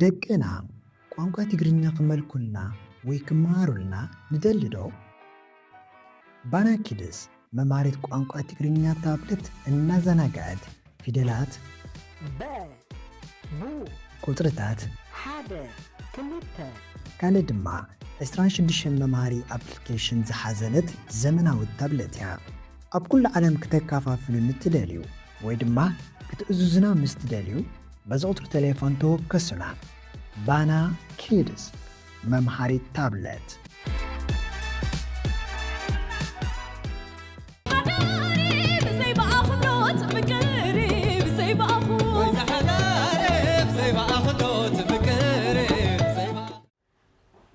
ደቅና ቋንቋ ትግርኛ ክመልኩልና ወይ ክመሃሩልና ንደሊ ዶ? ባና ኪድስ መምሃሪት ቋንቋ ትግርኛ ታብለት እናዘናግዐት ፊደላት፣ በ፣ ቡ፣ ቁጽርታት፣ ሓደ፣ ክልተ፣ ካልእ ድማ ዕስራን ሽዱሽተን መምሃሪ ኣፕሊኬሽን ዝሓዘለት ዘመናዊት ታብለት እያ። ኣብ ኩሉ ዓለም ክተካፋፍሉ ንትደልዩ ወይ ድማ ክትእዝዙና ምስ ትደልዩ፣ በዚ ቁጽሪ ቴሌፎን ተወከሱና። ባና ኪድስ መምሃሪት ታብለት።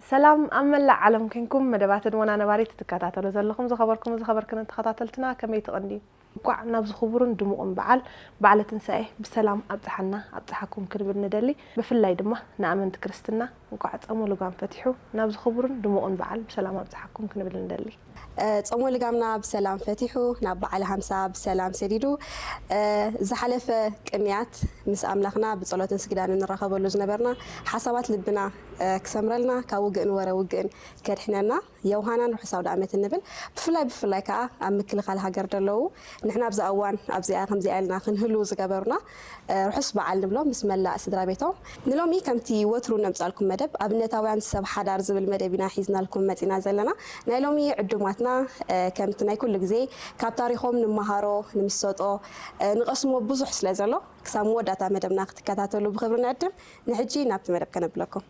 ሰላም ኣብ መላእ ዓለም ኮንኩም መደባትን ወና ነባሪት ትከታተሉ ዘለኹም ዝኸበርኩም ዝኸበርክን ተኸታተልትና ከመይ ትቕንዲ? እንቋዕ ናብዚ ክቡርን ድሙቕን በዓል በዓለ ትንሳኤ ብሰላም ኣብጽሓና ኣብጽሓኩም ክንብል ንደሊ። ብፍላይ ድማ ንኣመንቲ ክርስትና እንቋዕ ጾመ ልጓም ፈቲሑ ናብዚ ክቡርን ድሙቕን በዓል ብሰላም ኣብጽሓኩም ክንብል ንደሊ። ጾመ ልጋምና ብሰላም ፈቲሑ ናብ በዓል ሃምሳ ብሰላም ሰዲዱ ዝሓለፈ ቅንያት ምስ ኣምላኽና ብጸሎትን ስግዳንን ንራኸበሉ ዝነበርና ሓሳባት ልብና ክሰምረልና ካብ ውግእን ወረ ውግእን ከድሕነና የውሃናን ርሑስ ኣውደ ኣመት እንብል። ብፍላይ ብፍላይ ከዓ ኣብ ምክልኻል ሃገር ዘለዉ ንሕና ኣብዛ እዋን ኣብዚኣ ከምዚኣ ኢልና ክንህሉ ዝገበሩና ርሑስ በዓል ንብሎ ምስ መላእ ስድራ ቤቶም። ንሎሚ ከምቲ ወትሩ ነምጻልኩም መደብ ኣብነታውያን ሰብ ሓዳር ዝብል መደብ ኢና ሒዝናልኩም መጺና ዘለና። ናይ ሎሚ ዕዱማትና ከምቲ ናይ ኩሉ ግዜ ካብ ታሪኾም ንመሃሮ ንምሰጦ ንቐስሞ ብዙሕ ስለ ዘሎ ክሳብ መወዳእታ መደብና ክትከታተሉ ብኽብሪ ንዕድም። ንሕጂ ናብቲ መደብ ከነብለኩም።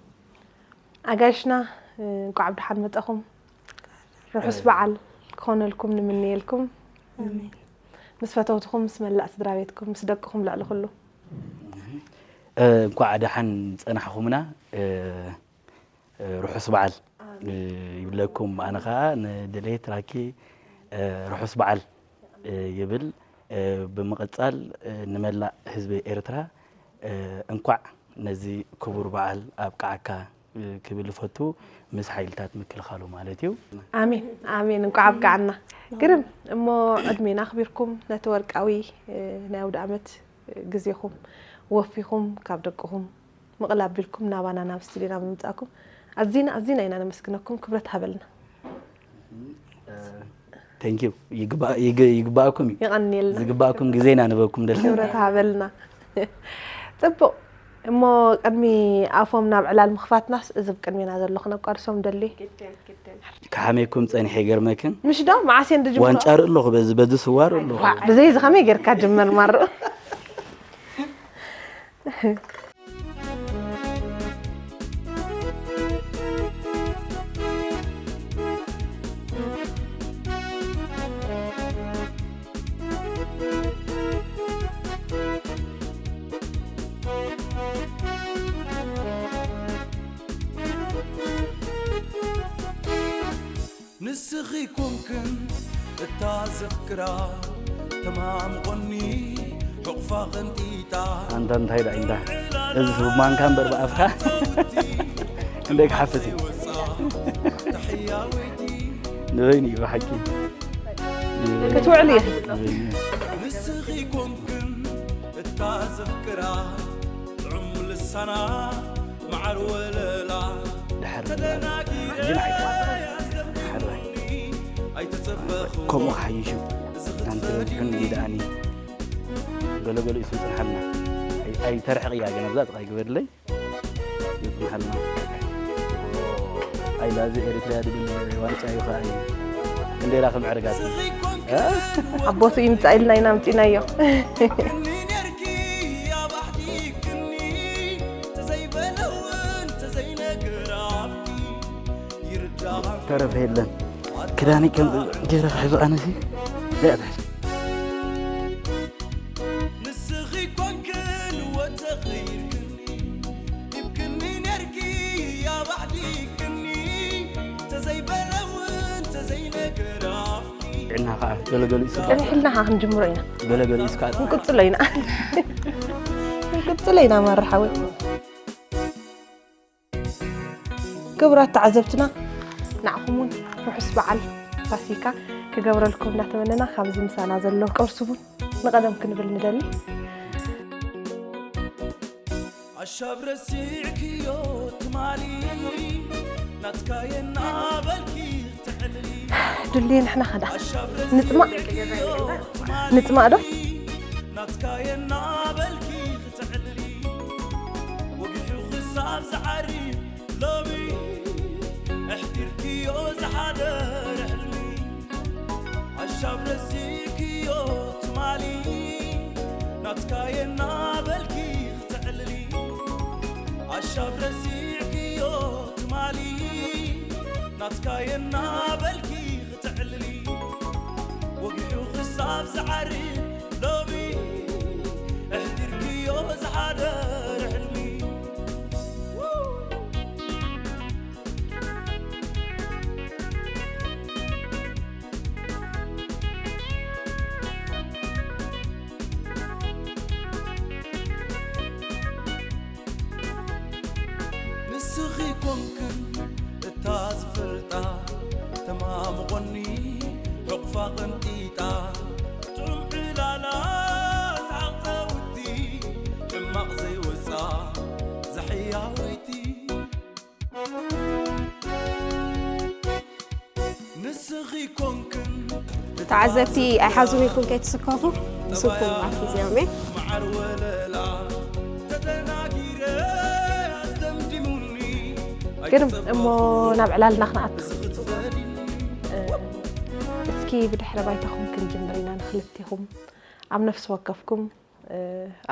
ኣጋይሽና እንቋዕ ብደሓን መጻኹም። ርሑስ በዓል ክኾነልኩም ንምነየልኩም። ምስ ፈተውትኹም፣ ምስ መላእ ስድራ ቤትኩም፣ ምስ ደቅኹም ልዕሊ ኩሉ። እንኳዕ ደሓን ጸናሕኹምና። ርሑስ በዓል ይብለኩም። ኣነ ኸዓ ንድሌት ራኪ ርሑስ በዓል ይብል። ብምቕጻል ንመላእ ህዝቢ ኤርትራ እንኳዕ ነዚ ክቡር በዓል ኣብቅዓካ ክብል እፈቱ፣ ምስ ሓይልታት ምክልኻሉ ማለት እዩ። ኣሜን ኣሜን፣ እንኳዕ ኣብቅዓና። ግርም እሞ ዕድሜና ኣኽቢርኩም ነቲ ወርቃዊ ናይ ኣውደ ኣመት ግዜኹም ወፊኹም ካብ ደቅኹም ምቕል ኣቢልኩም ናባና ናብ ስቱድዮና ብምምጻእኩም ኣዚና ኣዚና ኢና ነመስግነኩም። ክብረት ሃበልና። Thank you ይግባእኩም እዩ። የቐንየልና። ዝግባእኩም ግዜ ኢና ንበኩም ደልና። ክብረት ሃበልና። ጽቡቕ እሞ ቅድሚ ኣፎም ናብ ዕላል ምኽፋትናስ እዚ ብቅድሜና ዘሎ ክነቋርሶም ደሊ። ክሓመኩም ጸኒሐ ይገርመክን። ምሽ ዶ መዓስ እየን ድጅምሮ? ዋንጫ ርኢ ኣለኹ በዚ በዚ ስዋ ርኢ ኣለኹ። ኳዕ ብዘይ እዚ ከመይ ጌርካ ድመር ማሮ። ንስኺ ኮንክን እታ ዘፍቅራ ተማምቖኒ ሕቑፋ ቐንጢጣ። ኣንታ እንታይ ደኣ ኢንዳ እዚ ማንካ እምበር ብኣፍካ ክንደይ ክሓፍስ እዩ። ንበይኑ እዩ ብሓቂ። ክትውዕል እየ። ንስኺ ኮንክን እታ ዘፍቅራ ጥዑም ልሳና መዓር ወለላ ድሓር ምብላዕ ግን ኣይተዋፅኣን። ሓራይ ከምኡ ክሓይሽ እዩ። ኣንተ በዚሑኒ እዩ ደኣኒ። ገለ ገለ እዩ ስም ፅንሓልና። ኣይ- ኣይተርሕቕያ ግን ኣብዛ ጥቓይ ግበርለይ። ይፅንሓልና። ኣይላ እዚ ኤሪትርያ ድብል ዋንጫ እዩ ከዓ እዩ። ክንደይ ኢላ ከም ዕርጋት እዩ። ኣቦቱ ይምፃእ ኢልና ኢና ኣምፂናዮ። ተረፈ የለን። ክዳኒ ከም ገይረ ክሕዞ ኣነሲ ዘይኣትሕዝ። ንስኺ ኮንክን ወተኺርክኒ ሂብክኒ ነርኪ ኣባሕዲክኒ ተዘይበለ እውን ተዘይነገራ ጥዕና ከዓ ገለገሉ ይስካ ጥዕና ኢልናኻ ክንጅምሮ ኢና። ገለገሉ ይስካ ክንቅጽሎ ኢና። ክንቅጽሎ ኢና ማራ ሓወይ። ክቡራት ተዓዘብትና ንዓኹም እውን ርሑስ በዓል ፋሲካ ክገብረልኩም እናተመነና ካብዚ ምሳና ዘሎ ቅርሲ እውን ንቐደም ክንብል ንደሊ። ሻብ ረሲዕክዮ ትማሊ ናትካየ እናበልኪ ትዕልሊ ድልየ ንሕና ኸዳ ንፅማእ ንፅማእ ዶ ናትካየ እናበልኪ ክትዕልሊ ወጊሑ ክሳብ ዝዓሪ ሎሚ ኣሕዲርክዮ ዝሓደረ ሕልሚ ኣሻብ ረሲዕክዮ ትማሊ ናትካየ እናበልኪ ክትዕልሊ ኣሻብ ረሲዕክዮ ትማሊ ናትካየ እናበልኪ ክትዕልሊ ወጊሑ ክሳብ ዝዓሪ ሎሚ ኣሕዲርክዮ ዝሓደረ ሕልሚ ንስኺ ኮንክን እታ ዝፈልጣ ተማምቖኒ ሕቑፋ ቐንጢጣ ጥዑም ዕላላ ዝሓቕፀውቲ ሕማቕ ዘይወፃ ዘሕያወይቲ ንስኺ ኮንክን ተዓዘብቲ ኣይሓዙን ኢልኩም ከይትስከፉ ምስኩም ኣፊዝዮም እየ መዓር ወለላ ተደናጊረ ኣስደምዲሙኒ ግርም እሞ ናብ ዕላልና ክንኣቱ ክትፈሪኒ እስኪ ብድሕረ ባይታኹም ክንጅምር ኢና ንክልቲኹም ኣብ ነፍሲ ወከፍኩም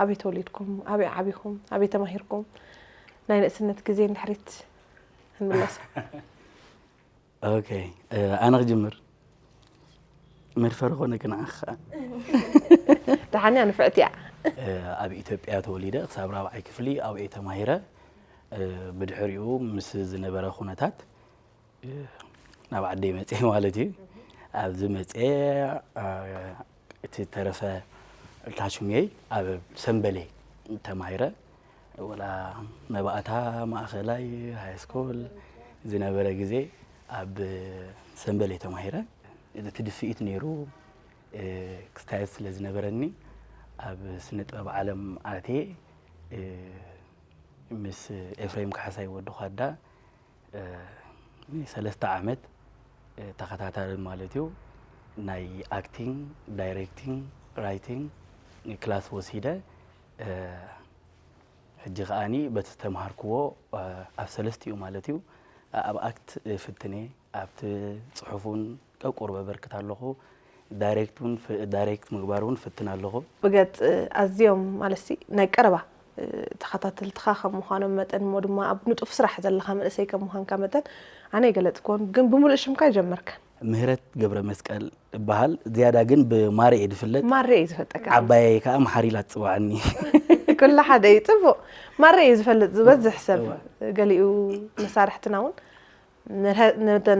ኣበይ ተወሊድኩም ኣበይ ዓቢኹም ኣበይ ተማሂርኩም ናይ ንእስነት ግዜ ንድሕሪት ክንምለስ ኦኬ ኣነ ክጅምር መድፈር ኾነ ክንዓኻ ደሓንያ ንፍዕቲ እያ ኣብ ኢትዮጵያ ተወሊደ ክሳብ ራብዓይ ክፍሊ ኣብኤ ተማሂረ ብድሕሪኡ ምስ ዝነበረ ኩነታት ናብ ዓደይ መፅኤ ማለት እዩ ኣብዚ መፅኤ እቲ ተረፈ ታሽሙየይ ኣብ ሰንበሌ ተማሂረ ወላ መባእታ ማእኸላይ ሃይስኩል ዝነበረ ግዜ ኣብ ሰንበሌ ተማሂረ እቲ ድፍኢት ነይሩ ክስታየት ስለ ዝነበረኒ ኣብ ስነ ጥበብ ዓለም ኣትየ ምስ ኤፍሬም ካሕሳይ ወዲ ኳዳ ንሰለስተ ዓመት ተኸታታሊ ማለት እዩ ናይ ኣክቲንግ ዳይሬክቲንግ ራይቲንግ ክላስ ወሲደ ሕጂ ከዓኒ በቲ ዝተምሃርክዎ ኣብ ሰለስቲኡ ማለት እዩ ኣብ ኣክት ፍትነ ኣብቲ ፅሑፍ እውን ቀቁር በበርክት ኣለኹ ዳይሬክት እውን ዳይሬክት ምግባር እውን ፍትን ኣለኹ ብገፅ ኣዝዮም ማለትሲ ናይ ቀረባ ተኸታተልትኻ ከም ምዃኖም መጠን እሞ ድማ ኣብ ንጡፍ ስራሕ ዘለኻ መንእሰይ ከም ምዃንካ መጠን ኣነ ኣይገለፅክዎን ግን ብምሉእ ሽምካ ይጀመርካ ምህረት ገብረ መስቀል እበሃል ዝያዳ ግን ብማረ እየ ዝፍለጥ ማረ እዩ ዝፈልጠካ ዓባየይ ከዓ መሓሪ ኢላ ትፅዋዕኒ ኩሉ ሓደ እዩ ፅቡቕ ማረ እዩ ዝፈልጥ ዝበዝሕ ሰብ ገሊኡ መሳርሕትና እውን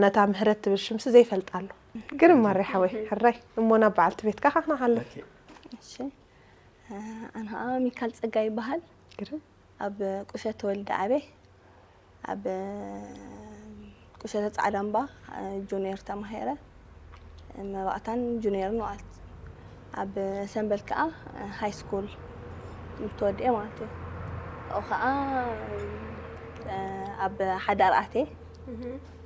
ነታ ምህረት ትብል ሽምሲ ዘይፈልጣ ኣሎ ግርም ማረ ሓወይ ሕራይ እሞ ናብ በዓልቲ ቤትካ ካክናሃለ እሺ ኣነ ከዓ ሚካል ፀጋ ይበሃል ግርም ኣብ ቁሸት ተወልደ ዓበ ኣብ ቁሸተ ፃዕዳ እምባ ጁኒየር ተማሂረ መባእታን ጁኒየርን ማለት ኣብ ሰንበል ከዓ ሃይ ስኩል ምትወድኤ ማለት እዩ ኣብኡ ከዓ ኣብ ሓዳር ኣትየ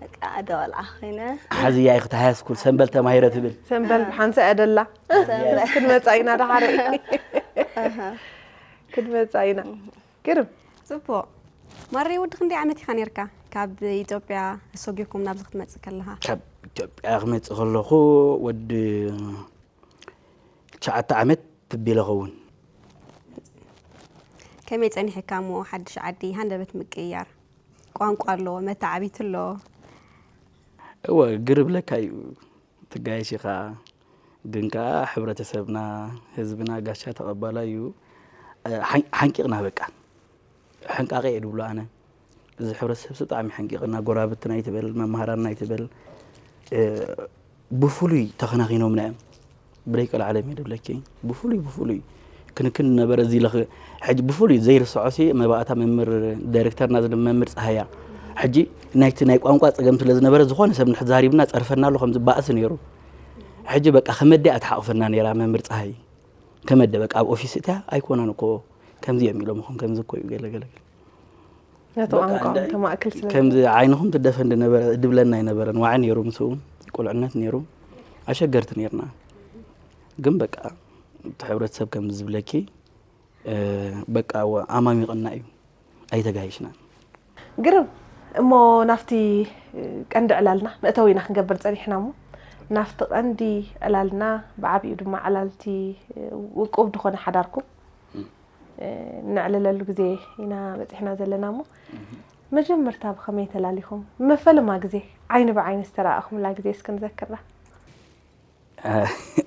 በቃ ኣደ ቆልዓ ኮይነ ሓዝያ ኢኽቲ ሃይ ስኩል ሰንበል ተማሂረ ትብል ሰንበል ሓንሳ እያ ደላ ክንመፃ ኢና ደሓረ ክንመፃ ኢና ግርም ፅቡቕ ማረይ ወዲ ክንደይ ዓመት ኢኻ ነርካ ካብ ኢትዮጵያ ኣሰጊርኩም ናብዚ ክትመፅእ ከለኻ ካብ ኢትዮጵያ ክመፅእ ከለኹ ወዲ ትሽዓተ ዓመት ተቢለ ኸውን ከመይ ፀኒሕካ እሞ ሓድሽ ዓዲ ሃንደበት ምቅይያር ቋንቋ ኣለዎ መተዓቢት ኣለዎ እወ ግርብለካ እዩ ትጋየሽ ኢኻ ግን ከዓ ሕብረተሰብና ህዝብና ጋሻ ተቐባላይ እዩ ሓንቂቕና በቃ ሕንቃቐ እየ ድብሎ ኣነ እዚ ሕብረተሰብ ብጣዕሚ ሓንቂቕና ጎራብትና ይትበል መምሃራንና ይትበል ብፍሉይ ተኸናኺኖምና እዮም ብለይ ቀልዓለም እየ ድብለኪ ብፍሉይ ብፍሉይ ክንክን ዝነበረ እዚ ለኽ ሕጂ ብፍሉይ ዘይርስዖ ሲ መባእታ መምህር ዳይሬክተርና ዝነበረ መምህር ፀሃያ ሕጂ ናይቲ ናይ ቋንቋ ፀገም ስለ ዝነበረ ዝኾነ ሰብ ንሕዛሪብና ፀርፈና ኣሎ ከምዚ ባእሲ ነይሩ ሕጂ በቃ ከመዲኣ ትሓቕፈና ነይራ መምህር ፀሃይ ከመደ በቃ ኣብ ኦፊስ እትያ ኣይኮነን እኮ ከምዚ እዮም ኢሎም ኹም ከምዚ እኮ እዩ ገለ ገለ ገለ። ነቲ በቃ ቋንቋ እንዳ- ተማእክል ስለ ከምዚ ዓይንኹም ትደፈን ድነበረ ድብለና ኣይነበረን። ዋዒ ነይሩ ምስኡ ቁልዕነት ነይሩ። ኣሸገርቲ ነይርና። ግን በቃ እቲ ሕብረተሰብ ከም ዝብለኪ እ፣ በቃ ወ- ኣማሚቕና እዩ። ኣይተጋይሽናን። ግርም። እሞ ናብቲ ቀንዲ ዕላልና መእተዊና ክንገብር ጸኒሕና። እሞ ናብቲ ቀንዲ ዕላልና፣ ብዓቢኡ ድማ ዕላልቲ ውቁብ ዝኾነ ሓዳርኩም ነዕልለሉ ግዜ ኢና በጺሕና ዘለና። እሞ መጀመርታ ብኸመይ ተላሊኹም? መፈለማ ግዜ ዓይኒ ብዓይኒ ዝተረኣኹምላ ግዜ እስኪ ንዘክራ።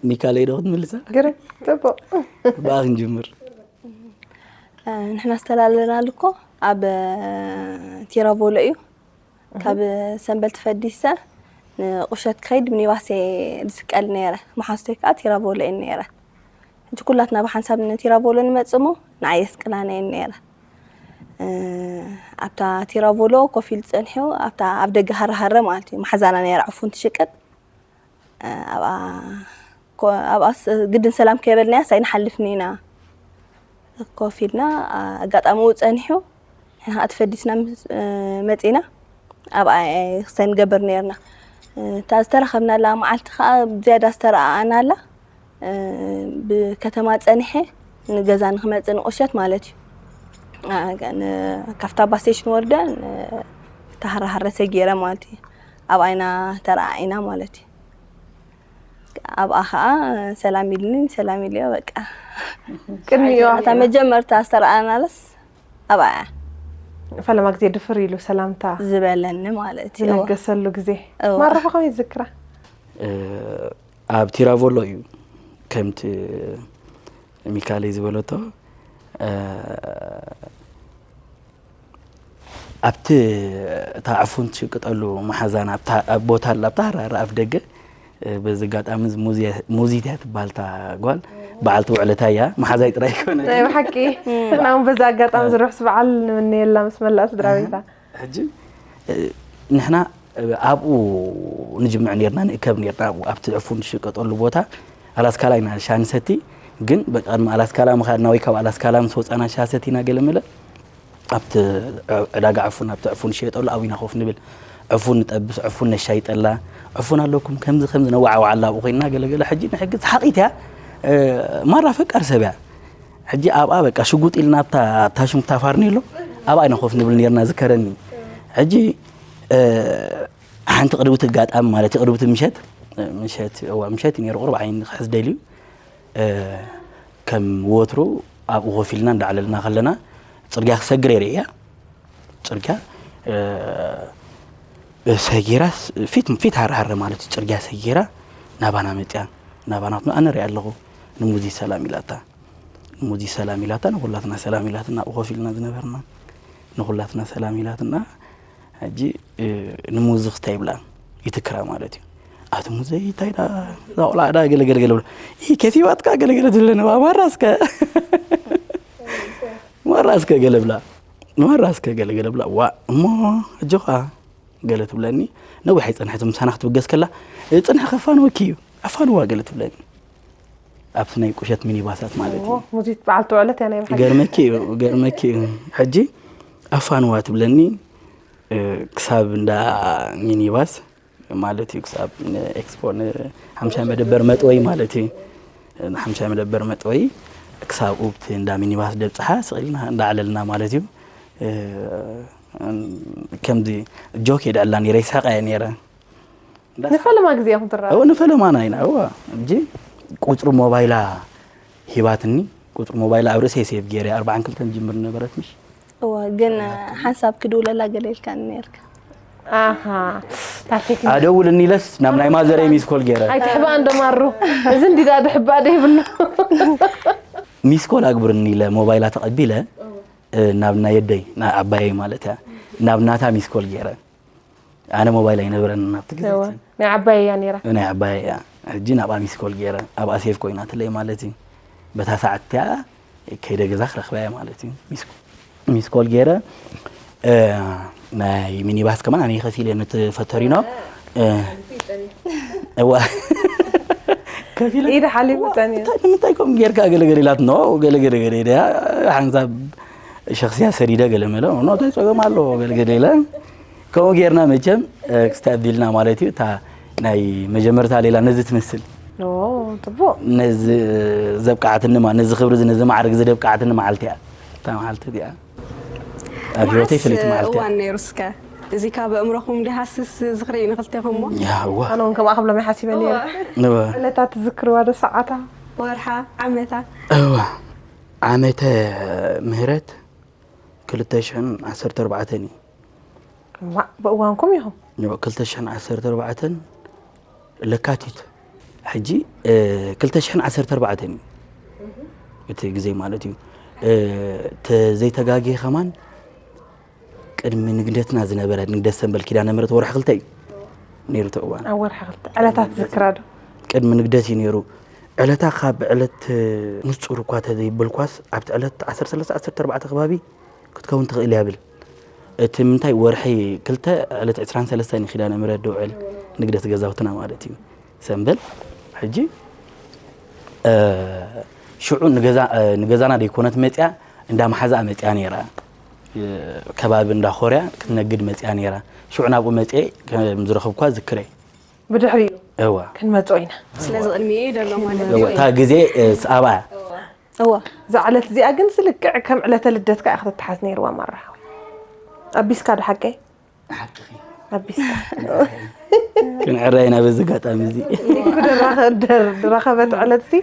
ኒካለይ ዶ ክትምልሳ? ግርም። ጽቡቕ። ብኣ ክንጅምር። ንሕና ዝተላለናሉ እኮ ኣብ ቲራቮሎ እዩ። ካብ ሰንበል ተፈዲሰ ንቁሸት ክኸይድ ሚኒባስ እየ ዝስቀል ነይረ። መሓዝተይ ከዓ ቲራቮሎ እየን ነይረ። ሕጂ ኩላትና ብሓንሳብ ንቲራቮሎ ንመጽእ እሞ ንዓይ የስቅላኒ እየን ነይረ። ኣብታ ቲራቮሎ ኮፍ ኢሉ ጸኒሑ ኣብታ ኣብ ደገ ሃረሃረ ማለት እዩ። መሓዛና ነይራ ዕፉን ትሽቅጥ። ኣብኣ ኮ- ኣብኣስ ግድን ሰላም ከይበልናያስ ኣይንሓልፍን ኢና። ኮፍ ኢልና ኣጋጣሚ ኡ ጸኒሑ ንሕና ከዓ ተፈዲስና ምስ- መጺና ኣብኣ ክሳይ ንገብር ነርና። እታ ዝተረኸብናላ መዓልቲ ከዓ ዝያዳ ዝተረኣኣናላ ብከተማ ጸኒሐ ንገዛ ንክመጽእ ንቁሸት ማለት እዩ። አ- ን- ካብታ ባስ ስቴሽን ወርደ ተሃራሃረ ሰጊረ ማለት እዩ። ኣብኣ ኢና ተረኣኢና ማለት እዩ። ኣብኣ ከዓ ሰላም ኢልኒ፣ ሰላም ኢልዮ በቃ። ቅድሚኡ እታ መጀመርታ ዝተረኣናለስ ኣብኣ እያ ፈለማ ግዜ ድፍር ኢሉ ሰላምታ ዝበለኒ ማለት እዩ። ዝለገሰሉ ግዜ እዋ። ማረፈ ከመይ ትዝክራ? ኣብ ቲራቮሎ እዩ ከምቲ ሚካለይ ዝበለቶ እ፣ ኣብቲ እታ ዕፉን ትሽቅጠሉ መሓዛና ኣብታ- ኣብ ቦታ ኣላ ኣብታ ሃራራ ኣፍ ደገ እ፣ በዚ ኣጋጣሚ እዚ ሙዚ- ሙዚት እያ ትበሃል እታ ጓል በዓልቲ ውዕለታ እያ መሓዛይ ጥራይ ይኮነ ናይ ብሓቂ ናውን በዚ ኣጋጣሚ ዝርሕስ በዓል ንምንየላ ምስ መላእ ስድራ ቤታ ሕጂ እ፣ ንሕና እ፣ ኣብኡ ንጅምዕ ነርና ንእከብ ነርና ኣብኡ ኣብቲ ዕፉን ዝሽቀጠሉ ቦታ ኣላስካላ ኢና ሻንሰቲ ግን ብቅድሚ ኣላስካላ ምኻድና ወይ ካብ ኣላስካላ ምስ ወፃና ሻሰቲና ገለመለ ኣብቲ ዕዳጋ ዕፉን ኣብቲ ዕፉን ዝሸየጠሉ ኣብኡ ኢና ኮፍ ንብል ዕፉን ንጠብስ ዕፉን ነሻይጠላ ዕፉን ኣለኩም ከምዚ ከምዚ ነዋዓዋዓላ ኣብኡ ኮይንና ገለገለ ሕጂ ንሕጊ ሰሓቂት እያ እ፣ ማራ ፈቃር ሰብ እያ ሕጂ ኣብኣ በቃ ሽጉጥ ኢልና ኣብታ ታሽም ታፋርኒ ኣሎ ኣብኣ ኢና ኮፍ ንብል ነርና ዝከረኒ ሕጂ እ፣ ሓንቲ ቅድውቲ ኣጋጣሚ ማለት እዩ ቅድውቲ ምሸት እ፣ ምሸት እዋ ምሸት እዩ ነይሩ ቁሩብ ዓይኒ ክሕዝ ደልዩ እ፣ ከም ወትሩ ኣብኡ ኮፍ ኢልና እንዳዕለልና ከለና ጽርግያ ክሰግር እየ ርእያ ጽርግያ እ፣ ሰጊራ ስ- ፊት ፊት ሃረሃረ ማለት እዩ ጽርግያ ሰጊራ ናባና መፅያ ናባና ክትመ ኣነ ሪኣ ኣለኹ ንሙዚ ሰላም ኢላታ ንሙዚ ሰላም ኢላታ ንኩላትና ሰላም ኢላትና ኣብኡ ኮፍ ኢልና ዝነበርና ንኩላትና ሰላም ኢላትና ሕጂ እ፣ ንሙዚ ክስታይ ይብላ ይትክራ ማለት እዩ ኣቲ ሙዘይ እንታይ ዳ እዛ ቆልዓ ዳ ገለገለገለ ብሎ ይህ ከፊዋትካ ገለገለ ዝብለኒ ማራ እስከ ማራ እስከ ገለ ብላ ማራ እስከ ገለገለ ብላ ዋ እሞ ሕጂ ኸዓ ገለ ትብለኒ ነዊሕ ኣይፀንሐት ምሳና ክትብገስ ከላ ፅንሐ ከፋንወኪ እዩ ኣፋንዋ ገለ ትብለኒ ኣብቲ ናይ ቁሸት ሚኒባሳት ማለት እዩ ሙዚት በዓልቲ ውዕለት እያ ናይ ብሓቂ ገርመኪ እዩ ገርመኪ እዩ ሕጂ ኣፋንዋ ትብለኒ እ፣ ክሳብ እንዳ ሚኒባስ ማለት እዩ ክሳብ ንኤክስፖ ንሓምሻይ መደበር መጥወይ ማለት እዩ ንሓምሻይ መደበር መጥወይ ክሳብ ኡብቲ እንዳ ሚኒባስ ደብፅሓ ስቕ ኢልና እንዳዕለልና ማለት እዩ እ፣ ከምዚ ጆክ የድዕልና ነይረ ይስሕቃ እየ ነይረ ንፈለማ ግዜ ኢኹም ትረኣ እው ንፈለማና ኢና እዋ እንጂ ቁፅሪ ሞባይላ ሂባትኒ ቁፅሪ ሞባይላ ኣብ ርእሰይ ሴቭ ገይረ ኣርባዓን ክልተን ጅምር ነበረት ምሽ እወ ግን ሓንሳብ ክድውለላ ገለ ኢልካ ነርካ ኣሃ ታቴክ ኣደውልኒ ኢለስ ናብ ናይ ማዘረይ ሚስኮል ገይረ ኣይትሕባእ እንደማሩ እዚ እንዲዳ ድሕባእ ደይብሉ ሚስኮል ኣግብርኒ ኢለ ሞባይላ ተቐቢለ እ፣ ናብ ናይ የደይ ና- ዓባየይ ማለት እያ ናብ ናታ ሚስኮል ገይረ ኣነ ሞባይል ኣይነበረን ናብቲ ግዜ እወ ናይ ዓባይ እያ ነይራ ናይ ዓባይ እያ ሕጂ ናብኣ ሚስኮል ገይረ ኣብኣ ሴፍ ኮይናትለይ ማለት እዩ በታ ሰዓት እቲኣ ከይደ ገዛ ክረኽበያ ማለት እዩ ሚስኮል ገይረ እ፣ ናይ ሚኒባስ ከማን ኣነ ከፊል እየ ነቲ ፈተሪኖ እ፣ እዋ ኢደ ሓሊቡ ጠንዩ። እንታይ ንምንታይ ከምኡ ጌርካ ገለገለ ኢላት ኖ ገለገለ ገለ ኢለ ሓንሳብ ሸኽስያ ሰዲደ ገለ መለ ኖ እንታይ ጸገም ኣለዎ ገለገለ ኢለ ከምኡ ጌርና መቸም ክስታይ ኣቢልና ማለት እዩ። እታ ናይ መጀመርታ ሌላ ነዚ ትመስል ጽቡቅ። ነዚ ዘብቃዕትኒ ማ ነዚ ክብሪ ነዚ ማዕርግ ዘብቃዕትኒ መዓልቲ እያ። እታ መዓልቲ እዚኣ ኣብ ህይወተይ ፍልይቲ መዓልቲ እያ። እዋን ነይሩ እስከ እዚ ካብ ኣእምሮኹም ድሃስስ ዝኽሪ ንክልቴኹም ሞ ያዋ ኣነ እውን ከምኣ ክብሎም ሓሲበ ነይረ። እወ ዕለታት ትዝክርዋ ዶ ሰዓታ? ወርሓ ዓመታ እወ ዓመተ ምህረት ክልተ ሽሕን ዓሰርተ ኣርባዕተን እዩ። እማ ብእዋንኩም ኢኹም። እወ ክልተ ሽሕን ዓሰርተ ኣርባዕተን ለካቲት ሕጂ ክልተ ሽሕን ዓሰርተ ኣርባዕተን እዩ እቲ ግዜ ማለት እዩ። ተዘይተጋግየ ከማን ቅድሚ ንግደትና ዝነበረ ንግደት ሰንበል ኪዳነ ምሕረት ወርሒ ክልተ እዩ ነይሩ እቲ እዋን። ኣብ ወርሒ ክልተ ዕለታት ዝክራ ዶ? ቅድሚ ንግደት እዩ ነይሩ። ዕለታ ካብ ዕለት ንጹር እኳ ተዘይበልኳስ ኣብቲ ዕለት ዓሰርተ ሰለስተ ዓሰርተ ኣርባዕተ ከባቢ ክትከውን ትኽእል እያ ብል። እቲ ምንታይ ወርሒ ክልተ ዕለት ዕስራን ሰለስተን እዩ ኪዳነ ምሕረት ደውዕል ንግደት ገዛውትና ማለት እዩ። ሰንበል ሕጂ ሽዑ ንገዛና ደይኮነት መፅያ እንዳ መሓዛኣ መፅያ ነይራ። ከባቢ እንዳ ኮርያ ክትነግድ መፅያ ነይራ። ሽዑ ናብኡ መፅየ ከም ዝረኸብኳ ዝክረ። ብድሕሪኡ እዋ ክንመፅኦ ኢና። ስለዚ ቅድሚ ደሎ ማለት እዋ፣ እታ ግዜ ሰኣባ እዋ እዛ ዕለት እዚኣ ግን ስልክዕ ከም ዕለተ ልደትካ እያ ክትተሓዝ ነይርዋ። ማራ ሓወይ ኣቢስካ ዶ ሓቀይ? ሓቅኺ ኣቢስካ ክንዕረ ኢና በዚ ኣጋጣሚ እዚ። ድራኸበት ዕለት ሲ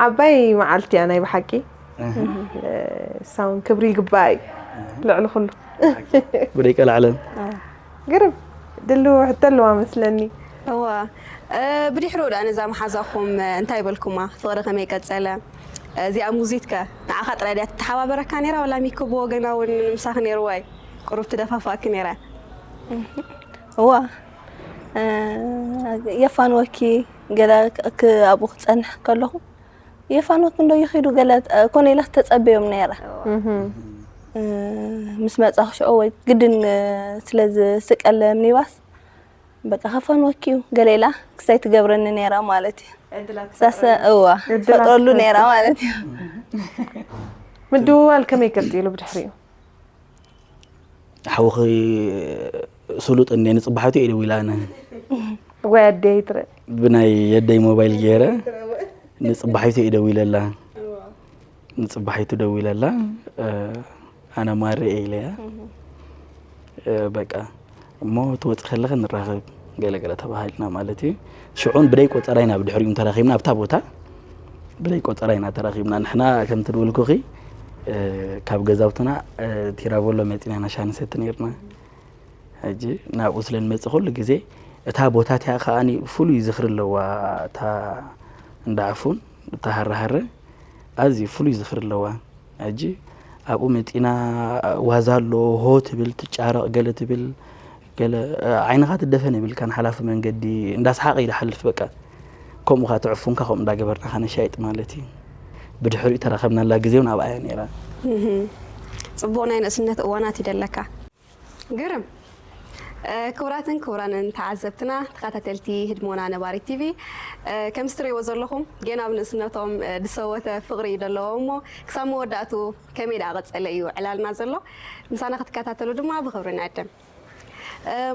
ዓባይ መዓልቲ እያ ናይ ብሓቂ። ሳውን ክብሪ ይግባእ እዩ ልዕሊ ኩሉ። ብደይ ቀላዕለን ግርም ድልው ሕቶ ኣለዋ መስለኒ። እዋ ብድሕሪኡ ደኣ ነዛ መሓዛኹም እንታይ በልኩማ? ፍቕሪ ከመይ ቀጸለ? እዚኣ ሙዚት ከ ንዓኻ ጥራይ ድያ ትተሓባበረካ ነይራ ወላ ሚኮ ብወገና እውን ምሳኺ ነይርዋ እዩ? ቁሩብ ትደፋፍኣኪ ነይራ። እዋ የፋንወኪ ገለ ኣብኡ ክጸንሕ ከለኹ የፋንወኪ እንዶ ይኺዱ ገለ ኮነ ኢላ ተጸበዮም ነይራ። ምስ መጻኹ ሽዑ ወይ ግድን ስለ ዝስቀለ ሚኒባስ በቃ ከፋንወኪ እዩ ገለ ኢላ ክሳይ ትገብረኒ ነይራ ማለት እዩ። ሳሰ እዋ ዕድላት ፈጥረሉ ትፈጥር። ነይራ ማለት እዩ። ምድውዋል ከመይ ቀጺሉ ብድሕሪኡ? ሓውኺ ስሉጥ እንደ ንጽባሒቱ እየ ደዊላ ኣነ ወይ ኣደይ ትረ ብናይ የደይ ሞባይል ገይረ ንጽባሒቱ እየ ደዊለላ። ንጽባሒቱ ደዊለላ ኣነ ማረ እየ ኢለያ። በቃ እሞ ትወፂ ከለኸ ንራኸብ ገለገለ ተባሂልና ማለት እዩ። ሽዑን ብደይ ቆፀራ ኢና ብድሕሪኡ ተራኺብና ኣብታ ቦታ ብደይ ቆፀራ ኢና ተራኺብና። ንሕና ከምቲ ድበልኩኺ ካብ ገዛውትና ቲራቮሎ መፂና ኢና ሻሂ ንሰቲ ነይርና። ሕጂ ናብኡ ስለ ንመፅእ ኩሉ ግዜ እታ ቦታ እቲኣ ከዓኒ ፍሉይ ዝኽሪ ኣለዋ። እታ እንዳ ዕፉን እታ ሃረሃረ ኣዝዩ ፍሉይ ዝኽሪ ኣለዋ። ሕጂ ኣብኡ መፂና ዋዛ ኣሎ ሆ ትብል ትጫረቕ ገለ ትብል ገለ ዓይንኻ ትደፈን ይብልካን ሓላፊ መንገዲ እንዳሰሓቐ እዩ ዝሓልፍ በቃ። ከምኡ ከዓ ትዕፉንካ ከምኡ እንዳገበርና ከነሻይጥ ማለት እዩ። ብድሕሪኡ ተራኸብናላ ግዜ እውን ኣብኣ እያ ነይራ። ጽቡቕ ናይ ንእስነት እዋናት ይደለካ። ግርም። ክቡራትን ክቡራንን ተዓዘብትና ተኸታተልቲ ህድሞና ነባሪት ቲቪ፣ ከምዚ ትርእይዎ ዘለኹም ጌና ኣብ ንእስነቶም ዝሰወተ ፍቕሪ እዩ ዘለዎ እሞ ክሳብ መወዳእቱ ከመይ ደኣ ቀጸለ እዩ ዕላልና ዘሎ። ምሳና ክትከታተሉ ድማ ብኽብሪ ንዕድም።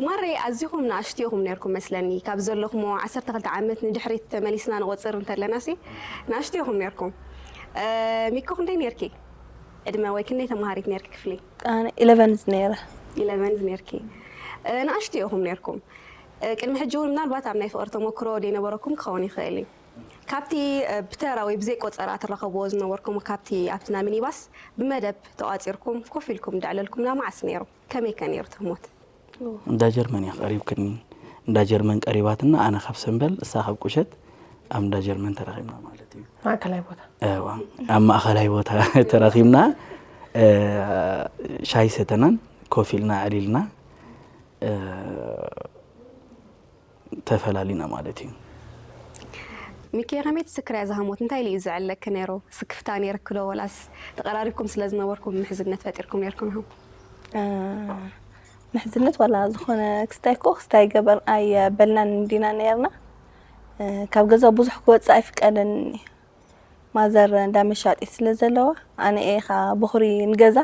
ማሬ ኣዚኹም ንኣሽቱ ኢኹም ነርኩም መስለኒ ካብ ዘለኹሞ ዓሰርተ ክልተ ዓመት ንድሕሪት ተመሊስና ንቆጽር እንተለና ሲ ንኣሽቱ ኢኹም ነርኩም። ሚኮ ክንደይ ነርኪ ዕድመ ወይ ክንደይ ተማሃሪት ነርኪ ክፍሊ? ኣነ ኢለቨንዝ ነይረ። ኢለቨንዝ ነርኪ። ንኣሽቱ ኢኹም ነርኩም። ቅድሚ ሕጂ እውን ምናልባት ኣብ ናይ ፍቕሪ ተመክሮ ደይነበረኩም ክኸውን ይኽእል እዩ። ካብቲ ብተራ ወይ ብዘይ ቆጸራ ትራኸብዎ ዝነበርኩም ካብቲ ኣብቲ ናይ ሚኒባስ ብመደብ ተቋጺርኩም ኮፍ ኢልኩም እንዳዕለልኩምና መዓስ ነይሩ? ከመይ ከ ነይሩ እቲ ህሞት? እንዳ ጀርመን እያ ቀሪብክኒ። እንዳ ጀርመን ቀሪባትና ኣነ ካብ ሰንበል እሳ ካብ ቁሸት ኣብ እንዳ ጀርመን ተራኺብና ማለት እዩ። ማእከላይ ቦታ እዋ ኣብ ማእኸላይ ቦታ ተራኺብና ሻሂ ሰተናን ኮፍ ኢልና ዕሊልና ተፈላሊና ማለት እዩ። ሚኪ ከመይ ትስክርያ እዛ ህሞት እንታይ ኢሉ እዩ ዘዕለኪ ነይሩ? ስክፍታ ነይርኪ ዶ ወላስ ተቐራሪብኩም ስለ ዝነበርኩም ምሕዝነት ፈጢርኩም ነይርኩም ኢኹም? ምሕዝነት ዋላ ዝኾነ ክስታይ እኮ ክስታይ ገበር ኣይበልናን እንዲና ነይርና። ካብ ገዛ ብዙሕ ክወፅእ ኣይፍቀደንን እዩ። ማዘር እንዳ መሻጢት ስለ ዘለዋ ኣነ እየ ኸዓ በኹሪ ንገዛ።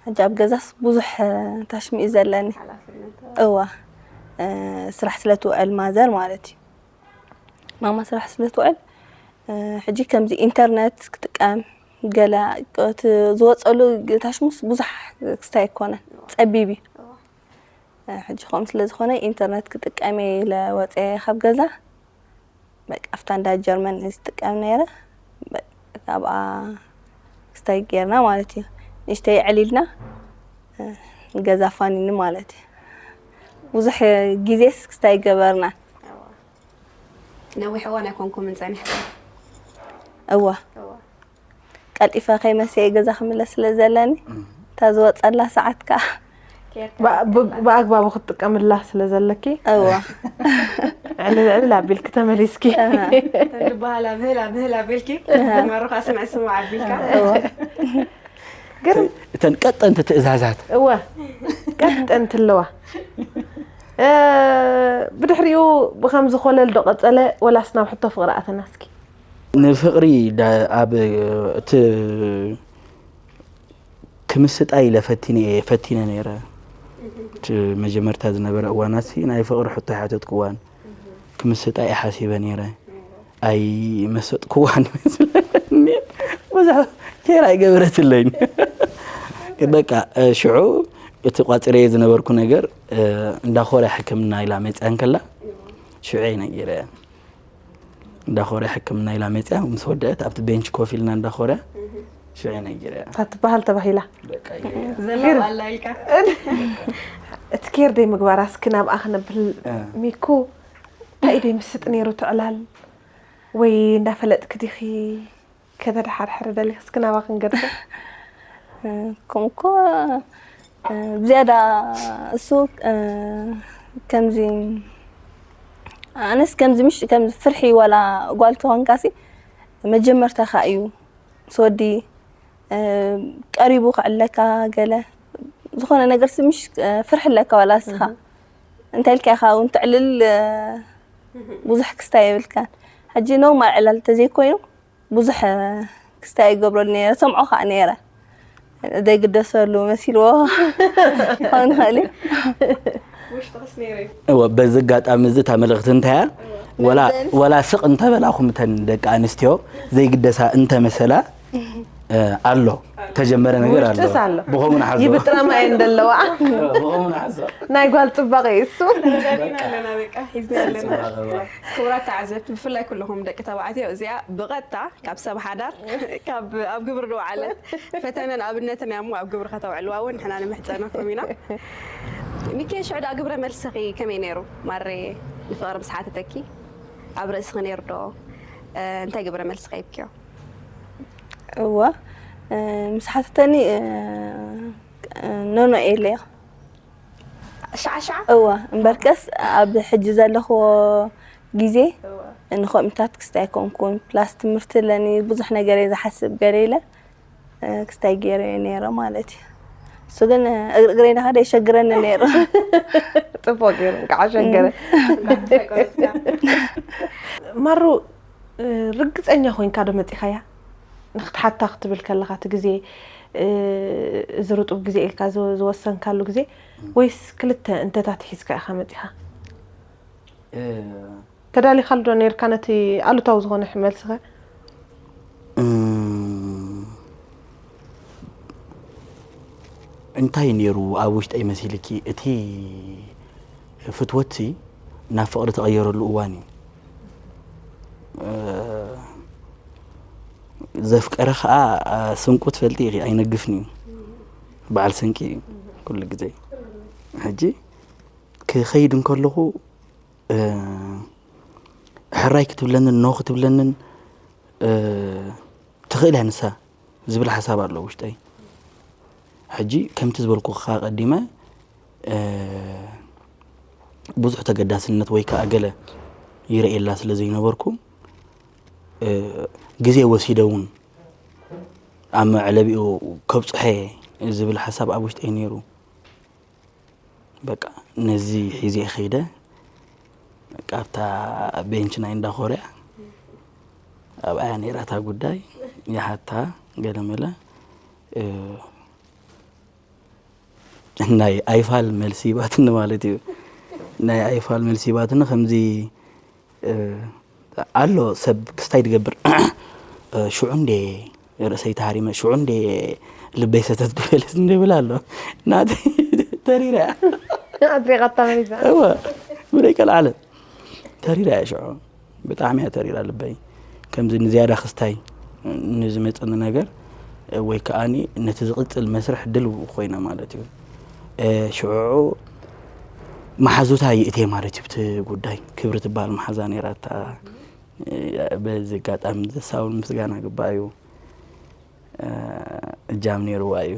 ሕጂ ኣብ ገዛስ ብዙሕ ታሽሚ እዩ ዘለኒ። እዋ ስራሕ ስለ ትውዕል ማዘር ማለት እዩ። ማማ ስራሕ ስለ ትውዕል ሕጂ ከምዚ ኢንተርነት ክጥቀም ገለ ዝወፀሉ ታሽሙስ ብዙሕ ክስታይ ኣይኮነን፣ ፀቢብ እዩ። ሕጂ ከምኡ ስለ ዝኾነ ኢንተርነት ክጥቀም እየ ኢለ ወፅየ ካብ ገዛ። በቃ ኣብታ እንዳ ጀርመን ዝጥቀም ነይረ። በቃ ካብኣ ክስታይ ጌርና ማለት እዩ። ንእሽተይ ዕሊልና ገዛ ፋኒኒ ማለት እዩ። ብዙሕ ግዜስ ክስታይ ገበርና። ነዊሕ እዋን ኣይኮንኩምን ጸኒሕኩም? እዋ ቀልጢፈ ከይመሰየ ገዛ ክምለስ ስለ ዘለኒ እታ ዝወፀላ ሰዓት ከዓ ብኣግባቡ ክትጥቀምላ ስለ ዘለኪ እዋ ዕልል ዕልል ኣቢልኪ ተመሊስኪ ዝበሃላ ምህላ ምህላ ኣቢልኪ ማሩኻ ስምዕ ስምዕ ኣቢልካ ግን እተን ቀጠንቲ ትእዛዛት እወ ቀጠንቲ ኣለዋ ብድሕሪኡ ብከምዚ ኮለል ዶ ቀፀለ ወላስ ናብ ሕቶ ፍቅሪ ኣተና እስኪ ንፍቅሪ ኣብ እቲ ክምስጣ ኢለ ፈቲነ እየ ፈቲነ ነይረ እቲ መጀመርታ ዝነበረ እዋናት ሲ ናይ ፍቅሪ ሕቶ ይሓተትኩዋን ክምስጣ እየ ሓሲበ ነይረ ኣይመሰጥኩዋን ይመስለኒ ብዙሕ ኬር ኣይገበረትለይን በቃ ሽዑ እቲ ቋፅረየ ዝነበርኩ ነገር እንዳኾረ ሕክምና ኢላ መፅያ እንከላ ሽዑ ነጊረ እንዳኾረ ሕክምና ኢላ መፅያ ምስ ወደአት ኣብቲ ቤንች ኮፍ ኢልና እንዳኾረ ሽዑ ነጊረ እታ ትበሃል ተባሂላ በቃ ዘለዋ ኣላ ኢልካ እቲ ኬር ደይ ምግባራ እስኪ ናብኣ ክነብል ሚኩ እንታይ ደይ ምስጥ ነይሩ ትዕላል ወይ እንዳፈለጥክ ዲኺ ከተድሓርሕሪ ደሊኽ እስኪ ናባ ክንገድፈ ከምኮ ብዝያዳ እሱ ከምዚ ኣነስ ከምዚ ምሽ ከምዚ ፍርሒ ዋላ ጓል ተኾንካሲ መጀመርታኻ እዩ ምስ ወዲ ቀሪቡ ክዕለካ ገለ ዝኾነ ነገር ስምሽ ፍርሒ ኣለካ ዋላ እስኻ እንታይ ኢልካ ኢኻ እውን ትዕልል ብዙሕ ክስታይ የብልካን ሕጂ ኖርማል ዕላል ተዘይኮይኑ ብዙሕ ክስታይ ይገብረሉ ነይረ ሰምዖ ከዓ ነይረ ዘይግደሰሉ መሲልዎ ክኸውን ይኽእል እዩ ውሽጥኽስ ነይረ እዩ እወ በዚ ኣጋጣሚ እዚ እታ መልእኽቲ እንታያ ወላ ስቕ እንተበላኹም እተን ደቂ ኣንስትዮ ዘይግደሳ እንተመሰላ ኣሎ ተጀመረ ነገር ኣሎ ውሽጥስ ኣሎ ብኸሙ ንሓዞ ይብጥረማ እየን ዘለዋ ብኸሙ ንሓዞ ናይ ጓል ፅባቐ እዩ እሱ ተረዳዲና ኣለና በቃ ሒዝና ኣለና ክቡራት ተዓዘብቲ ብፍላይ ኩለኹም ደቂ ተባዕትዮ እዚኣ ብቐጥታ ካብ ሰብ ሓዳር ካብ ኣብ ግብሪ ዝወዓለት ፈተነን ኣብነትን እያ እሞ ኣብ ግብሪ ከተውዕልዋ እውን ንሕና ንምሕፀነኩም ኢና ሚኪ ሽዑ ዳ ግብረ መልስኺ ከመይ ነይሩ ማሬ ንፍቕሪ ምስ ሓተተኪ ኣብ ርእስኺ ነይሩ ዶ እንታይ ግብረ መልስኺ ሂብክዮ እወ ምስ ሓተተኒ ኖኖ እየ ኢለዮ ሻዕሻዕ እወ እምበርከስ ኣብ ሕጂ ዘለኽዎ ግዜ ንኸምታት ክስታይ ኣይኮንኩን ፕላስ ትምህርቲ ኣለኒ ብዙሕ ነገር እየ ዝሓስብ ገለ ኢለ ክስታይ ገይረ እየ ነይረ ማለት እዩ እሱ ግን እግሪ እግረይ ናኸደ የሸግረኒ ነይሩ ፅቡቅ ገይሩ እንቃዓ ሸገረ ማሩ ርግፀኛ ኮይንካ ዶ መፂኻያ ንክትሓታ ክትብል ከለካ እቲ ግዜ እዚ ርጡብ ግዜ ኢልካ ዝወሰንካሉ ግዜ ወይስ ክልተ እንተታት ሒዝካ ኢካ መፂኻ ተዳሊኻሉ ዶ ነርካ ነቲ ኣሉታዊ ዝኾነ መልስኸ እንታይ ነይሩ ኣብ ውሽጠይ መሲልኪ እቲ ፍትወትሲ ናብ ፍቕሪ ተቐየረሉ እዋን እዩ ዘፍቀረ ከዓ ስንቁ ትፈልጢ ኢኺ ኣይነግፍን እዩ በዓል ስንቂ እዩ ኩሉ ግዜ ሕጂ ክኸይድ እንከለኹ ሕራይ ክትብለንን ኖ ክትብለንን ትኽእል እያ ንሳ ዝብል ሓሳብ ኣሎ ውሽጠይ ሕጂ ከምቲ ዝበልኩ ከ ቀዲመ ብዙሕ ተገዳስነት ወይ ከዓ ገለ ይረእየላ ስለ ዘይነበርኩ ግዜ ወሲደ እውን ኣብ መዕለቢኡ ከብፅሐ ዝብል ሓሳብ ኣብ ውሽጠይ ነይሩ በቃ ነዚ ሒዘ ከይደ ካብታ ቤንች ናይ እንዳ ኮርያ ኣብኣያ ነይራታ ጉዳይ ይሓታ ገለመለ ናይ ኣይፋል መልሲ ሂባትኒ ማለት እዩ። ናይ ኣይፋል መልሲ ሂባትኒ ከምዚ ኣሎ ሰብ ክስታይ ትገብር ሽዑ እንዴ ርእሰይ ተሃሪመ ሽዑ እንዴ ልበይ ሰተት ድበለስ እንደ ይብል ኣሎ ናተይ ተሪራ ኣድሪቓታ መሪዛ እወ ብደይ ቀልዓለ ተሪራ እያ ሽዑ ብጣዕሚ እያ ተሪራ ልበይ ከምዚ ንዝያዳ ክስታይ ንዝመፅኒ ነገር ወይ ከዓኒ ነቲ ዝቕፅል መስርሕ ድልው ኮይነ ማለት እዩ ሽዑ መሓዙታ ይእትየ ማለት እዩ ብቲ ጉዳይ ክብሪ ትበሃል መሓዛ ነይራታ በዚ ኣጋጣሚ ዘሳውን ምስጋና ግባእ እዩ እጃም ነይርዋ እዩ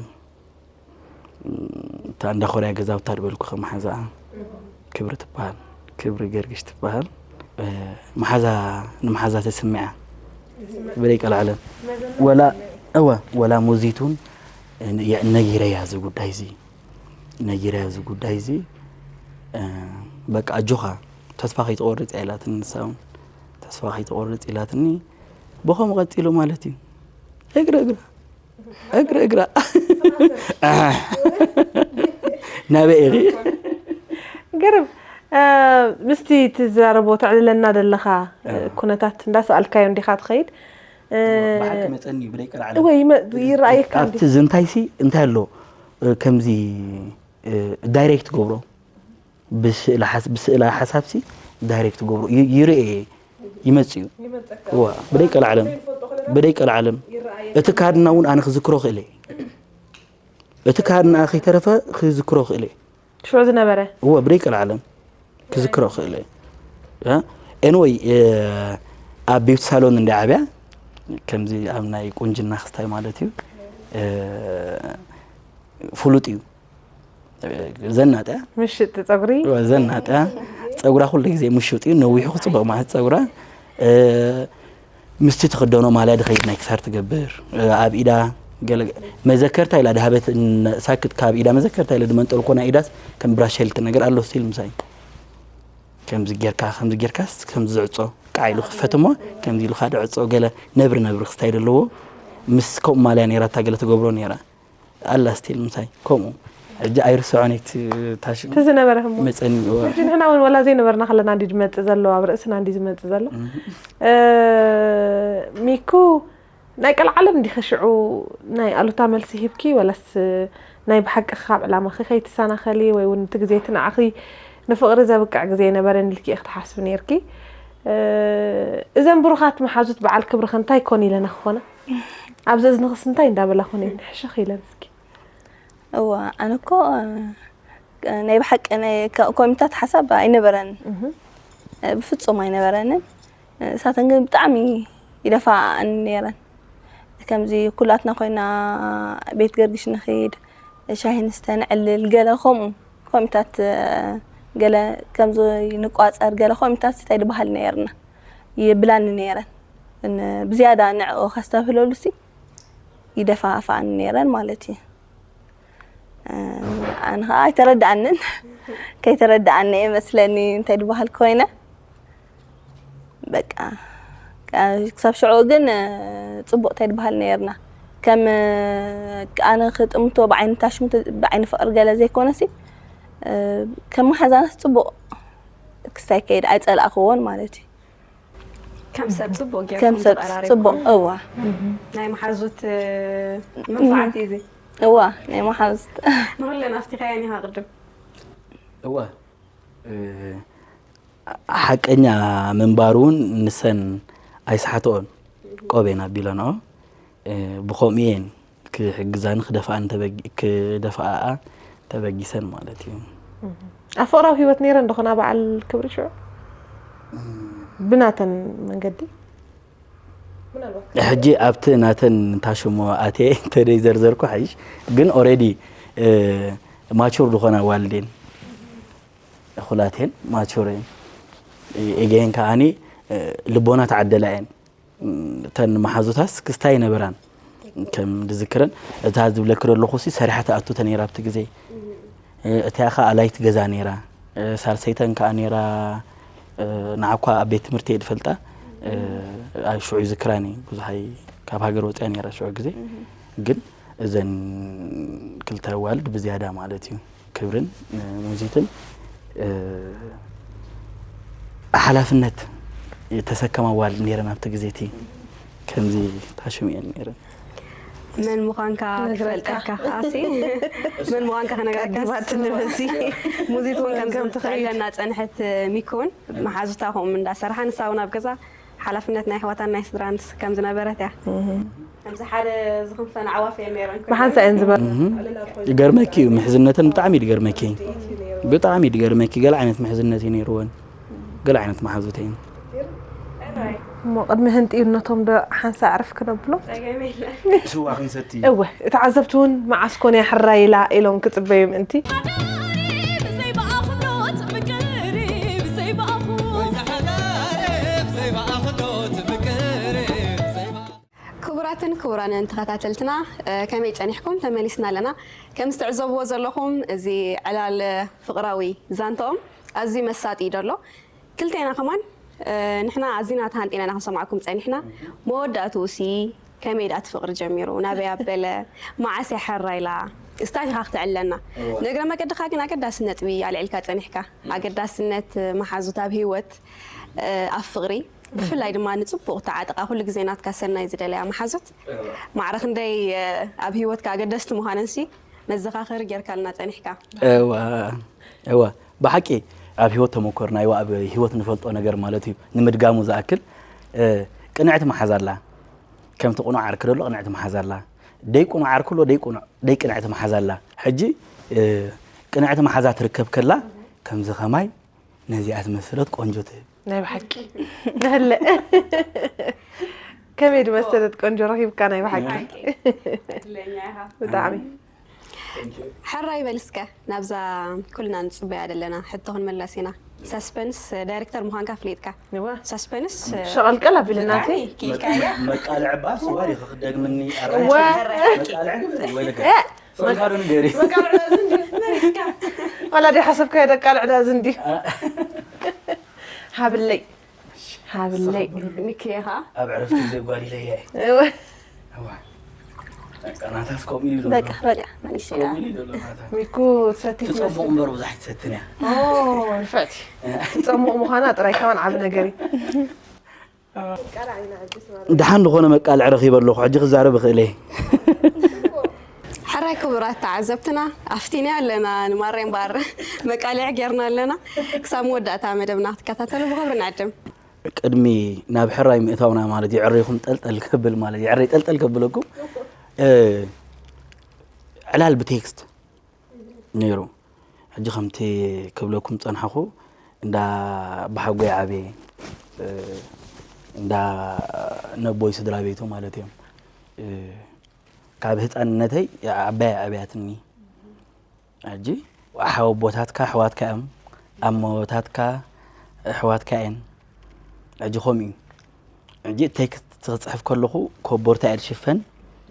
እታ እንዳ ኮርያ ገዛውታ ድበልኩ ከመሓዛኣ ክብሪ ትበሃል ክብሪ ገርግሽ ትበሃል መሓዛ ንመሓዛ ተስምዐ ብለይ ቀልዓለም ወላ እወ ወላ ሙዚቱን ነጊረያ እዚ ጉዳይ እዚ ነጊረያ እዚ ጉዳይ እዚ በቃ ኣጆኻ ተስፋ ከይትቆርፅ እያ ኢላትኒ ንሳውን ተስፋ ከይትቆርፅ ኢላትኒ ብኸምኡ ቀፂሉ ማለት እዩ እግረ እግረ እግረ እግራ ናበይ ኢኺ ገርም ምስቲ ትዛረቦ ተዕልለና ዘለኻ ኩነታት እንዳሰኣልካዮ እንዲኻ ትኸይድ ብሓቂ መፀኒ እዩ ብደይ ቀልዓለ ወይ ይረኣየካ ኣብቲ ዝንታይሲ እንታይ ኣሎ ከምዚ ዳይሬክት ገብሮ ብስእላ ሓሳብሲ ዳይሬክት ገብሮ ይርኤ ይመፅእ እዩ ብደይ ቀልዓለም ብደይ ቀልዓለም እቲ ካድና እውን ኣነ ክዝክሮ ክእለ እቲ ካድና ከይተረፈ ክዝክሮ ክእለ ሽዑ ዝነበረ እወ ብደይ ቀልዓለም ክዝክሮ ክእለ ኤንወይ ኣብ ቢውቲ ሳሎን እንደ ዓብያ ከምዚ ኣብ ናይ ቁንጅና ክስታይ ማለት እዩ ፍሉጥ እዩ ዘናጠያ ምሽጥ ፀጉሪ ዘናጠያ ፀጉራ ኩሉ ግዜ ምሽጥ እዩ ነዊሑ ክፅቡቅ ማለት ፀጉራ ምስቲ ትክደኖ ማልያ ድኸይድ ናይ ክሳር ትገብር ኣብ ኢዳ መዘከርታ ኢላ ድሃበት ሳክት ካብ ኢዳ መዘከርታ ኢለ ድመንጠልኮ ናይ ኢዳስ ከም ብራሸልቲ ነገር ኣሎ ስቲል ምሳይ ከምዚ ጌርካ ከምዚ ጌርካስ ከምዚ ዝዕጾ ቃዕ ኢሉ ክፈት እሞ ከምዚ ኢሉ ካደ ዕጾ ገለ ነብሪ ነብሪ ክስታይ ዘለዎ ምስ ከምኡ ማልያ ነይራታ ገለ ትገብሮ ነይራ ኣላ ስቲል ምሳይ ከምኡ ሕጂ ኣይርስዖን እዩ ታሽሙ እቲ ዝነበረ ህሞ መፀኒ ሕጂ ንሕና እውን ወላ ዘይነበርና ከለና እንዲ ዝመፅእ ዘሎ ኣብ ርእስና እንዲ ዝመፅእ ዘሎ ሚኩ ናይ ቀልዓለም እንዲኸ ሽዑ ናይ ኣሉታ መልሲ ሂብኪ ወላስ ናይ ብሓቂ ካብ ዕላማኺ ከይትሰናኸሊ ወይ እውን እቲ ግዜ እቲ ንዓኺ ንፍቕሪ ዘብቅዕ ግዜ ኣይነበረን ኢልኪ ኢኺ ትሓስቢ ነይርኪ እዘን ብሩኻት መሓዙት በዓል ክብርኸ እንታይ ኮን ኢለና ክኾና ኣብዚ እዝንኽስ እንታይ እንዳበላ ኮን ኢለን ሕሽኽ ኢለን እስኪ እዋ ኣነ እኮ ናይ ብሓቂ ናይ ኮሚታት ሓሳብ ኣይነበረንን ብፍፁም ኣይነበረንን እሳተን ግን ብጣዕሚ ይደፋኣኒ ነይረን ከምዚ ኩላትና ኮይና ቤት ገርግሽ ንኺድ ሻሂ ንስተ ንዕልል ገለ ከምኡ ኮሚታት ገለ ከምዚ ንቋፀር ገለ ኮሚታት እንታይ ድበሃል ነይርና ይብላኒ ነይረን ብዝያዳ ንዕኡ ከስተብህለሉ ሲ ይደፋፋኣኒ ነይረን ማለት እዩ ኣነ ከዓ ኣይተረድኣንን ከይተረድኣኒ እየ መስለኒ እንታይ ድበሃል ኮይነ በቃ ክሳብ ሽዑ ግን ፅቡቅ እንታይ ድበሃል ነይርና ከም ኣነ ክጥምቶ ብዓይኒ ታሽሙ ብዓይኒ ፍቅሪ ገለ ዘይኮነሲ ከም መሓዛናስ ፅቡቅ ክስታይ ከይድ ኣይፀላእክዎን ማለት እዩ ከም ሰብ ፅቡቅ ከም ሰብ ፅቡቅ እዋ ናይ መሓዙት መንፋዓት እዩ እዋ ናይ መሓዙት ንኩለን ኣፍቲኻየን ኢኻ ቅድም እዋ ሓቀኛ ምንባር እውን ንሰን ኣይሰሓትኦን ቆቤን ኣቢለንኦ ብኸምኡ እየን ክሕግዛኒ ክደፍኣን ተበጊ- ክደፍኣኣ ተበጊሰን ማለት እዩ። ኣብ ፍቕራዊ ህይወት ነይረን ዶ ኾና በዓል ክብሪ ሽዑ ብናተን መንገዲ ሕጂ ኣብቲ ናተን እንታሽሞ ኣትየ እንተደይ ዘርዘርኩ ሓይሽ ግን ኦሬዲ ማቹር ዝኾና ዋልዴን እኹላቴን ማቹር እየን ኤገየን ከዓኒ ልቦና ተዓደላ እየን እተን መሓዙታስ ክስታይ ነበራን ከም ድዝክረን እታ ዝብለኪ ዘለኹ ሲ ሰሪሓ ትኣቱ ተነይራ ኣብቲ ግዜ እቲኣ ኸዓ ኣላይት ገዛ ነይራ ሳልሰይተን ከዓ ነይራ ንዓኳ ኣብ ቤት ትምህርቲ እየ ዝፈልጣ። ኣብ ሽዑ ይዝክራኒ ብዙሓይ ካብ ሃገር ወፅያ ነይራ ሽዑ ግዜ። ግን እዘን ክልተ ኣዋልድ ብዝያዳ ማለት እዩ ክብርን ሙዚትን ሓላፍነት ተሰከማ ኣዋልድ ነይረን ኣብቲ ግዜ እቲ። ከምዚ ታሽም እየን ነይረን። መን ምዃንካ ክፈልጠካ ኣሲ መን ምዃንካ ክነግረካ ቀዲማትኒ በዚ። ሙዚት እውን ከም ከምዚ ከም ትኽእል ትኽእለና ፀንሐት ሚኮ እውን መሓዙታ ከምኡ እንዳሰርሓ ንሳ እውን ኣብ ገዛ ሓላፍነት ናይ ኣሕዋታን ናይ ስድራን ከም ዝነበረት እያ። ከምዚ ሓደ ዝኽንፈን ኣዕዋፍ እየን ነይረን። ብሓንሳ እየን ዝበ እህ፣ ይገርመኪ እዩ ምሕዝነተን ብጣዕሚ እዩ ዝገርመኪ። ብጣዕሚ እዩ ዝገርመኪ። ገለ ዓይነት ምሕዝነት እዩ ነይርወን። ገለ ዓይነት መሓዙት እየን። እሞ ቅድሚ ህንጥዩ ነቶም ዶ ሓንሳ ዕርፍ ክነብሎ? ጸገም የለን። ስዋ ክንሰቲ እወ፣ ተዓዘብቲ እውን መዓስ ኮን እያ ሕራይ ኢላ ኢሎም ክጽበዩ ምእንቲ። ክቡራትን ክቡራንን ተኸታተልትና፣ እ፣ ከመይ ጸኒሕኩም? ተመሊስና ኣለና። ከም ዝትዕዘብዎ ዘለኹም፣ እዚ ዕላል ፍቕራዊ ዛንትኦም ኣዝዩ መሳጢ እዩ ዘሎ። ክልቴና ከማን፣ እ፣ ንሕና ኣዚና ተሃንጢና ኢና ክንሰምዓኩም ጸኒሕና። መወዳእትኡሲ ከመይ ደኣ እቲ ፍቕሪ ጀሚሩ? ናበይ ኣበለ? መዓስ እያ ሕራይ ኢላ? እስታት ኢኻ ክተዕልለና። እወ። ንእግረ መገድኻ ግን ኣገዳሲ ነጥቢ ኣልዒልካ ጸኒሕካ። ኣገዳስነት መሓዙት ኣብ ህይወት፣ እ፣ ኣብ ፍቕሪ፣ ብፍላይ ድማ ንጽቡቕ ተዓጥቓ ኩሉ ግዜ ናትካ ሰናይ ዝደለያ መሓዙት። እወ። ማዕረ ክንደይ፣ እ፣ ኣብ ህይወትካ ኣገደስቲ ምዃነንሲ መዘኻኸሪ ጌርካልና ጸኒሕካ። እወ፣ እወ፣ ብሓቂ ኣብ ህይወት ተመኮርናዮ፣ ኣብ ህይወት ንፈልጦ ነገር ማለት እዩ። ንምድጋሙ ዝኣክል፣ እ፣ ቅንዕቲ መሓዛ ኣላ። ከምቲ ቁኑዕ ዓርኪ ደሎ ቅንዕቲ መሓዛ ኣላ። ደይ ቁኑዕ ዓርኪ ኣሎ፣ ደይ ቁኑዕ፣ ደይ ቅንዕቲ መሓዛ ኣላ። ሕጂ፣ እ፣ ቅንዕቲ መሓዛ ትርከብ ከላ፣ ከምዚ ኸማይ ነዚኣ ዝመሰለት ቆንጆ ትህብ። ናይ ብሓቂ ንህለ ከመይ ዝመሰለት ቆንጆ ረኺብካ ናይ ብሓቂ እድለኛ ኢኻ። ብጣዕሚ። ሕራይ በል እስከ ናብዛ ኩልና ንጽበያ ዘለና ሕቶ ክንምለስ ኢና። ሳስፐንስ ዳይሬክተር ምዃንካ ፍሊጥካ። እዋ። ሳስፐንስ ሸቐልቀል ኣቢልናቲ። ኪልካያ መቃልዕ ባ ስዋ ዲኺ ክደግምኒ ኣራይ እዋ። መቃልዕ ግበሪ ወይ ለገ ሰልካ ዶ ንገሪ ዋላ ዲ ሓሰብካዮ ደቃልዕ ዳ ዝንዲ ሃብለይ ሃብለይ ሚክያ ኸዓ ኣብ ዕረፍቲ ግዜ ጓዲለያ እየ እወ። እዋ በቃ ናታስ ከምኡ ኢሉ ዘሎ በቃ በቃ ከምኡ ኢሉ ዘሎ ናታ ሚኩ ትሰቲ ትፀቡቕ እምበር ብዙሕ ትሰትን እያ ንፍዕቲ ትፀሙቕ ምዃና ጥራይ ከማን ዓብ ነገር እዩ ደሓን ዝኾነ መቃልዕ ረኺበ ኣለኹ። ሕጂ ክዛረብ እኽእል እየ። ሕራይ ክቡራት ተዓዘብትና ኣፍቲና ኣለና ንማሬ እምበኣር መቃልዕ ጌርና ኣለና። ክሳብ መወዳእታ መደብና ክትከታተሉ ብኽብሪ ንዕድም። ቅድሚ ናብ ሕራይ ምእታውና ማለት የዕረይኹም ጠልጠል ከብል ማለት የዕረይ ጠልጠል ከብለኩም እ፣ ዕላል ብቴክስት ነይሩ። ሕጂ ከምቲ ክብለኩም ጸንሓኹ እንዳ ብሓጎይ ዓብየ እ፣ እንዳ ነቦይ ስድራ ቤቱ ማለት እዮም እ፣ ካብ ህፃንነተይ ዓባይ ኣብያትኒ ሕጂ ሓወቦታትካ ኣሕዋትካ እዮም ኣሞታትካ ኣሕዋትካ እየን ሕጂ ከምኡ እዩ ሕጂ ቴክስት ክፅሕፍ ከለኹ ኮቦርታ እየ ዝሽፈን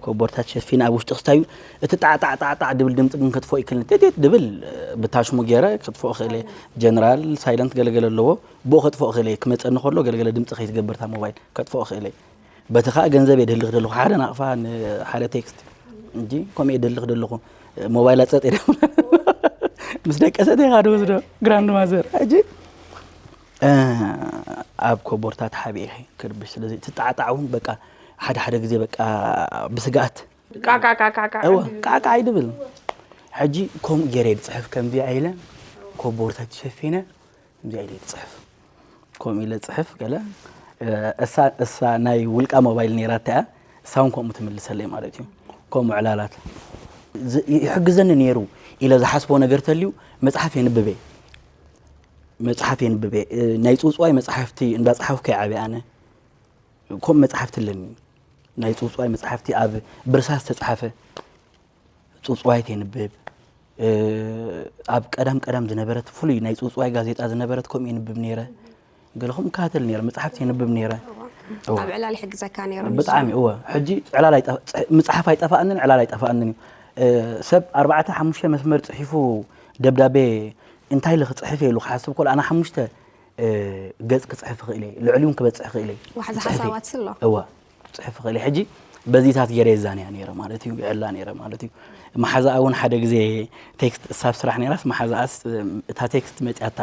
ኮቦርታ ትሸፊን ኣብ ውሽጢ ክስታዩ እቲ ጣዕጣዕጣዕጣዕ ድብል ድምፂ ግን ከጥፎ ይክልኒ ቴቴት ድብል ብታሽሙ ገይረ ከጥፎ እኽእል እየ ጀነራል ሳይለንት ገለገለ ኣለዎ ብኡ ከጥፎ እኽእል እየ ክመፀኒ ከሎ ገለገለ ድምፂ ከይትገብርታ ሞባይል ከጥፎ እኽእል እየ በቲ ኸኣ ገንዘብ እየ ድህልኽ ደለኹ ሓደ ናቕፋ ንሓደ ቴክስት እንጂ ከምኡ እየ ድህልኽ ደለኹ ሞባይላ ጸጥ እየ ምስ ደቀሰት እየ ኻደ ወስዶ ግራንድ ማዘር ሕጂ ኣብ ኮቦርታ ተሓቢኤ ክርብሽ ስለዚ ትጣዕጣዕ እውን በቃ ሓደ ሓደ ግዜ በቃ ብስግኣት ቃቃቃቃቃ እወ ቃቃ ኣይድብል ሕጂ ከምኡ ገይረ እየ ዝፅሕፍ ከምዚ ኢለ ኮቦርታ ተሸፊነ ከምዚ ኢለ እየ ዝፅሕፍ ከምኡ ኢለ ዝፅሕፍ ገለ እሳ እሳ ናይ ውልቃ ሞባይል ነይራታ እያ እሳ እውን ከምኡ ትምልሰለይ ማለት እዩ ከምኡ ዕላላት ይሕግዘኒ ነይሩ ኢለ ዝሓስቦ ነገር ተልዩ መፅሓፍ የንብበ መፅሓፍ የንብበ ናይ ፅውፅዋይ መፅሓፍቲ እንዳፀሓፍኩ ይዓብየ ኣነ ከምኡ መፅሓፍቲ ኣለኒ ናይ ፅውፅዋይ መፅሓፍቲ ኣብ ብርሳስ ዝተፅሓፈ ፅውፅዋይ ተንብብ ኣብ ቀደም ቀደም ዝነበረት ፍሉይ ናይ ፅውፅዋይ ጋዜጣ ዝነበረት ከምኡ የንብብ ነይረ ገለኹም እከታተል ነይረ መፅሓፍቲ የንብብ ነይረ ኣብ ዕላል ይሕግዘካ ነይሩ ብጣዕሚ እወ ሕጂ ዕላል ምፅሓፍ ኣይጠፋኣንን ዕላል ኣይጠፋኣንን እዩ ሰብ ኣርባዕተ ሓሙሽተ መስመር ፅሒፉ ደብዳቤ እንታይ ኢለ ክፅሕፍ ኢሉ ክሓስብ ከሎ ኣነ ሓሙሽተ እ፣ ገጽ ክጽሕፍ እኽእል እየ፣ ልዕሊኡ እውን ክበጽሕ እኽእል እየ። ዋሕዚ ክጽሕፍ እየ። ሓሳባት ስሎ። እወ፣ ክጽሕፍ እኽእል እየ። ሕጂ በዚታት ገይረ ይዛነያ ነይረ ማለት እዩ፣ ይዕላ ነይረ ማለት እዩ። መሓዛኣ እውን ሓደ ግዜ ቴክስት እሳ ኣብ ስራሕ ነይራስ፣ መሓዛኣስ፣ እም፣ እታ ቴክስት መጺኣታ፣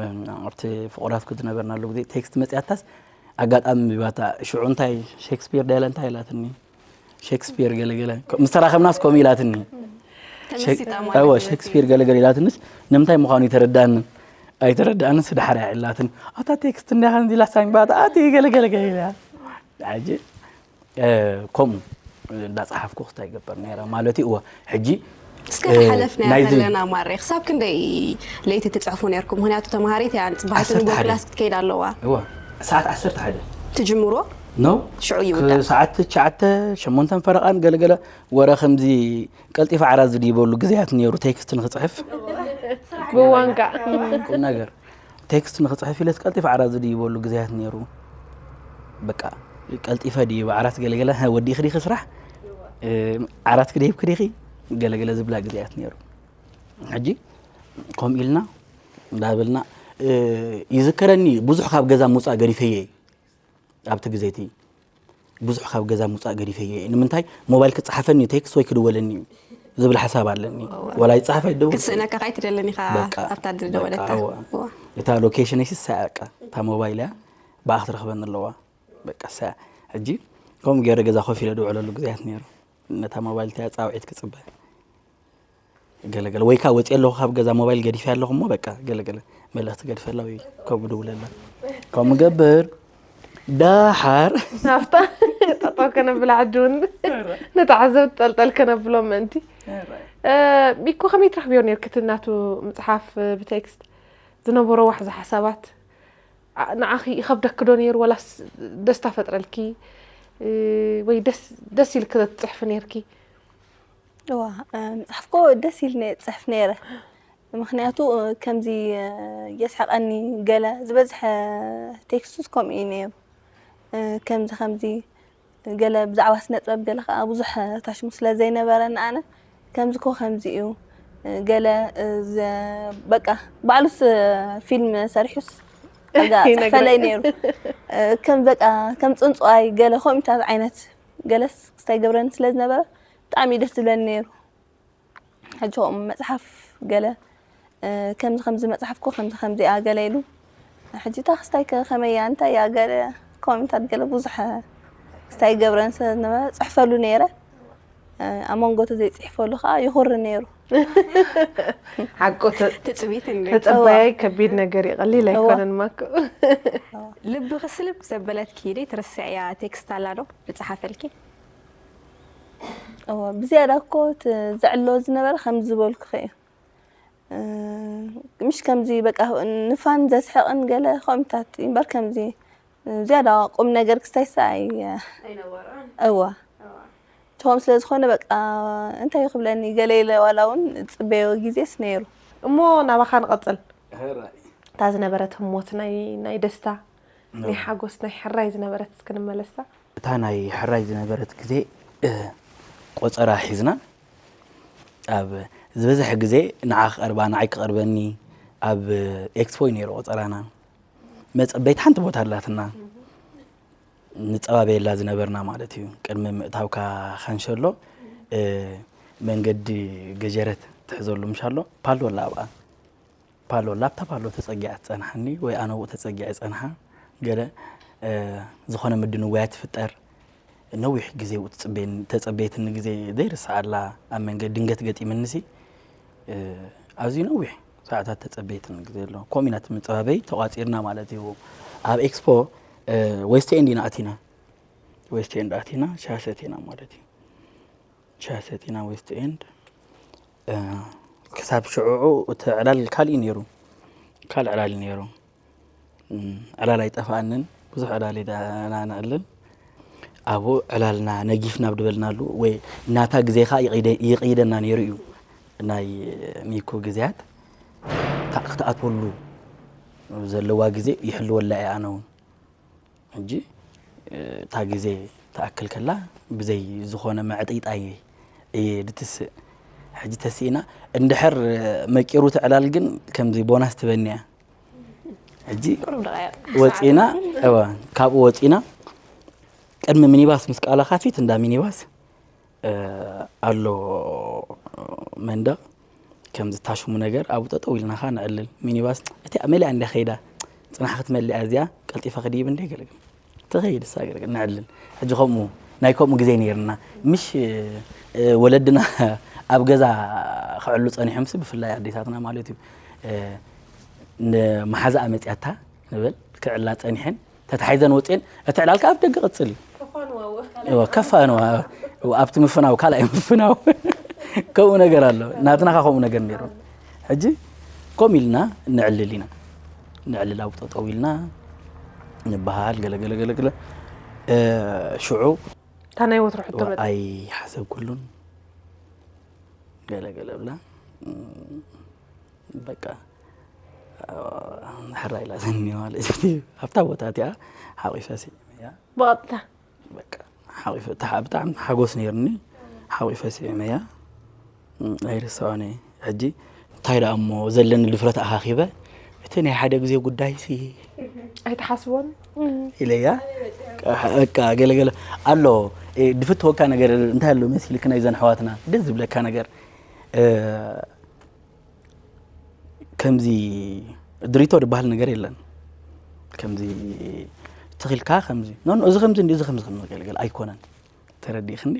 እም፣ ኣብቲ ፍቑራት ዝነበርናሉ ግዜ ቴክስት መጺኣታስ፣ ኣጋጣሚ ኣንቢባታ፣ ሽዑ እንታይ ሼክስፒር ድያ ኢላ እንታይ ኢላትኒ? ሼክስፒር ገለገለ። ምስ ተራኸብናስ ከምኡ ኢላትኒ። ተመሲጣ ማለት እወ፣ እዩ። ሼክስፒር ገለገለ ኢላትንስ፣ ንምንታይ ምዃኑ ኣይተረድኣንን፣ ኣይተረድኣንን፣ ስድሓር እያ ኢላትን። ኣታ ቴክስት እንዲያ ከምዚ ኢላ ሳንባታ፣ ኣቲ ገለገለ ገለ ኢላ። ሕጂ፣ እ፣ ከምኡ እንዳጸሓፍኩ ክስታይ ይገብር ነይረ ማለት እዩ። እወ፣ ሕጂ፣ እስከ እ፣ ተሓለፍናያ ናይዚ ከለና ማሬ፣ ክሳብ ክንደይ ለይቲ ትጽሕፉ ነይርኩም? ምክንያቱ ተምሃሪት እያ፣ ጽባሕ ዓሰርተ ትንጎ ሓደ። ክላስ ክትከይድ ኣለዋ። እወ፣ ሰዓት ዓሰርተ ሓደ። ትጅምሮ ኖ? ሽዑ ይውዳእ። ሰዓት ትሽዓተ፣ ሸሞንተን ፈረቓን ገለገለ፣ ወረ ከምዚ ቀልጢፈ ዓራት ዝድይበሉ ግዜያት ነይሩ፣ ቴክስት ንክጽሕፍ። ብዋንካ ቁም ነገር። ቴክስት ንክጽሕፍ ኢለስ ቀልጢፈ ዓራት ዝድይበሉ ግዜያት ነይሩ። በቃ፣ ቀልጢፈ ድይብ ዓራት ገለገለ፣ "ሀ፣ ወዲእኺ ዲኺ ስራሕ? እ፣ ዓራት ክደይብኪ ዲኺ?" ገለገለ ዝብላ ግዜያት ነይሩ። ሕጂ፣ ከምኡ ኢልና፣ እንዳበልና፣ እ፣ ይዝከረኒ፣ ብዙሕ ካብ ገዛ ምውጻእ ገዲፈየ እየ። ኣብቲ ግዜ እቲ ብዙሕ ካብ ገዛ ምውጻእ ገዲፈዮ እየ። ንምንታይ? ሞባይል ክጸሓፈኒ እዩ፣ ቴክስት ወይ ክድወለኒ እዩ ዝብል ሓሳብ ኣለኒ። ዋላ ይጸሓፍ ኣይደውል። ክትስእነካ ካይ ትደለኒ ኢኻ በቃ፣ ኣብታ ዝደወለታ። በቃ፣ እወ። እወ። እታ ሎኬሽነይ ስሳ እያ፣ በቃ፣ እታ ሞባይል እያ፣ ብኣ ክትረኽበኒ ኣለዋ። በቃ፣ እሳ እያ። ሕጂ ከምኡ ገይረ ገዛ ኮፍ ኢለ ድውዕለሉ ግዜያት ነይሩ። ነታ ሞባይል እቲኣ ጻውዒት ክጽበ። ገለገለ ወይ ከዓ ወፂአ ኣለኹ ካብ ገዛ ሞባይል ገዲፈ ኣለኹ እሞ በቃ ገለገለ መልእኽቲ ገድፈላ ወይ ከምኡ ድውለላ ከምኡ ገብር። ዳሓር ናፍታ ጠጠው ከነብላ ሕጂ እውን ነቲ ዓዘብ ጠልጠል ከነብሎ ምእንቲ። እ፣ ሚኮ ከመይ ትረኽብዮ ነርኪ እቲ ናቱ ምፅሓፍ ብቴክስት ዝነበሮ ዋሕዚ ሓሳባት? ኣ-፣ ንዓኺ ይኸብደኪ ዶ ነይሩ ወላስ ደስታ ፈጥረልኪ? እ፣ ወይ ደስ ደስ ኢልኪ ትፅሕፊ ነርኪ? እዋ፣ እ፣ ምፅሓፍኮ ደስ ኢልኒ እየ ዝፅሕፍ ነይረ። ምኽንያቱ፣ እ፣ ከምዚ፣ እ፣ የስሕቐኒ ገለ ዝበዝሐ ቴክስቱስ ከምኡ እዩ ነይሩ። እ፣ ከምዚ ከምዚ ገለ ብዛዕባ ስነ ጥበብ ገለ ከዓ ብዙሕ ታሽሙ ስለ ዘይነበረኒ ኣነ ከምዚ ኮ ከምዚ እዩ፣ እ፣ ገለ፣ እ፣ ዘ-፣ በቃ ባዕሉስ፣ እ፣ ፊልም ሰሪሑስ ኣብዛ ይነግረን። ፅሕፈለይ ነይሩ። እ፣ ከም በቃ ከም ፅንፅዋይ ገለ ኮሚታት ዓይነት ገለስ ክስታይ ገብረኒ ስለ ዝነበረ ብጣዕሚ እዩ ደስ ዝብለኒ ነይሩ። ሕጂ ከምኡ መፅሓፍ ገለ፣ እ፣ ከምዚ ከምዚ መፅሓፍኮ ከምዚ ከምዚ እያ ገለ ኢሉ። ሕጂ እታ ክስታይ ከ ከመይ እያ እንታይ እያ ገለ ኮሜንታት ገለ ብዙሕ ክስታይ ገብረን ስለ ዝነበረ ፅሕፈሉ ነይረ። እ፣ ኣብ መንጎ ተዘይፅሒፈሉ ከዓ ይኹሪ ነይሩ። ሓቁ ተ- ትፅቢት እንደ ተፀባያይ ከቢድ ነገር እዩ፣ ቀሊል እዋ። ኣይኮነን ማኮ። ልብኺ ስልብ ዘበለትኪ ደይ ትርስዕያ ቴክስት ኣላ ዶ ዝፀሓፈልኪ? እወ፣ ብዝያዳ እኮ እቲ ዘዕሎ ዝነበረ ከምዚ ዝበልኩኺ እዩ። እ፣ ምሽ ከምዚ በቃ ንፋን ዘስሕቕን ገለ ኮሜንታት እዩ እምበር ከምዚ ዝያዳ ቁም ነገር ክስታይሳ ኣይ-፣ እወ። ቶም ስለ ዝኾነ በቃ እንታይ ክብለኒ ገለ ኢለ ዋላ እውን ዝፅበዮ ግዜስ ነይሩ። እሞ ናባኻ ንቐፅል። እታ ዝነበረት ህሞት ናይ ናይ ደስታ ናይ ሓጎስ ናይ ሕራይ ዝነበረት እስኪ ንመለሳ። እታ ናይ ሕራይ ዝነበረት ግዜ፣ እ፣ ቆፀራ ሒዝና ኣብ ዝበዝሐ ግዜ ንዓ ክቐርባ ንዓይ ክቐርበኒ ኣብ ኤክስፖ እዩ ነይሩ ቆፀራና። መፀበይት ሓንቲ ቦታ ኣላትና ንፀባበየላ ዝነበርና ማለት እዩ። ቅድሚ ምእታውካ ካንሸሎ፣ እ፣ መንገዲ ገጀረት ትሕዘሉ ምሻሎ ፓሎ ኣላ ኣብኣ ፓሎ ላብታ ፓሎ ተፀጊዐ ትፀንሓኒ ወይ ኣነ ብኡ ተፀጊዐ ፀንሓ ገለ፣ እ፣ ዝኾነ ምድንዋያት ትፍጠር። ነዊሕ ግዜ ብኡ ትፅበየኒ ተፀበየትኒ ግዜ ዘይርስዓላ ኣብ መንገዲ ድንገት ገጢምንሲ፣ እ፣ ኣዝዩ ነዊሕ ሰዓታት ተፀበየትኒ ግዜ ኣሎ። ከምኡ ኢና እቲ ምፅባበይ ተቋፂርና ማለት እዩ። ኣብ ኤክስፖ፣ እ፣ ዌስት ኤንድ ኢና ኣቲና። ዌስት ኤንድ ኣቲና ሻሂ ሰቲና ማለት እዩ። ሻሂ ሰቲና ዌስት ኤንድ፣ እ፣ ክሳብ ሽዑዑ እቲ ዕላል ካልእ እዩ ነይሩ። ካልእ ዕላል እዩ ነይሩ። እም፣ ዕላል ኣይጠፍኣንን። ብዙሕ ዕላል ኢና ነዕልል። ኣብኡ ዕላልና ነጊፍና ኣብ ድበልናሉ ወይ ናታ ግዜ ኸኣ ይቕይደ-፣ ይቕይደና ነይሩ እዩ። ናይ ሚኮ ግዜያት ታ-፣ ክትኣትወሉ ዘለዋ ግዜ ይሕልወላ እየ ኣነ እውን። ሕጂ፣ እ፣ እታ ግዜ ትኣክል ከላ ብዘይ ዝኾነ ምዕጥይጣይ እየ ድትስእ። ሕጂ ተስኢና እንድሕር መቂሩ እቲ ዕላል ግን ከምዚ ቦናስ ትበኒ እያ። ሕጂ ወፂና፣ እወ፣ ካብኡ ወፂና ቅድሚ ሚኒባስ ምስ ቃላኻ ፊት እንዳ ሚኒባስ ኣሎ መንደቕ፣ ከምዚ ታሽሙ ነገር ኣብኡ ጠጠው ኢልና ኻ ንዕልል። ሚኒባስ እቲኣ መሊኣ እንድያ ከይዳ፣ ጽናሕ ክትመልእ እያ እዚኣ፣ ቀልጢፈ ክድይብ እንደ ገለ ትኸይድ እሳ ገለ ንዕልል። ሕጂ ከምኡ ናይ ከምኡ ግዜ ነይርና። ምሽ ወለድና ኣብ ገዛ ክዕሉ ጸኒሖምሲ፣ ብፍላይ ኣዴታትና ማለት እዩ። ንመሓዛኣ መጺኣታ ንበል፣ ክዕላ ጸኒሐን ተታሒዘን ወፅኤን እቲ ዕላል ከዓ ኣብ ደገ ቅፅል እዩ። እወ፣ ከፋንዋ፣ ኣብቲ ምፍናው ካልኣይ ምፍናው ከምኡ ነገር ኣሎ። ናትና ከ ከምኡ ነገር ነይሩ። ሕጂ ከም ኢልና ንዕልል ኢና፣ ንዕልል ኣብ ጠጠው ኢልና ንበሃል ገለገለ ገለገለ። ሽዑ እታ ናይ ወትሮ ሕቶ መ- ኣይሓሰብኩሉን ገለገለ ብላ። በቃ ሕራ ኢላ ዘኒ ማለት እዩ። ኣብታ ቦታ እቲኣ ሓቂፈ ስዒመያ። ብቐጥታ በቃ ሓቂፈ፣ ብጣዕሚ ሓጎስ ነይርኒ። ሓቂፈ ስዒመያ። ኣይርሳዖን እየ። ሕጂ እንታይ ደኣ እሞ ዘለኒ ድፍረት ኣኻኺበ፣ እቲ ናይ ሓደ ግዜ ጉዳይሲ ኣይትሓስቦን። ኢለያ። በቃ ገለገለ ኣሎ። ድፍትወካ ነገር እንታይ ኣሎ መሲልክ፣ ናይዘን ኣሕዋትና ደስ ዝብለካ ነገር ከምዚ ድሪቶ ዝበሃል ነገር የለን። ከምዚ ትኺልካ ከምዚ ኖ እዚ ከምዚ እዚ ከምዚ ከምዚ ገልገል ኣይኮነን። ተረዲእክኒ?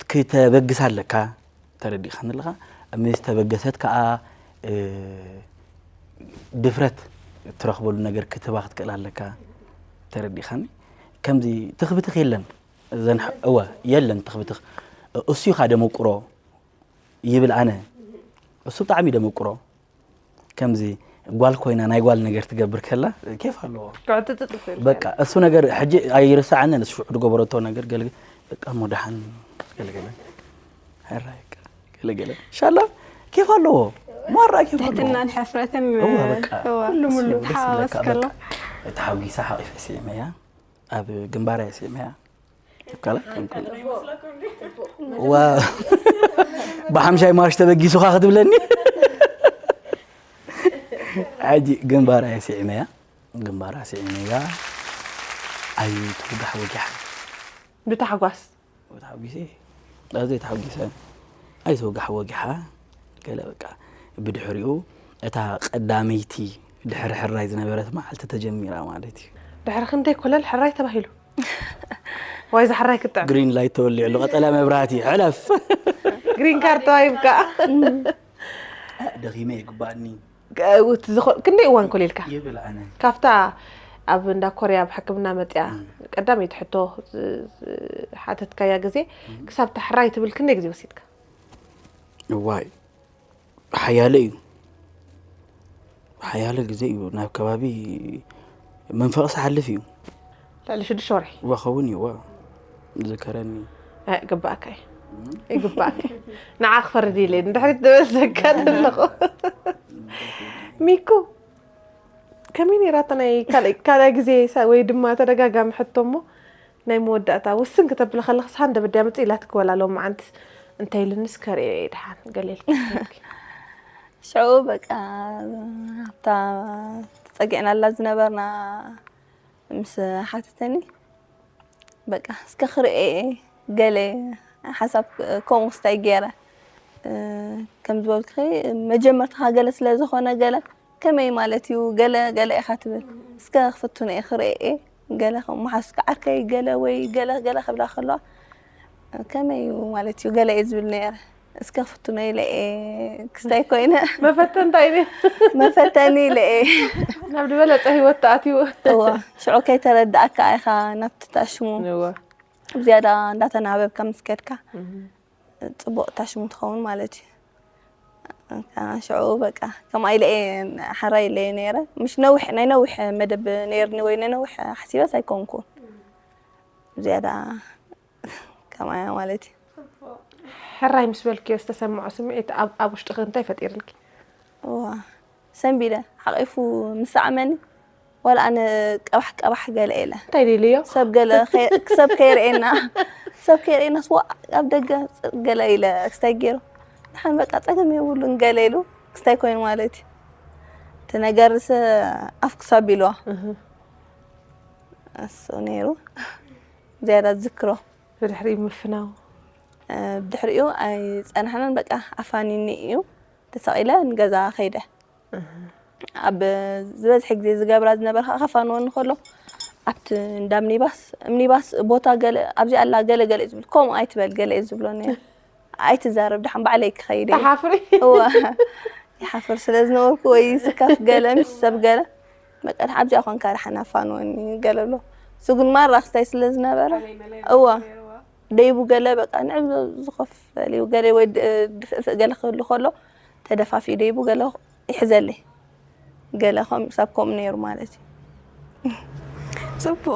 ክትበግስ ኣለካ። ተረዲእካኒ ኣለካ? ምስ ተበገሰት ከዓ ድፍረት ትረኽበሉ ነገር ክትህባ ክትክእል ኣለካ። ተረዲእካኒ? ከምዚ ትኽብትኽ የለን። እወ የለን ትኽብትኽ። እሱ ኢኻ ደመቁሮ ይብል ኣነ። እሱ ብጣዕሚ ደመቁሮ። ከምዚ ጓል ኮይና ናይ ጓል ነገር ትገብር ከላ ኬፍ ኣለዎ። በቃ እሱ ነገር ሕጂ ኣይርሳዓንን። እሱ ሽዑ ዝገበረቶ ነገር ገልገ በቃ እሞ ደሓን ገልገለ ሕራይ ገለገለ ሻላ ኬፍ ኣለዎ። ማራ ኬፍ ኣለዎ። ትሕትናን ሕፍረትን እወ በቃ ኩሉ ሙሉ ተሓዋወስ ከሎ ተሓጒሳ ሓቂፈ ስዒመያ። ኣብ ግንባራ እየ ስዒመያ። ይብካላ ዋ ብሓምሻይ ማሽ ተበጊሱኻ ክትብለኒ። ሕጂ ግንባራ እየ ስዒመያ። ግንባራ ስዒመያ። ኣይትውጋሕ ወጊሓ። ብታሕጓስ ተሓጒሰ ኣዝየ ተሓጒሰ። ኣይትውጋሕ ወጊሓ። ገለ በቃ ብድሕሪኡ እታ ቀዳመይቲ ድሕሪ ሕራይ ዝነበረት መዓልቲ ተጀሚራ ማለት እዩ። ድሕሪ ክንደይ ኮለል ሕራይ ተባሂሉ? ዋይ ዝሕራይ ክጥዕም ግሪን ላይት ተወሊዕሉ ቀጠልያ መብራህቲ ሕለፍ። ግሪን ካርድ ተዋሂብካ። ደኺመ ይግባኣኒ ክንደይ እዋን ኮሊልካ? ይብል ኣነ። ካብታ ኣብ እንዳ ኮርያ ኣብ ሕክምና መፅያ ቀዳመይቲ ሕቶ ሓተትካያ ግዜ ክሳብ ሕራይ ትብል ክንደይ ግዜ ወሲድካ? እዋይ ሓያለ እዩ። ሓያለ ግዜ እዩ ናብ ከባቢ መንፈቕ ዝሓልፍ እዩ። ልዕሊ ሽዱሽተ ወርሒ ወኸውን እዩ ዋ ዝከረኒ። ይግባእካ እዩ ይግባእካ እዩ። ንዓ ክፈርድ ኢለ እንድሕሪት ዝበዘካ ዘለኹ ሚኩ ከመይ ነይራ እታ ናይ ካልኣይ ግዜ ወይ ድማ ተደጋጋሚ ሕቶ እሞ ናይ መወዳእታ ውስን ክተብለ ከለኽስ ሃንደበት ድያ ምፅእ ኢላትክ ወላ ሎም መዓንትስ እንታይ ኢልንስ ከርእዮ እየ ድሓን ገለ ኢልኪ ሽዑ በቃ ኣብታ ተፀጊዕናላ ዝነበርና ምስ ሓተተኒ በቃ እስከ ክርእየ ገለ ሓሳብ ከምኡ ክስታይ ገይረ ከም ዝበልክኺ መጀመርትኻ ገለ ስለ ዝኾነ ገለ ከመይ ማለት እዩ ገለ ገለ ኢኻ ትብል እስከ ክፍትኖ እየ ክርእየ ገለ ከም መሓዝካ ዓርከይ ገለ ወይ ገለ ገለ ክብላ ከለዋ ከመይ እዩ ማለት እዩ ገለ እየ ዝብል ነይረ እስከ ክፍትኖ ኢለ እየ ክስታይ ኮይነ መፈተንታ ኢለ መፈተኒ ኢለ እየ ናብ ዝበለፀ ህይወት ተኣትዩ እዋ ሽዑ ከይተረዳእካ ኢኻ ናብቲ ታሽሙ እዋ ብዝያዳ እንዳተናበብካ ምስ ከድካ ፅቡቕ ታሽሙ ትኸውን ማለት እዩ ሽዑ በቃ ከምኣ ኢለ እየ ሓራ ኢለ እየ ነይረ ምሽ ነዊሕ ናይ ነዊሕ መደብ ነይርኒ ወይ ናይ ነዊሕ ሓሲበስ ኣይኮንኩን ዝያዳ ከምኣያ ማለት እዩ ሕራይ ምስ በልክዮ ዝተሰምዖ ስምዒት ኣብ ኣብ ውሽጥኺ እንታይ ፈጢርልኪ እዋ ሰንቢደ ሓቂፉ ምስ ሰዓመኒ ዋላ ኣነ ቀባሕ ቀባሕ ገለ ኢለ እንታይ ደልዮ ሰብ ገለ ሰብ ከይርእየና ሰብ ከይርእየና ስዋ ኣብ ደገ ገለ ኢለ ክስታይ ገይሩ ንሓን በቃ ፀገም የብሉን ገለ ኢሉ ክስታይ ኮይኑ ማለት እዩ እቲ ነገርስ ኣፍ ክሳብ ኢልዋ እሱ ነይሩ። ዝያዳ ዝክሮ ብድሕሪ ምፍናው ብድሕሪኡ ኣይፀናሕናን። በቃ ኣፋኒኒ እዩ ተሰቒለ ንገዛ ከይደ። ኣብ ዝበዝሐ ግዜ ዝገብራ ዝነበረ ከዓ ከፋንወኒ ከሎ ኣብቲ እንዳ ምኒባስ ምኒባስ ቦታ ገለ ኣብዚ ኣላ ገለ ገለ እዩ ዝብል ከምኡ ኣይትበል ገለ እዩ ዝብሎ ነይሩ። ኣይትዛረብ ደሓን ባዕለይ ክኸይድ እየ። ተሓፍሪ እዋ ይሓፍር ስለ ዝነበርኩ ወይ ስካፍ ገለ ምስ ሰብ ገለ በቃ ኣብዚኣ ኮንካ ደሓን ኣፋንወኒ ገለ ኣሎ። እሱ ግን ማራ ክስታይ ስለ ዝነበረ እዋ ደይቡ ገለ በቃ ንዕብ ዝኸፈል እዩ ገለ ወይ ድፍእፍእ ገለ ክህሉ ከሎ ተደፋፊኡ ደይቡ ገለ ይሕዘለይ ገለ ከም ሰብ ከምኡ ነይሩ ማለት እዩ። ፅቡቕ።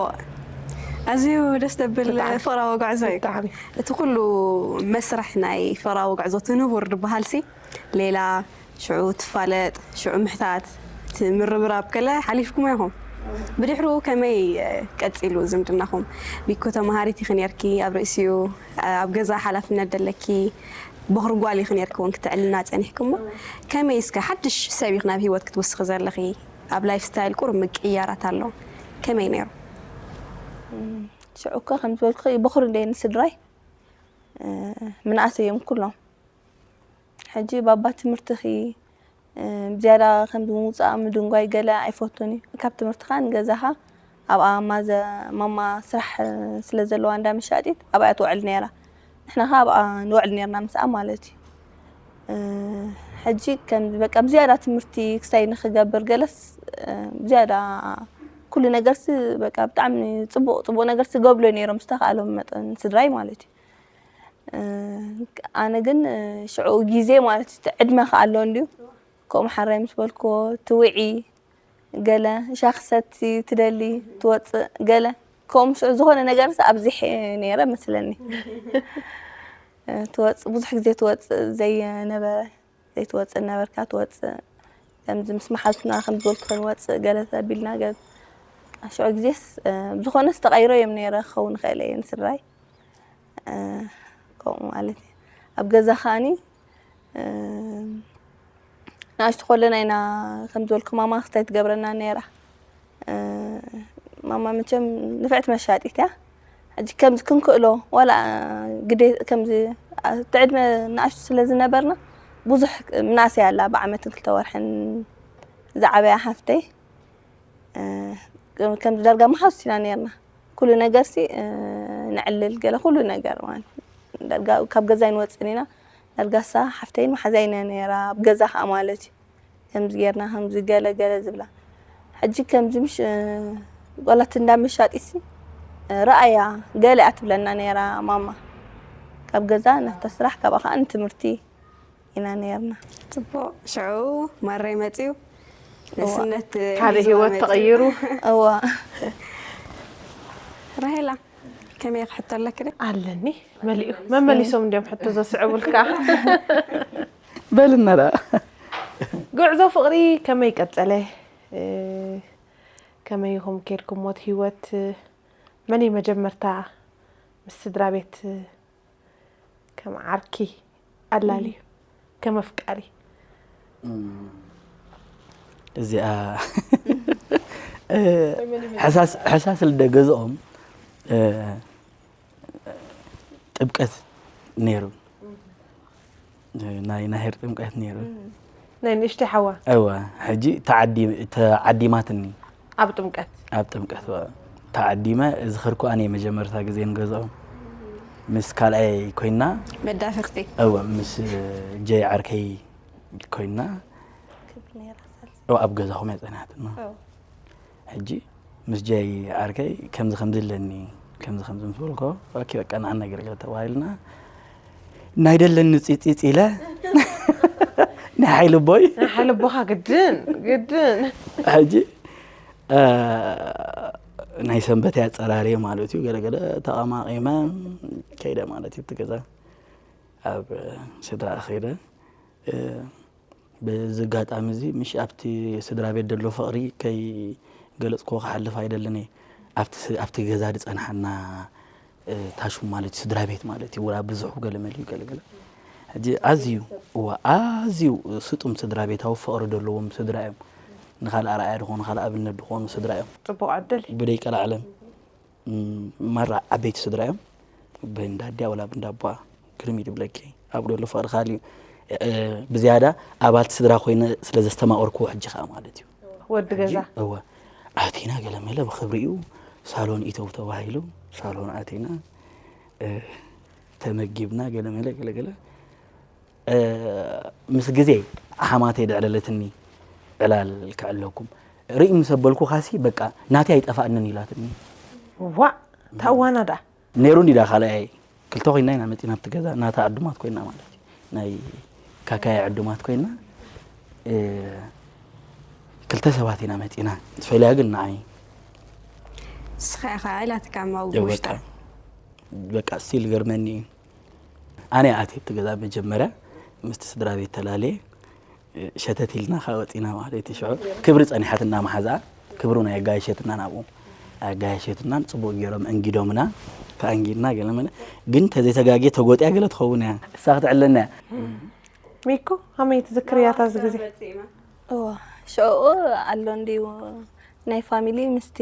ኣዝዩ ደስ ደብል ፍቕራዊ ጉዕዞ እዩ። ብጣዕሚ እቲ ኩሉ መስርሕ ናይ ፍቕራዊ ጉዕዞ እቲ ንቡር ዝበሃል ሲ ሌላ ሽዑ ትፋለጥ ሽዑ ምሕታት እቲ ምርብራብ ከለ ሓሊፍኩሞ ኢኹም። ብድሕሩ ከመይ ቀፂሉ ዝምድናኹም? ቢኮ ተምሃሪት ኢኺ ነርኪ ኣብ ርእሲኡ ኣብ ገዛ ሓላፍነት ደለኪ ቦኽሪ ጓል ኢኺ ነርኪ እውን ክትዕልና ፀኒሕክሞ ከመይ እስከ ሓድሽ ሰብ ኢኺ ናብ ሂወት ክትውስኺ ዘለኺ ኣብ ላይፍ ስታይል ቁሩብ ምቅይያራት ኣሎ ከመይ ነይሩ? ሽዑ እኮ ከም ዝበልኩ ቦኽሪ እንደ ንስድራይ ምንኣሰ እዮም ኩሎም ሕጂ ባባ ትምህርትኺ ብዝያዳ ከምዚ ምውፃእ ምድንጓይ ገለ ኣይፈቱን እዩ። ካብ ትምህርትኻ ንገዛኻ ኣብኣ ማዘ ማማ ስራሕ ስለ ዘለዋ እንዳ መሻጢት ኣብኣ ትውዕል ነይራ። ንሕና ኸ ኣብኣ ንውዕል ነይርና ምስኣ ማለት እዩ። ሕጂ ከም በቃ ብዝያዳ ትምህርቲ ክሳይ ንክገብር ገለስ ብዝያዳ ኩሉ ነገርሲ በቃ ብጣዕሚ ፅቡቕ ፅቡቕ ነገርሲ ገብሎ ነይሮም ዝተኽኣሎም መጠን ስድራይ ማለት እዩ። ኣነ ግን ሽዑ ግዜ ማለት እቲ ዕድመ ከ ኣሎ እንድዩ ከምኡ ሓራይ ምስ በልክዎ ትውዒ ገለ ሻኺ ሰቲ ትደሊ ትወፅእ ገለ ከምኡ ሽዑ ዝኾነ ነገር ኣብዚሐ ነይረ መስለኒ ትወፅእ ብዙሕ ግዜ ትወፅእ ዘይነበረ ዘይትወፅእ ነበርካ ትወፅእ ከምዚ ምስ መሓዙትና ከም ዝበልኩ ክንወፅእ ገለ ተቢልና ገ ሽዑ ግዜስ ብዝኾነስ ተቐይሮ እዮም ነይረ ክኸውን ይኽእል እየ ንስድራይ ከምኡ ማለት እዩ ኣብ ገዛ ከዓኒ ንኣሽቱ ከለና ኢና ከም ዝበልኩ ማማ ክስታይ ትገብረና ነይራ ማማ መቸም ንፍዕቲ መሻጢት እያ ሕጂ ከምዚ ክንክእሎ ዋላ ግዴ ከምዚ እቲ ዕድመ ንኣሽቱ ስለ ዝነበርና ብዙሕ ምናእሰይ ኣላ ብዓመትን ክልተ ወርሕን ዝዓበያ ሓፍተይ ከምዚ ዳርጋ መሓዙት ኢና ነርና ኩሉ ነገር ሲ ንዕልል ገለ ኩሉ ነገር ማለት ዳርጋ ካብ ገዛ ኣይንወፅን ኢና ዳርጋ ሳ ሓፍተይን መሓዛይን እያ ነራ ኣብ ገዛ ከዓ ማለት እዩ ከምዚ ጌርና ከምዚ ገለ ገለ ዝብላ ሕጂ ከምዚ ምሽ ጓላት እንዳ መሻጢ ሲ ረኣያ ገለ እያ ትብለና ነራ ማማ ካብ ገዛ ናፍታ ስራሕ ካብኣ ከዓ ንትምህርቲ ኢና ነርና ፅቡቅ ሽዑ ማረይ መፅዩ ንእስነት ሓደ ሒዝዋ ህይወት መፅዩ። ተቐይሩ እዋ ራሄላ ከመይ ክሕቶ ኣለክ ዶ ኣለኒ መሊኡ መመሊሶም እንዲዮም ሕቶ ዘስዕቡልካ በልና ደኣ ጉዕዞ ፍቕሪ ከመይ ቀጸለ እ፣ ከመይ ኢኹም ከይድኩሞት ህይወት መን እዩ መጀመርታ ምስ ስድራ ቤት ከም ዓርኪ ኣላልዩ ከም ኣፍቃሪ እዚኣ ሕሳስ- ሕሳስ ልደ ገዝኦም እ፣ ጥምቀት ነይሩ ናይ ናሄር ጥምቀት ነይሩ ናይ ንእሽተይ ሓዋ እወ ሕጂ ተዓዲ- ተዓዲማትኒ ኣብ ጥምቀት ኣብ ጥምቀት እወ። ተዓዲመ ዝኸርኩ ኣነ መጀመርታ ግዜ ንገዝኦም ምስ ካልኣይ ኮይና መዳፍርቲ እወ ምስ ጀይ ዓርከይ ኮይና እወ ኣብ ገዛኹም እያ ፀናሕትና ሕጂ ምስ ጀይ ዓርከይ ከምዚ ከምዚ ኣለኒ ከምዚ ከምዚ ምስ በልኮ ኦኬ በቃ ንዓና ገርገር ተባሂልና ናይ ደለኒ ፂፂፅ ኢለ ናይ ሓይሊ ቦይ ሓለቦኻ ግድን ግድን ሕጂ እ፣ ናይ ሰንበት እያ ፀራርየ ማለት እዩ ገለገለ ተቐማቂመ ከይደ ማለት እዩ እቲ ገዛ ኣብ ስድራ ከይደ እ፣ በዚ ኣጋጣሚ እዚ ምሽ ኣብቲ ስድራ ቤት ዘሎ ፍቕሪ ከይገለፅክዎ ክሓልፍ ኣይደልን እየ ኣብቲ ስ- ኣብቲ ገዛ ዝፀንሓና እ፣ ታሹም ማለት እዩ ስድራ ቤት ማለት እዩ ውላ ብዙሑ ገለመል እዩ ገለገለ ሕጂ ኣዝዩ እዋ ኣዝዩ ስጡም ስድራ ቤታዊ ፍቕሪ ዘለዎም ስድራ እዮም ንኻልእ ኣርኣያ ዝኾኑ፣ ንኻልእ ኣብነት ዝኾኑ ስድራ እዮም። ጽቡቕ ዕድል እዩ። ብደይ ቀላዓለም ማራ ዓበይቲ ስድራ እዮም። ብንዳዲያ ወላ ብንዳባ ግርም ይድብለኪ ኣብ ደሎ ፍቕሪ ካል እዩ። ብዝያዳ ኣባልቲ ስድራ ኮይነ ስለ ዘስተማቐርኩዎ ሕጂ ከዓ ማለት እዩ። ወዲ ገዛ እወ ኣቲና ገለ መለ ብክብሪ እዩ ሳሎን ኢተው ተባሂሉ ሳሎን ኣቲና ተመጊብና ገለ መለ ገለገለ ምስ ግዜ ሓማተይ ደዕለለትኒ ዕላል ክዕለኩም ርኢ ምስ ኣበልኩ ካሲ በቃ ናተይ ኣይጠፋእንን ኢላትኒ። ዋእ ታዋና ዳ ነይሩ እንዲዳ ካልኣይ ክልተ ኮይና ኢና መፂና ኣብቲ ገዛ ናታ ዕዱማት ኮይና ማለት እዩ ናይ ካካያ ዕዱማት ኮይና ክልተ ሰባት ኢና መፂና ትፈልያ ግን ንዓይ ንስኻ ኢኻ ኢላትካ ማው በቃ ውሽጣ በቃ ስቲል ገርመኒ እዩ ኣነ ኣትየ ኣብቲ ገዛ መጀመርያ ምስቲ ስድራ ቤት ተላለየ ሸተት ኢልና ካብ ወፂና ማለት እዩ ሽዑ ክብሪ ፀኒሓትና መሓዝኣ ክብሩ ናይ ኣጋየሸትና ናብኡ ኣጋየሸትናን ፅቡቅ ገይሮም እንጊዶምና ተኣንጊድና ገለ መለ ግን ተዘይተጋግየ ተጎጥያ ገለ ትኸውን እያ እሳ ክትዕለና እያ ሚኮ ከመይ ትዝክርያ እታ ግዜ እዋ ሽዑኡ ኣሎ እንድዩ ናይ ፋሚሊ ምስቲ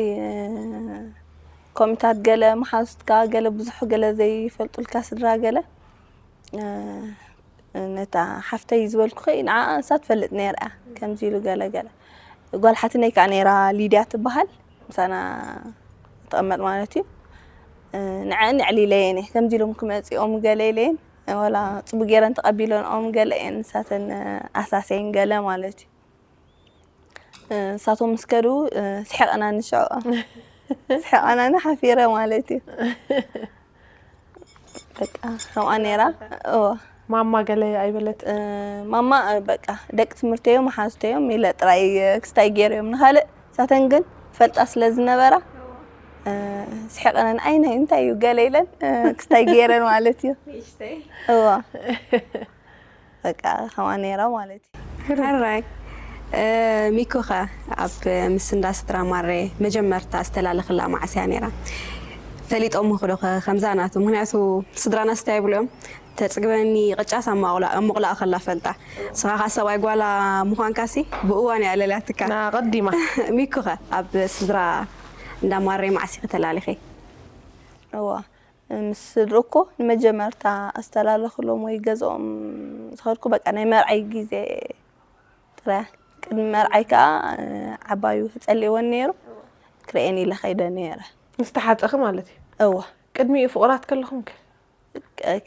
ኮሚታት ገለ መሓዙትካ ገለ ብዙሕ ገለ ዘይፈልጡልካ ስድራ ገለ ነታ ሓፍተይ ዝበልኩኺ ንዓ እሳ ትፈልጥ ነይራ እያ ከምዚ ኢሉ ገለ ገለ ጓል ሓትነይ ከዓ ነይራ ሊድያ ትበሃል ምሳና ትቐመጥ ማለት እዩ ንዐን የዕሊለየን እየ ከምዚ ኢሎም ክመፅኦም ገለ ኢለየን ወላ ፅቡቅ ገይረን ተቐቢለንኦም ገለ እየን ንሳተን ኣሳሰየን ገለ ማለት እዩ ንሳቶም ምስ ከዱ ስሒቐና ንሽዕኦም ስሒቐና ንሓፊረ ማለት እዩ በቃ ከምኣ ነይራ እዎ ማማ ገለ ኣይበለት ማማ በቃ ደቂ ትምህርተዮም መሓዝተዮም ኢለ ጥራይ ክስታይ ገይረዮም ንካልእ ሳተን ግን ፈልጣ ስለ ዝነበራ ስሒቐነን ኣይ ናይ እንታይ እዩ ገለ ኢለን ክስታይ ገይረን ማለት እዩ እዎ በቃ ከምኣ ነይራ ማለት እዩ ሕራይ ሚኮኸ ኣብ ምስ እንዳ ስድራ ማሬ መጀመርታ ዝተላለኽላ መዓስ እያ ነይራ ፈሊጦም ኽዶ ከምዛ ናቱ ምክንያቱ ስድራና ስታይ ይብሉ እዮም ተፅግበኒ ቅጫስ ኣብ መቑላእ ከላ ፈልጣ ስኻ ከዓ ሰብኣይ ጓላ ምዃንካሲ ብእዋን እያ ኣለልያትካ ኣቐዲማ ሚኮኸ ኣብ ስድራ እንዳ ማሬ መዓስ ኢኺ ተላሊኺ እዋ ምስ ስድርኮ ንመጀመርታ ኣስተላለኽሎም ወይ ገዝኦም ዝኸድኩ በቃ ናይ መርዓይ ግዜ ጥራይ ቅድሚ መርዓይ ከዓ ዓባዩ ተፀሊእወን ነይሩ ክርእየን ኢለ ከይደ ነይረ ምስ ተሓፀኺ ማለት እዩ እዋ ቅድሚኡ ፍቑራት ከለኹም ከ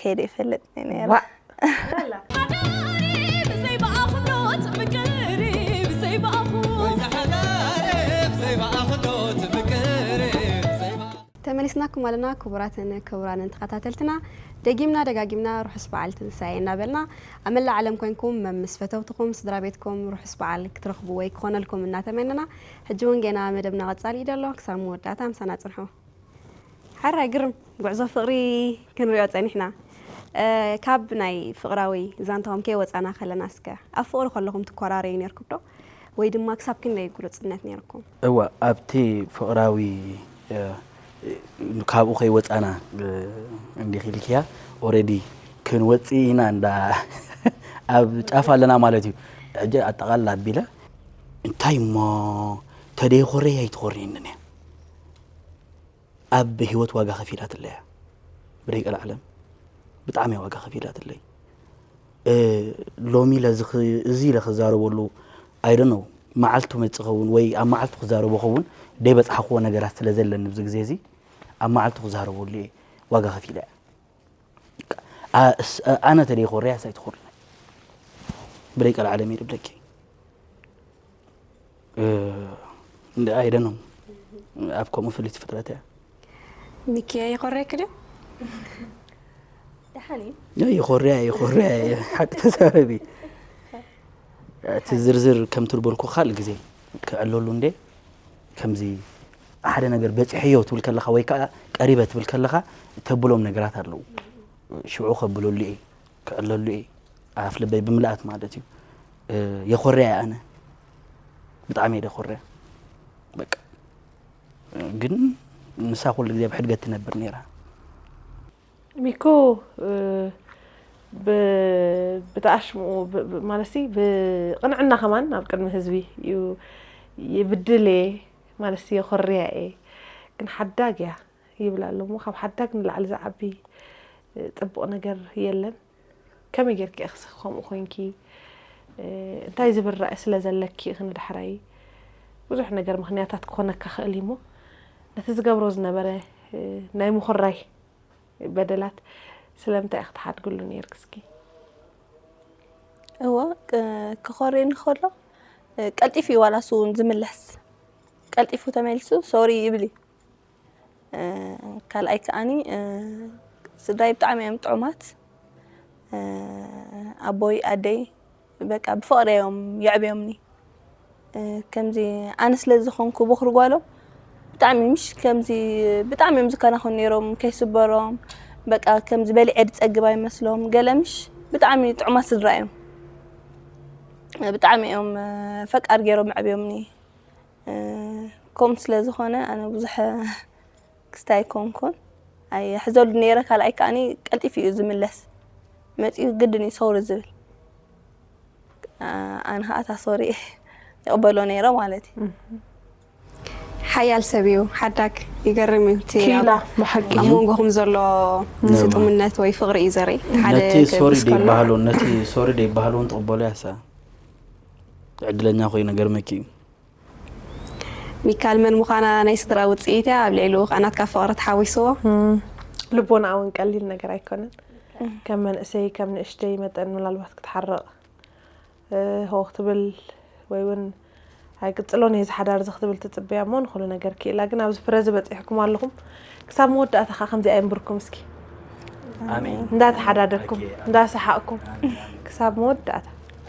ከይደ ይፈልጥ ነይረ ዋእ ተመሊስናኩም ኣለና ክቡራትን ክቡራንን ተኸታተልትና ደጊምና ደጋጊምና ርሑስ በዓል ትንሳኤ እናበልና ኣብ መላእ ዓለም ኮንኩም መምስ ፈተውትኹም ስድራ ቤትኩም ርሑስ በዓል ክትረኽቡ ወይ ክኾነልኩም እናተመነና ሕጂ እውን ገና መደብና ቀጻሊ እዩ ደሎ ክሳብ መወዳእታ ምሳና ጽንሑ ሕራይ ግርም ጉዕዞ ፍቕሪ ክንሪኦ ጸኒሕና ካብ ናይ ፍቕራዊ ዛንታኹም ከይወጻና ከለና እስከ ኣብ ፍቕሪ ከለኹም ትኮራረዩ ነርኩም ዶ ወይ ድማ ክሳብ ክንደይ ግሉጽነት ነርኩም እዋ ኣብቲ ፍቕራዊ ካብኡ ከይወፃና እንዲኺ ኢልክያ ኦረዲ ክንወፅእ ኢና እንዳ ኣብ ጫፍ ኣለና ማለት እዩ ሕጂ ኣጠቓልላ ኣቢለ እንታይ እሞ ተደይኮረይ ኣይትኾርየንን እያ ኣብ ህይወት ዋጋ ከፊላትለያ ብደይ ቀልዓለም ብጣዕሚ ዋጋ ከፊላትለይ ሎሚ ለዚ እዚ ኢለ ክዛረበሉ ኣይደነው መዓልቱ መፅእ ኸውን ወይ ኣብ መዓልቱ ክዛረቦ ኸውን ደይበፅሓኽዎ ነገራት ስለ ዘለኒ ብዚ ግዜ እዚ ኣብ መዓልቱ ክዛረበሉ እየ ዋጋ ከፊለ እያ ኣነ ተደይኮርያ ሳይትኾርና ብደይ ቀልዓለም እየ ድብለኪ ኣይደነው ኣብ ከምኡ ፍልይቲ ፍጥረት እያ ሚኪ ይኾረክ ድዩ ደሓን እዩ ያ ይኾርያ ይኾርያ ሓቂ ተዛረቢ እቲ ዝርዝር ከም ትርበልኩ ካልእ ግዜ ክዕለሉ እንዴ ከምዚ ሓደ ነገር በፂሐዮ ትብል ከለኻ ወይ ከዓ ቀሪበ ትብል ከለኻ ተብሎም ነገራት ኣለዉ ሽዑ ከብለሉ እየ ክዕለሉ እየ ኣፍ ልበይ ብምልኣት ማለት እዩ የኾርያ እየ ኣነ ብጣዕሚ እየ ደኾርያ በቃ ግን ንሳ ኩሉ ግዜ ኣብ ሕድገት ትነብር ነይራ ሚኮ ብተኣሽምኡ ማለሲ ብቅንዕና ከማን ኣብ ቅድሚ ህዝቢ እዩ ይብድል እየ ማለት የኾርያ እየ፣ ግን ሓዳግ እያ ይብል ኣሎ እሞ፣ ካብ ሓዳግ ንላዕሊ ዝዓቢ ጽቡቕ ነገር የለን። ከመይ ጌርኪ ኢኺ ከምኡ ኮይንኪ? እንታይ ዝብል ራእይ ስለ ዘለኪ ኢኺ ንዳሕራይ? ብዙሕ ነገር ምኽንያታት ክኾነካ ክእል እዩ እሞ፣ ነቲ ዝገብሮ ዝነበረ ናይ ምኹራይ በደላት ስለምንታይ ኢኺ ትሓድግሉ ነይርኪ እስኪ? እወ፣ ክ- ክኾርየኒ ከሎ፣ ቀልጢፉ እዩ ዋላ እሱ እውን ዝምለስ። ቀልጢፉ ተመሊሱ ሶሪ ይብል እዩ። ካልኣይ ከኣኒ፣ ስድራይ ብጣዕሚ እዮም ጥዑማት። ኣቦይ ኣደይ በቃ ብፍቕሪ እዮም የዕብዮምኒ። ከምዚ ኣነ ስለ ዝኾንኩ በኹሪ ጓሎም ብጣዕሚ ምሽ ከምዚ ብጣዕሚ እዮም ዝከናኸኑ ነይሮም፣ ከይስበሮም በቃ ከምዚ በሊዐ ዝፀግብ ኣይመስሎም። ገለ ምሽ ብጣዕሚ ጥዑማት ስድራ እዮም። ብጣዕሚ እዮም ፈቃር ገይሮም ኣዕብዮምኒ። ከምኡ ስለ ዝኾነ ኣነ ብዙሕ ክስታይ ኣይኮንኩን። ኣይሕዘሉ ነይረ። ካልኣይ ከኣኒ ቀልጢፉ እዩ ዝምለስ። መፂኡ ግድን እዩ ሶሪ ዝብል። ኣነ ከዓ እታ ሶሪ ይቕበሎ ነይረ ማለት እዩ። ሓያል ሰብ እዩ ሓዳግ። ይገርም እዩ እቲ ኣብ- ኪላ ብሓቂ ኣብ መንጎኹም ዘሎ ስጡምነት ወይ ፍቕሪ እዩ ዘርኢ። ሓደ ነቲ ሶሪ ክብስ ከሎ- ደይበሃሎ ነቲ ሶሪ ደይበሃሎ እውን ትቕበሎ ያሳ ዕድለኛ ኮይኑ ገርመኪ እዩ። ሚካል መን ምዃና ናይ ስድራ ውፅኢት እያ። ኣብ ልዕሊኡ ከዓ ናትካ ፍቕሪ ተሓዊስዎ። ልቦና እውን ቀሊል ነገር ኣይኮነን። ከም መንእሰይ ከም ንእሽተይ መጠን ምናልባት ክትሓርቕ እ፣ ሆ ክትብል ወይ እውን ኣይቅፅሎን እየ እዚ ሓዳር እዚ ክትብል ትፅበያ እሞ ንኩሉ ነገር ክኢላ። ግን ኣብዚ ፍረ እዚ በፂሕኩም ኣለኹም። ክሳብ መወዳእታ ከዓ ከምዚ ኣይንብርኩም እስኪ ኣሜን። እንዳተሓዳደግኩም ኦኬ፣ ኣሜን። እንዳሰሓቕኩም ኣሜን። ክሳብ መወዳእታ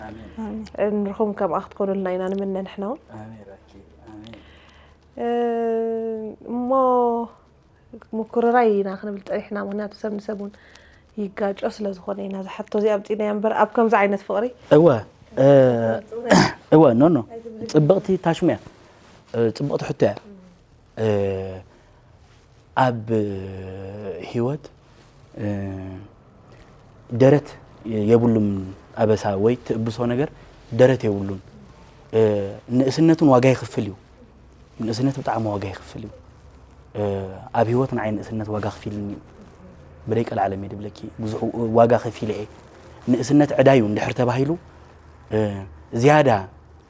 ኣሜን። ንርኹም ከም ኣኽትኮኑልና ኢና ንምነ ንሕና እውን ኣሜን። ኦኬ፣ ኣሜን። እ፣ እሞ ምኩርራይ ኢና ክንብል ፀኒሕና። ምክንያቱ ሰብ ንሰብ እውን ይጋጮ ስለ ዝኾነ ኢና ዝሓቶ እዚኣ ኣምፂእናያ እምበር ኣብ ከምዚ ዓይነት ፍቕሪ እወ እ፣ እወ ኖ ኖ ፅብቕቲ ታሽሙያ እ፣ ፅብቕቲ ሕቶ እያ። እ፣ ኣብ ህይወት እ፣ ደረት የብሉም። ኣበሳ ወይ ትእብሶ ነገር ደረት የብሉን። እ፣ ንእስነቱን ዋጋ ይኽፍል እዩ። ንእስነት ብጣዕሚ ዋጋ ይኽፍል እዩ። ኣብ ሂወት ንዓይ ንእስነት ዋጋ ከፊልኒ እዩ። ብደይ ቀልዓለም እየ ድብለኪ ብዙሕ ዋጋ ከፊለ እየ። ንእስነት ዕዳ እዩ እንድሕር ተባሂሉ ዝያዳ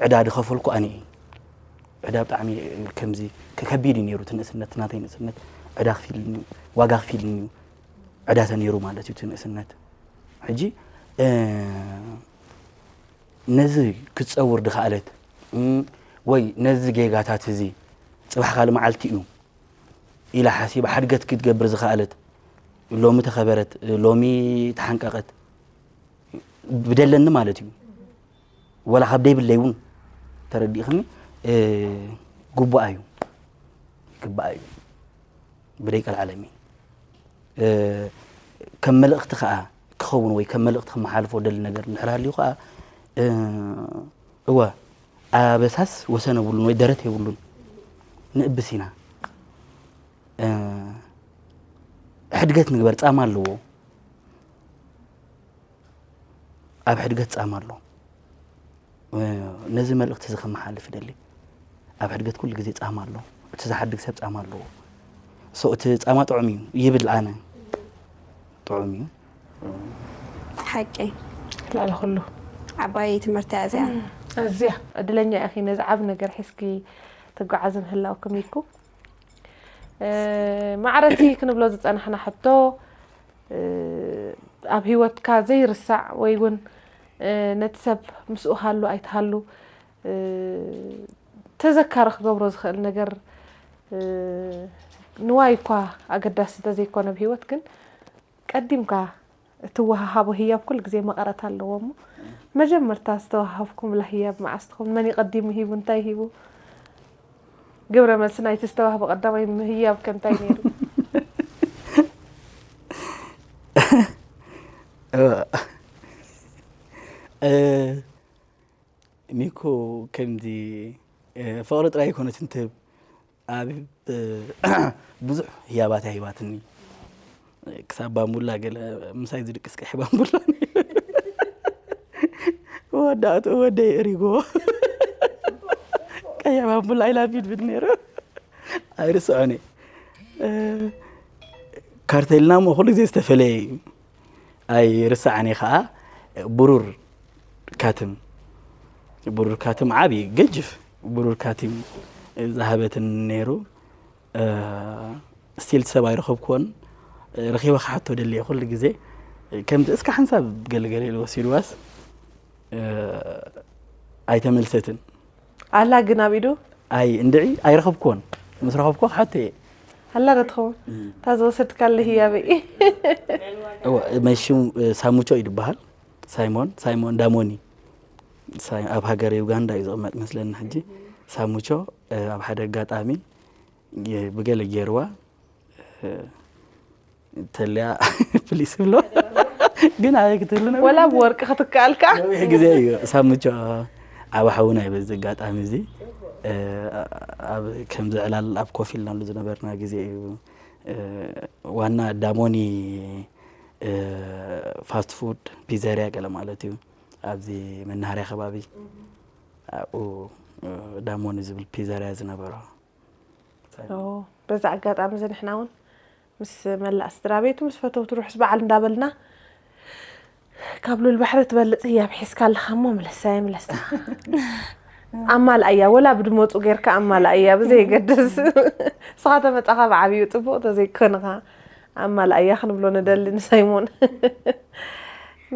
ዕዳ ድኸፈልኩ ኣነ እየ። ዕዳ ብጣዕሚ ከምዚ ከከቢድ እዩ ነይሩ እቲ ንእስነት ናተይ ንእስነት ዕዳ ከፊልኒ እዩ ዋጋ ከፊልኒ እዩ። ዕዳ ተነይሩ ማለት እዩ እቲ ንእስነት። ሕጂ ነዚ ክትፀውር ድኸኣለት ወይ ነዚ ጌጋታት እዚ ፅባሕ ካልእ መዓልቲ እዩ ኢላ ሓሲባ ሓድገት ክትገብር ዝኸኣለት ሎሚ ተኸበረት ሎሚ ተሓንቀቐት ብደለኒ ማለት እዩ። ወላ ካብ ደይብለይ እውን ተረዲእኽኒ ግቡኣ እዩ ይግባኣ እዩ ብደይ ቀልዓለም እዩ። ከም መልእኽቲ ከዓ ክኸውን ወይ ከም መልእኽቲ ክመሓልፎ ደሊ ነገር እንድሕር ሃልዩ ከዓ እወ ኣበሳስ ወሰን የብሉን ወይ ደረት የብሉን ንእብስ ኢና። ሕድገት ንግበር ፃማ ኣለዎ። ኣብ ሕድገት ፃማ ኣሎ። ነዚ መልእኽቲ እዚ ከመሓልፍ ይደሊ። ኣብ ሕድገት ኩሉ ግዜ ፃማ ኣሎ። እቲ ዝሓድግ ሰብ ፃማ ኣለዎ። So እቲ ፃማ ጥዑም እዩ ይብል ኣነ። ጥዑም እዩ። ሓቂ ልዕሊ ኩሉ ዓባይ ትምህርቲ እያ እዚኣ። ኣዝያ ዕድለኛ ኢኺ ነዚ ዓብ ነገር ሒዝኪ ትጓዓዚ ምህላውኪ ሚኩ። ማዕረቲ ክንብሎ ዝፀናሕና ሕቶ ኣብ ሂወትካ ዘይርሳዕ ወይ እውን ነቲ ሰብ ምስኡ ሃሉ ኣይትሃሉ ተዘካሪ ክገብሮ ዝኽእል ነገር ንዋይ እኳ ኣገዳሲ እንተዘይኮነ ኣብ ሂወት ግን ቀዲምካ እትወሃሃቦ ህያብ ኩሉ ግዜ መቐረት ኣለዎ እሞ መጀመርታ ዝተወሃሃብኩምላ ህያብ መዓስ ትኸውን? መን እዩ ቀዲሙ ሂቡ? እንታይ ሂቡ? ግብረ መልሲ ናይቲ ዝተዋህበ ቀዳማይ ህያብ ከ እንታይ ነይሩ? ሚኮ ከምዚ ፍቕሪ ጥራይ ኣይኮነትን ትህብ ኣብ ብዙሕ ህያባት እያ ሂባትኒ ክሳብ ባምቡላ ገለ ምሳይ ዝድቅስ ቀሒ ባምቡላ ወዳእቱ ወደይ እሪጎ ያባምቡላ ኢላ ቢድ ብድ ነይሩ ኣይርስዖን እየ። ካርተልና እሞ ኩሉ ግዜ ዝተፈለየ እዩ። ኣይርስዓን እየ ከዓ። ብሩር ካትም ብሩር ካትም ዓብዪ ገጅፍ ብሩር ካትም ዝሃበትን ነይሩ። ስቲል ሰብ ኣይረኸብኩዎን። ረኺበ ክሓቶ ደልየ ኩሉ ግዜ ከምዚ እስከ ሓንሳብ ገለገለ ኢሉ ወሲድዋስ ኣይተመልሰትን። ኣላ ግን ኣብ ኢዱ ኣይ እንድዒ ኣይረኸብኩዎን። ምስ ረኸብኩ ክሓቶ እየ። ኣላ ዶ ትኸውን? እታ ዝወሰድካለ ህያበይ። እወ፣ መሽሙ ሳሙቾ እዩ ዝበሃል። ሳይሞን ሳይሞን ዳሞኒ ሳይ- ኣብ ሃገረ ዩጋንዳ እዩ ዝቕመጥ መስለኒ ሕጂ። ሳሙቾ ኣብ ሓደ ኣጋጣሚ የ- ብገለ ገይርዋ ተልያ ፕሊስ ብሎ ግን ኣበይ ክትህሉ ነበር? ወላ ብወርቂ ክትከኣልካ ነዊሕ ግዜ እዩ ሳሙቾ ዓባ ሓውና እዩ በዚ ኣጋጣሚ እዚ ኣብ ከምዚ ዕላል ኣብ ኮፍ ኢልናሉ ዝነበርና ግዜ እዩ። ዋና ዳሞኒ ፋስት ፉድ ፒዘሪያ ገለ ማለት እዩ። ኣብዚ መናሃርያ ከባቢ ኣብኡ ዳሞኒ ዝብል ፒዘሪያ ዝነበሮ በዛ ኣጋጣሚ እዚ ንሕና እውን ምስ መላእ ስድራ ቤቱ ምስ ፈተውቱ ርሑስ በዓል እንዳበልና ካብ ሉል ባሕሪ ትበልፅ ህያብ ሒዝካ ኣለኻ እሞ ምለሳ የምለስታ ኣማልኣያ ወላ ብድመፁ ጌርካ ኣማልኣያ ብዘይገድስ ንስኻ ተመፃኻ ብዓብዩ ፅቡቕ ተዘይኮንኻ ኣማልኣያ ክንብሎ ንደሊ ንሳይሞን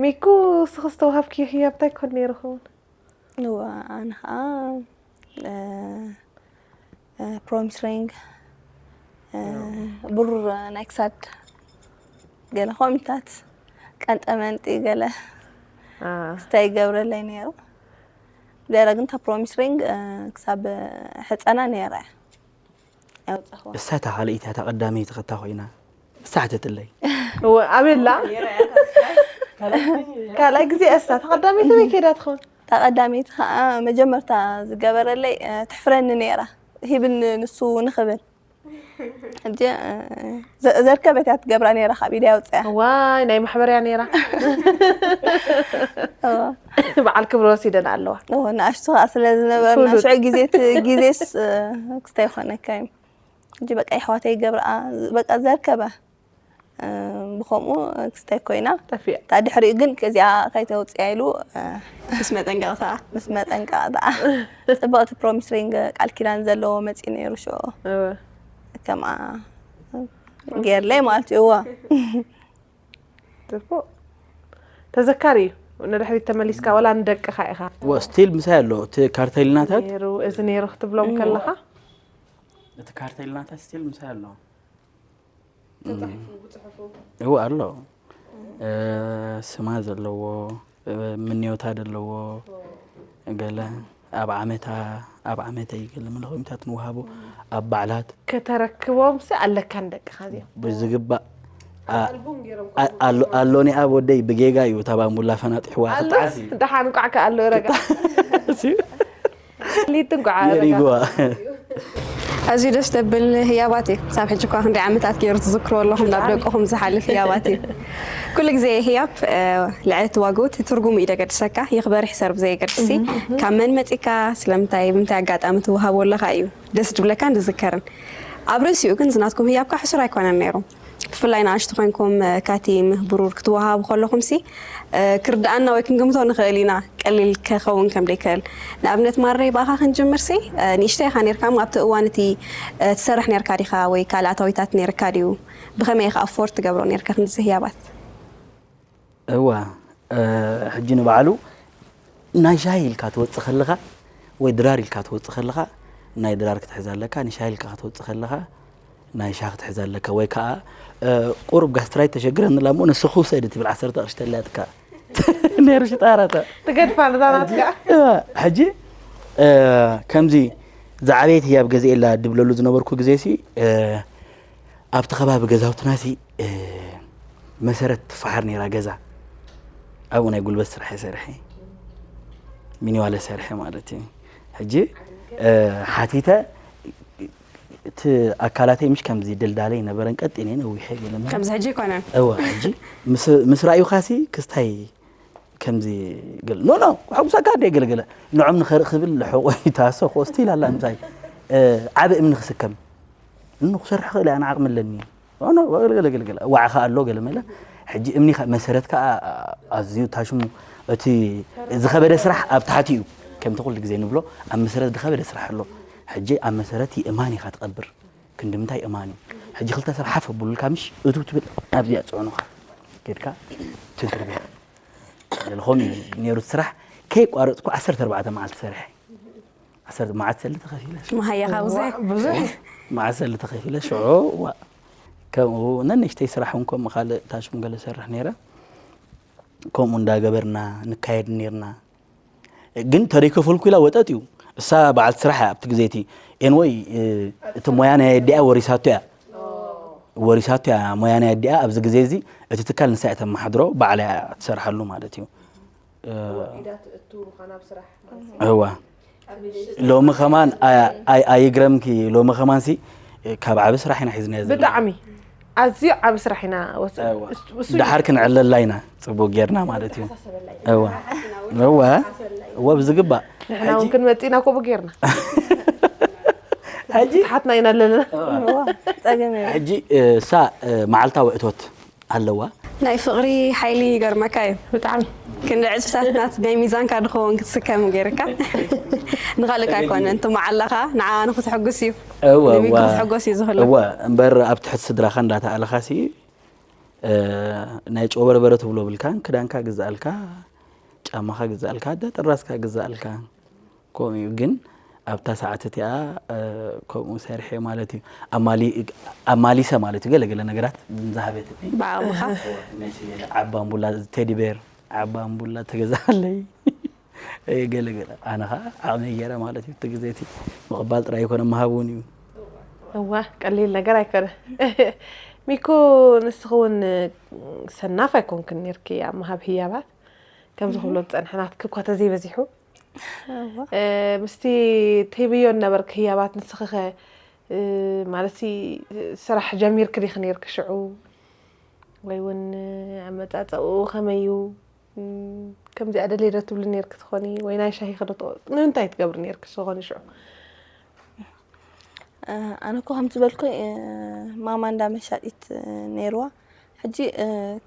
ሚኩ ንስኺ ዝተዋሃብክዮ ህያብ እንታይ ክኾን ነይሩ ኸውን እዋ ኣነ ከዓ ፕሮሚስ ሪንግ ብሩር ናይ ክሳድ ገለ ከምኡታት ቀንጠመንጢ ገለ ክስታይ ይገብረለይ ነይሩ። ገለ ግን እታ ፕሮሚስ ሪንግ ክሳብ ሕፀና ነይረ እያ። ኣውፀኽዋ። እሳ እታ ካልኣይቲ እያ፣ እታ ቀዳመይቲ ኸታ ኮይና እሳ ሓተትለይ። እወ ኣበላ ካልኣይ ግዜ እሳ ተቐዳመይቲ በይ ከይዳ ትኸውን እታ ቀዳመይቲ ከዓ መጀመርታ ዝገበረለይ ተሕፍረኒ ነይራ ሂብኒ ንሱ ንኽብል ሕጂ ዘርከበት እያ ትገብራ ነይራ ካብ ኢዳ ያውፅያ ዋይ ናይ ማሕበርያ ነይራ በዓል ክብሪ ወሲደን ኣለዋ ንኣሽቱ ከዓ ስለ ዝነበርና ሽዑ ግዜ ግዜስ ክስታይ ይኮነካ እዩ ሕጂ በቃ ይሕዋተይ ይገብርኣ በቃ ዘርከበ ብከምኡ ክስታይ ኮይና ጠፊኣ እታ ድሕሪኡ ግን እዚኣ ከይተውፅያ ኢሉ ምስ መጠንቀቕታ ምስ መጠንቀቕታ ፅብቕቲ ፕሮሚስ ሪንግ ቃል ኪዳን ዘለዎ መፂኡ ነይሩ ሽዑ እወ ከምኣ ገይርለይ ማለት እዩ እወ ፅቡቅ ተዘካሪ እዩ ንድሕሪት ተመሊስካ ወላ ንደቅኻ ኢኻ ወ ስቲል ምሳይ ኣሎ እቲ ካርተሊናታት ነይሩ እዚ ነይሩ ክትብሎም ከለኻ እቲ ካርተሊናታት ስቲል ምሳይ ኣሎ እው ኣሎ ስማ ዘለዎ ምንዮታ ዘለዎ ገለ ኣብ ዓመታ ኣብ ዓመተይ ገለ መለኮሚታት ንወሃቦ ኣብ በዓላት ከተረክቦም ሲ ኣለካ ንደቅኻ እዚኦም ብዝግባእ ኣሎኒ ኣብ ወደይ ብጌጋ እዩ እታ ባምቡላ ፈናጢሕዋ ክትዓሲ ደሓን ቋዕ ከኣሎ ረጋ ሊት እንቋዕ የሪግዋ ኣዝዩ ደስ ደብል ህያባት እዩ ክሳብ ሕጂ እኳ ክንደይ ዓመታት ገይሩ ትዝክሮ ኣለኹም ናብ ደቅኹም ዝሓልፍ ህያባት እዩ ኩሉ ግዜ ህያብ ልዕሊ ትዋግኡ ትርጉሙ እዩ ደገድሰካ ይኽበር ይሕሰር ብዘየገድሲ ካብ መን መፂካ ስለምንታይ ብምንታይ ኣጋጣሚ ትወሃቦ ኣለካ እዩ ደስ ድብለካን ድዝከርን ኣብ ርእሲኡ ግን ዝናትኩም ህያብካ ሕሱር ኣይኮነን ነይሩ ብፍላይ ንኣሽቱ ኮይንኩም ካቲም ብሩር ክትወሃቡ ከለኹምሲ ክርድኣና ወይ ክንግምቶ ንኽእል ኢና ቀሊል ከኸውን ከም ደይክእል ንኣብነት ማረይ ብኣኻ ክንጅምርሲ ንእሽተይ ኢኻ ነርካ እሞ ኣብቲ እዋን እቲ ትሰርሕ ነርካ ዲኻ ወይ ካልእ ኣታዊታት ነርካ ድዩ ብኸመይ ኢኻ ኣፎርድ ትገብሮ ነርካ ክንዚ ህያባት እዋ ሕጂ ንባዕሉ ናይ ሻሂ ኢልካ ትወፅእ ከለኻ ወይ ድራር ኢልካ ትወፅእ ከለኻ ናይ ድራር ክትሕዝ ኣለካ ንሻሂ ኢልካ ክትወፅእ ከለኻ ናይ ሻሂ ክትሕዝ ኣለካ ወይ ከዓ ቁሩብ ጋስትራይት ተሸግረኒ ላ እሞ ንስኹ ውሰድ ትብል ዓሰርተ ቅርሺ ተላትካ ነይሩ ሽጣራታ ትገድፋ ነታ ናትካ ሕጂ ከምዚ ዝዓበየት ህያብ ገዚኤላ ድብለሉ ዝነበርኩ ግዜ ሲ ኣብቲ ከባቢ ገዛውትና ሲ መሰረት ትፈሓር ነይራ ገዛ ኣብኡ ናይ ጉልበት ስራሕ ይሰርሐ ሚኒዋለ ሰርሐ ማለት እዩ ሕጂ ሓቲተ እቲ ኣካላተይ ምሽ ከምዚ ድልዳለ ይነበረን ቀጢነ ነዊሐ ገለ ማለት ከምዚ ሕጂ ይኮነን እወ ሕጂ ምስ ራእዩካ ሲ ክስታይ ከምዚ ገለ ኖ ኖ ሓጉሳካ እንደ ገለገለ ንዖም ንኸርኢ ክብል ሕቆ ይታሰ ኮ ስቲል ኣላ ምሳይ ዓበ እምኒ ክስከም እኑ ክሰርሕ ክእል ኣነ ዓቕሚ ኣለኒ ኖ ገለገለገለ ዋዕኻ ኣሎ ገለ መለ ሕጂ እምኒ መሰረት ከዓ ኣዝዩ ታሽሙ እቲ ዝኸበደ ስራሕ ኣብ ታሕቲ እዩ። ከምቲ ኩሉ ግዜ ንብሎ ኣብ መሰረት ዝኸበደ ስራሕ ኣሎ። ሕጂ ኣብ መሰረት ይእማን ኢኻ ትቐብር። ክንዲ ምንታይ እማን እዩ። ሕጂ ክልተ ሰብ ሓፍ ኣብሉልካ ምሽ እቱ ትብል ኣብዚኣ ፅዕኑኻ ጌድካ ትንክርብያ ዘለኹም እዩ ነይሩ እቲ ስራሕ። ከይቋረፅኩ ዓሰርተ ኣርባዕተ መዓልቲ ሰሪሐ። ዓሰርተ መዓልቲ ሰለ ተኸፊለ። መሃያኻ ብዙሕ። ብዙሕ። መዓልቲ ሰለ ተኸፊለ ሽዑ ዋ ከምኡ ነንእሽተይ ስራሕ እውን ከምኡ ካልእ ታሽሙ ገለ ሰርሕ ነይረ። ከምኡ እንዳገበርና ንካየድ ነይርና። ግን ተደይከፈልኩ ኢላ ወጠጥ እዩ። እሳ በዓልቲ ስራሕ እያ ኣብቲ ግዜ እቲ ኤንወይ እቲ ሞያ ናይ ኣዲኣ ወሪሳቶ እያ ወሪሳቶ እያ ሞያ ናይ ኣዲኣ ኣብዚ ግዜ እዚ እቲ ትካል ንሳ እያ ተመሓድሮ ባዕላ እያ ትሰርሓሉ ማለት እዩ። እዋ ሎሚ ከማን ኣይግረምኪ ሎሚ ከማን ሲ ካብ ዓቢ ስራሕ ኢና ሒዝና ዘለና። ብጣዕሚ ኣዝዩ ዓቢ ስራሕ ኢና ወስ- እዋ። እሱ- እሱ- ድሓር ክንዕለላ ኢና ጽቡቅ ጌርና ማለት እዩ። እዋ እዋ እዋ ብዝግባእ ንሕና እውን ክንመጽእ ኢና ኮቡ ጌርና ሕጂ ትሓትና ኢና ኣለና ጸገም የለን። ሕጂ እሳ መዓልታዊ እቶት ኣለዋ። ናይ ፍቕሪ ሓይሊ ይገርመካ እዩ። ብጣዕሚ ክንዲ ዕጽፍታት ናይ ሚዛንካ ድኸውን ክትስከም ገይርካ ንኻልእካ ኣይኮነ እንተ መዓላኻ ንዓ ንክትሕጉስ እዩ። እወ እወ ክትሕጎስ እዩ ዝኽእል። እወ እምበር ኣብ ትሕቲ ስድራኻ እንዳተኣለኻሲ ናይ ጨው በርበረ ትብሎ ብልካን ክዳንካ ግዛኣልካ ጫማኻ ግዛኣልካ ኣደ ጥራስካ ግዛኣልካ። ከምኡ እዩ ግን ኣብታ ሰዓት እቲኣ ከምኡ ሰርሐ ማለት እዩ። ኣማሊሰ ማለት እዩ ገለገለ ነገራት ዝሃበትኒ ብዓቕምኻ። መሲ ገለ ዓባን ቡላ ቴዲ ቤር ዓባን ቡላ ተገዛለይ። ገለገለ ኣነ ከዓ ዓቕመይ ገይረ ማለት እዩ። እቲ ግዜ እቲ ምቕባል ጥራይ ኣይኮነ ምሃብ እውን እዩ። እዋ ቀሊል ነገር ኣይኮነ። ሚኩ ንስኺ እውን ሰናፍ ኣይኮንክን ነርኪ ኣብ ምሃብ ህያባት ከምዚ ክብሎ ዝፀንሐ ናትኪ እኳ ተዘይበዚሑ ምስቲ ትህብዮ ነበርኪ ህያባት ንስኺኸ ማለት ስራሕ ጀሚርኪ ዲኺ ነርኪ ሽዑ ወይ እውን ኣመፃፀኡ ከመይ እዩ? ከምዚኣ ደልየ ዶ ትብሊ ነርኪ ትኾኒ ወይ ናይ ሻሂ ክዶ ትቆ- ንምንታይ ትገብሪ ነርኪ ትኾኒ ሽዑ? ኣነ እኮ ከምቲ ዝበልኩ ማማ እንዳ መሻጢት ነይርዋ ሕጂ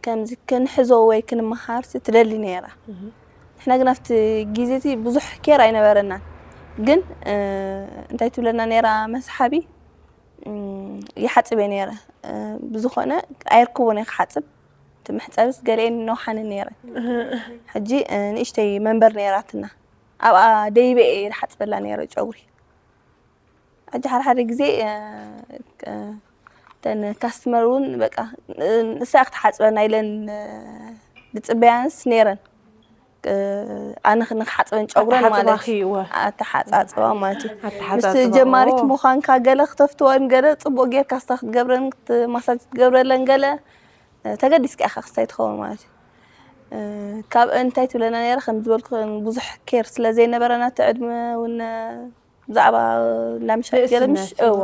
ከምዚ ክንሕዞ ወይ ክንመሃርሲ ትደሊ ነይራ። ንሕና ግን ኣብቲ ግዜ እቲ ብዙሕ ኬር ኣይነበረናን። ግን እንታይ ትብለና ነይራ መስሓቢ ይሓፅብ እየ ነይረ። ብዝኾነ ኣይርክቦን እየ ክሓፅብ። እቲ መሕፀብስ ገሊአን ነውሓኒ ነይረን። ሕጂ ንእሽተይ መንበር ነይራትና ኣብኣ ደይበ እየ ዝሓፅበላ ነይረ ጨጉሪ። ሕጂ ሓደ ሓደ ግዜ እተን ካስትመር እውን በቃ ንሳ ክትሓፅበና ኢለን ዝፅበያንስ ነይረን። ኣነ ንክሓፅበን ጨጉረን ማለት ኣተሓፃፅባ ማለት እዩ። ኣተሓፃፅባ። ምስቲ ጀማሪት ምዃንካ ገለ ክተፍትወን ገለ ፅቡቅ ጌርካ ስታ ክትገብረን ማሳጅ ክትገብረለን ገለ ተገዲስካ ኢኻ ክስታይ ትኸውን ማለት እዩ። ካብ እንታይ ትብለና ነይረ ከም ዝበልኩ ብዙሕ ኬር ስለ ዘይነበረና እቲ ዕድመ እውን ብዛዕባ እንዳ ምሻጥ ገለ ምሽ እዋ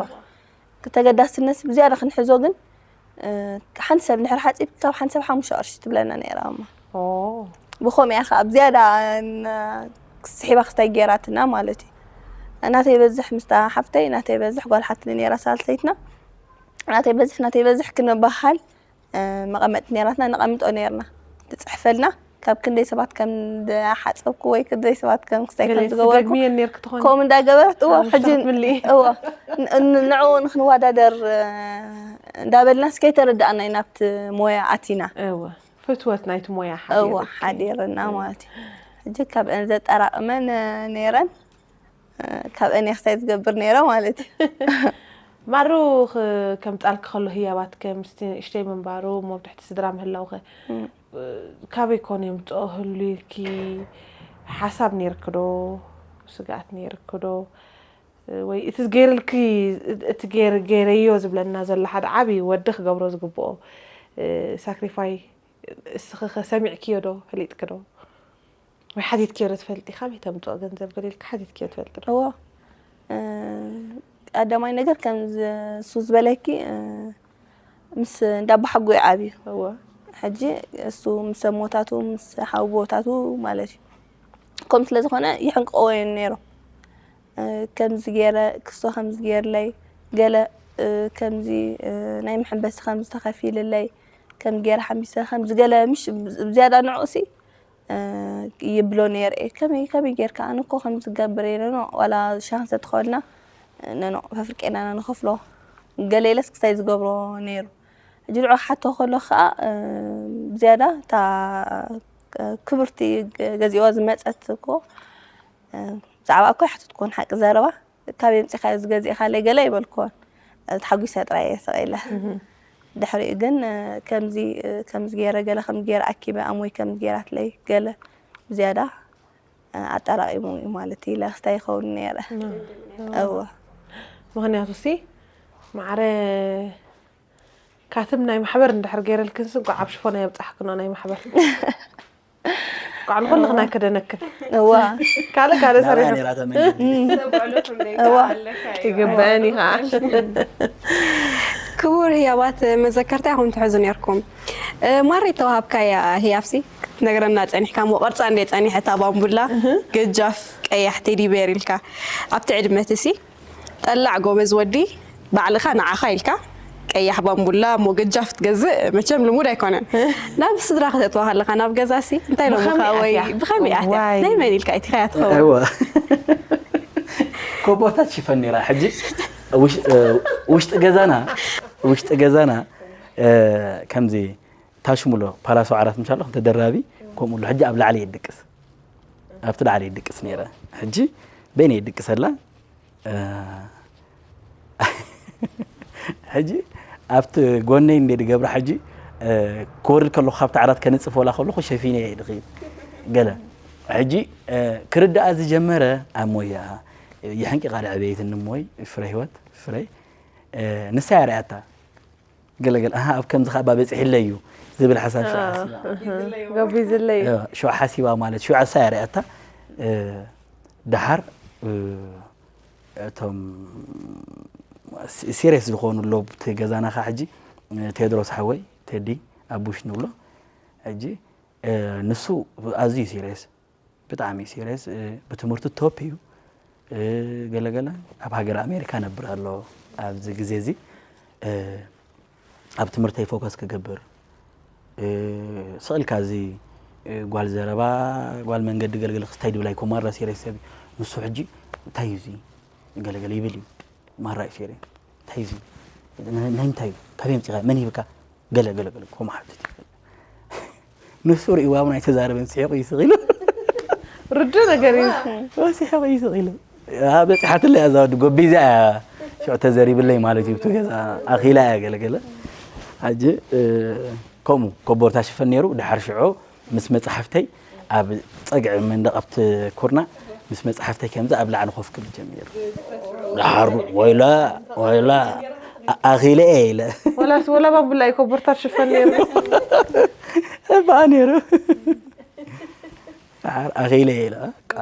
ተገዳስነት ብዝያዳ ክንሕዞ ግን ሓንቲ ሰብ ንድሕር ሓፂብ ካብ ሓንቲ ሰብ ሓሙሽተ ቅርሺ ትብለና ነይራ እማ ብኸምኡ እያ ከዓ ብዝያዳ ስሒባ ክስታይ ገይራትና ማለት እዩ። እናተይ በዝሕ ምስታ ሓፍተይ እናተይ በዝሕ ጓል ሓትኒ ነይራ ሳልሰይትና እናተይ በዝሕ እናተይ በዝሕ ክንበሃል መቐመጢ ነይራትና ነቐምጦ ነይርና ትፅሕፈልና ካብ ክንደይ ሰባት ከም ዝሓፀብኩ ወይ ክንደይ ሰባት ከም ክስታይ ከም ዝገበርኩ ከምኡ እንዳገበረት እዎ ሕጂ እዎ ንዕኡ ንክንወዳደር እንዳበልና እስከይተረዳእና ኢና ኣብቲ ሞያ ኣቲና ፍትወት ናይቲ ሞያ እዎ ሓዲርና ማለት እዩ ሕጂ ካብአን ዘጠራቅመን ነይረን ካብአን እየ ክሳይ ዝገብር ነይረ ማለት እዩ። ማሩ ከምፃልኪ ከሎ ህያባትከ ምስቲ ንእሽተይ ምንባሩ እሞ ብትሕቲ ስድራ ምህላውኸ ካበይ ኮን እዮም ዝፀእህሉ ኢልኪ ሓሳብ ነይርኪ ዶ ስግኣት ነይርኪ ዶ ወይ እቲ ገይርልኪ እቲ ገይር ገይረዮ ዝብለና ዘሎ ሓደ ዓብዪ ወዲ ክገብሮ ዝግብኦ ሳክሪፋይ እስኺ ኸ ሰሚዕክዮ ዶ ፈሊጥኪ ዶ ወይ ሓቲትክዮ ዶ ትፈልጢ? ካበይ ተምፅኦ ገንዘብ ገለ ኢልኪ ሓቲትክዮ ትፈልጢ ዶ? እዎ ቀዳማይ ነገር ከም እሱ ዝበለኪ ምስ እንዳባሓጎ እዩ ዓብዩ። እዎ ሕጂ እሱ ምስ ኣቦታቱ ምስ ሓወቦታቱ ማለት እዩ። ከምኡ ስለ ዝኾነ ይሕንቅዎ እዮም ነይሮም። እ፣ ከምዚ ገይረ ክስቶ ከምዚ ገይርለይ፣ ገለ፣ እ፣ ከምዚ፣ እ፣ ናይ መሐንበሲ ከምዚ ተኸፊልለይ፣ ከምዚ ገይረ ሓንቢሰ፣ ከምዚ ገለ ምሽ ዝያዳ ንዕኡሲ፣ እ፣ ይብሎ ነይረ እየ። ከመይ፣ ከመይ ጌርካ? ኣነ እኮ ከምዚ ክገብር እየ፣ ኖኖ፣ ዋላ ሻሂ ክንሰቲ ከለና፣ ኖኖ፣ ፈፍርቄና ኢና ንኸፍሎ። ገለ ኢለስ ክሳይ ዝገብሮ ነይሩ። ሕጂ ንዕኡ ክሓቶ ከሎ ከኣ፣ እ፣ ብዝያዳ እታ ክብርቲ ገ-፣ ገዚእዋ ዝመጸት እኮ፣ እ፣ ብዛዕባ እኮ ኣይሓተትኩዎን ሓቂ ዘረባ። "ካበይ ኣምጺኻዮ እዚ ገዚእካለይ?" ገለ ኣይበልኩዎን። እ፣ ተሓጒሰ ጥራይ እየ ስቕ ኢለ። ድሕሪኡ ግን፣ እ፣ ከምዚ፣ እ፣ ከምዚ ገይረ፣ ገለ ከምዚ ገይረ ኣኪበ፣ ኣሞይ ከምዚ ገይራትለይ፣ ገለ ብዝያዳ፣ እ፣ ኣጠራቒሙ እዩ ማለት እዩ። ኢለ ክስታይ ይኸውን ነይረ። እወ። ምኽንያቱ ሲ ማዕረ ካትም ናይ ማሕበር እንድሕር ገይረልክንሲ እንኳዕ ኣብ ሽፎና የብጻሕክኖ ናይ ማሕበር። እንኳዕ ንኹልኽና ከደነክን። እዋ። ካልእ ካልእ ናብኣ ሰሪሑ ነይራ ተመንዩ ይግበአን እዩ ከዓ። ክቡር ህያባት መዘከርታ ኢኹም ትሕዙ ነርኩም። እ፣ ማሪ ተዋሃብካያ ህያብሲ ክትነግረና ጸኒሕካ፣ እሞ ቅርጻ እንደ ጸኒሐ እታ ባምቡላ ገጃፍ ቀያሕ ቴዲ ቤር ኢልካ ኣብቲ ዕድመትሲ ጠላዕ ጎበዝ ወዲ ባዕልኻ ንዓኻ ኢልካ ቀያሕ ባምቡላ እሞ ገጃፍ ትገዝእ መቸም ልሙድ ኣይኮነን። ናብ ስድራ ከተእትዋ ከለኻ ናብ ገዛሲ እንታይ ኢሎምኻ ብኸመይ ወይ ኣትያ? ብኸመይ ኣትያ? ዋይ። ናይ መን ኢልካ ኢትኻያ ትኸውን? እወ። ኮቦርታት ሽፈን ነይራ። ሕጂ ውሽ-፣ እ፣ ውሽጢ ገዛና፣ ውሽጢ ገዛና፣ እ፣ ከምዚ ታሽሙሎ ፓላሶ ዓራት ምሻሎ ተደራቢ ከምኡ ኣሎ። ሕጂ ኣብ ላዕሊ ይድቅስ። ኣብቲ ላዕሊ ይድቅስ ነይረ። ሕጂ በይነ ይድቅሰላ። እ፣ ሕጂ ኣብቲ ጎነይ እንደ ድገብራ ሕጂ፣ እ፣ ክወርድ ከለኹ ካብቲ ዓራት ከንጽፍ ወላ ከለኹ ሸፊነ እየ ድኺድ ገለ። ሕጂ፣ እ፣ ክርዳኣ ዝጀመረ ኣብ ሞያ ይሕንቂ ቃል ዕቤትን እሞይ ፍረ ህይወት ፍረይ፣ እ፣ ንሳ እያ ርኣያታ። ገለገለ፣ ኣሃ፣ ኣብ ከምዚ ከኣ በጺሕለይ እዩ ዝብል ሓሳብ ሽዑ ሓሲባ። ገቢ ዝለዩ እዮ፣ ሽዑ ሓሲባ ማለት ሽዑ ኣሳ እያ ርኣያታ። እ፣ ደሓር፣ እ፣ እቶም ሲ-፣ ሲሪየስ ዝኾኑ ኣሎ ኣብቲ ገዛና ኸዓ ሕጂ፣ እ፣ ቴድሮስ ሓወይ፣ ቴዲ፣ ኣቡሽ ንብሎ። ሕጂ፣ እ፣ ንሱ ኣዝዩ ሲሪየስ፣ ብጣዕሚ ሲሪየስ፣ እ፣ ብትምህርቱ ቶፕ እዩ። እ፣ ገለገለ ኣብ ሃገር ኣሜሪካ ነብር ኣሎ ኣብዚ ግዜ እዚ። እ፣ ኣብ ትምህርተይ ፎከስ ክገብር፣ እ፣ ስቕ ኢልካ እዚ፣ እ፣ ጓል ዘረባ፣ ጓል መንገዲ ገልገለ ክስታይ ድብል ኣይኮን፣ ማራ ሲሪየስ ሰብ እዩ። ንሱ ሕጂ እንታይ እዩ እዚ ገለገለ ይብል እዩ። ማራ እዩ ፌሬ። እንታይ እዚ? ናይ፣ ናይ እንታይ እዩ? ካበይ ኣምጺኻ? መን ሂብካ? ገለ፣ ገለ፣ ገለ፣ ከምኡ ሓተት እዩ። ንሱ ርእይዋ እውን ኣይተዛረበን፣ ስሒቑ እዩ ስቕ ኢሉ። ርዱእ ነገር እዩ። ኦ፣ ስሒቑ እዩ ስቕ ኢሉ። ኣ፣ በጺሓትለይ እያ እዛ ወዲ ጎቢዛ እያ። ሽዑ ተዘሪብለይ ማለት እዩ። ኣብቲ ገዛ ኣኺላ እያ ገለ፣ ገለ። ሕጂ፣ እ፣ ከምኡ ኮቦርታ ሽፈን ነይሩ። ድሓር ሽዑ ምስ መጻሕፍተይ ኣብ ጸግዒ መንደቕ ኣብቲ ኩርናዕ ምስ መጻሕፍተይ ከምዚ ኣብ ላዕሊ ኮፍ ክብል ጀሚሩ። ድሓር ወይላ፣ ወይላ፣ ኣ-፣ ኣኺለ እየ ኢለ። ወላስ ወላ ባምቡላ እዩ ኮቦርታ ሽፈን ነይሩ። እባ ነይሩ። ድሓር ኣኺለ እየ ኢለ። በቃ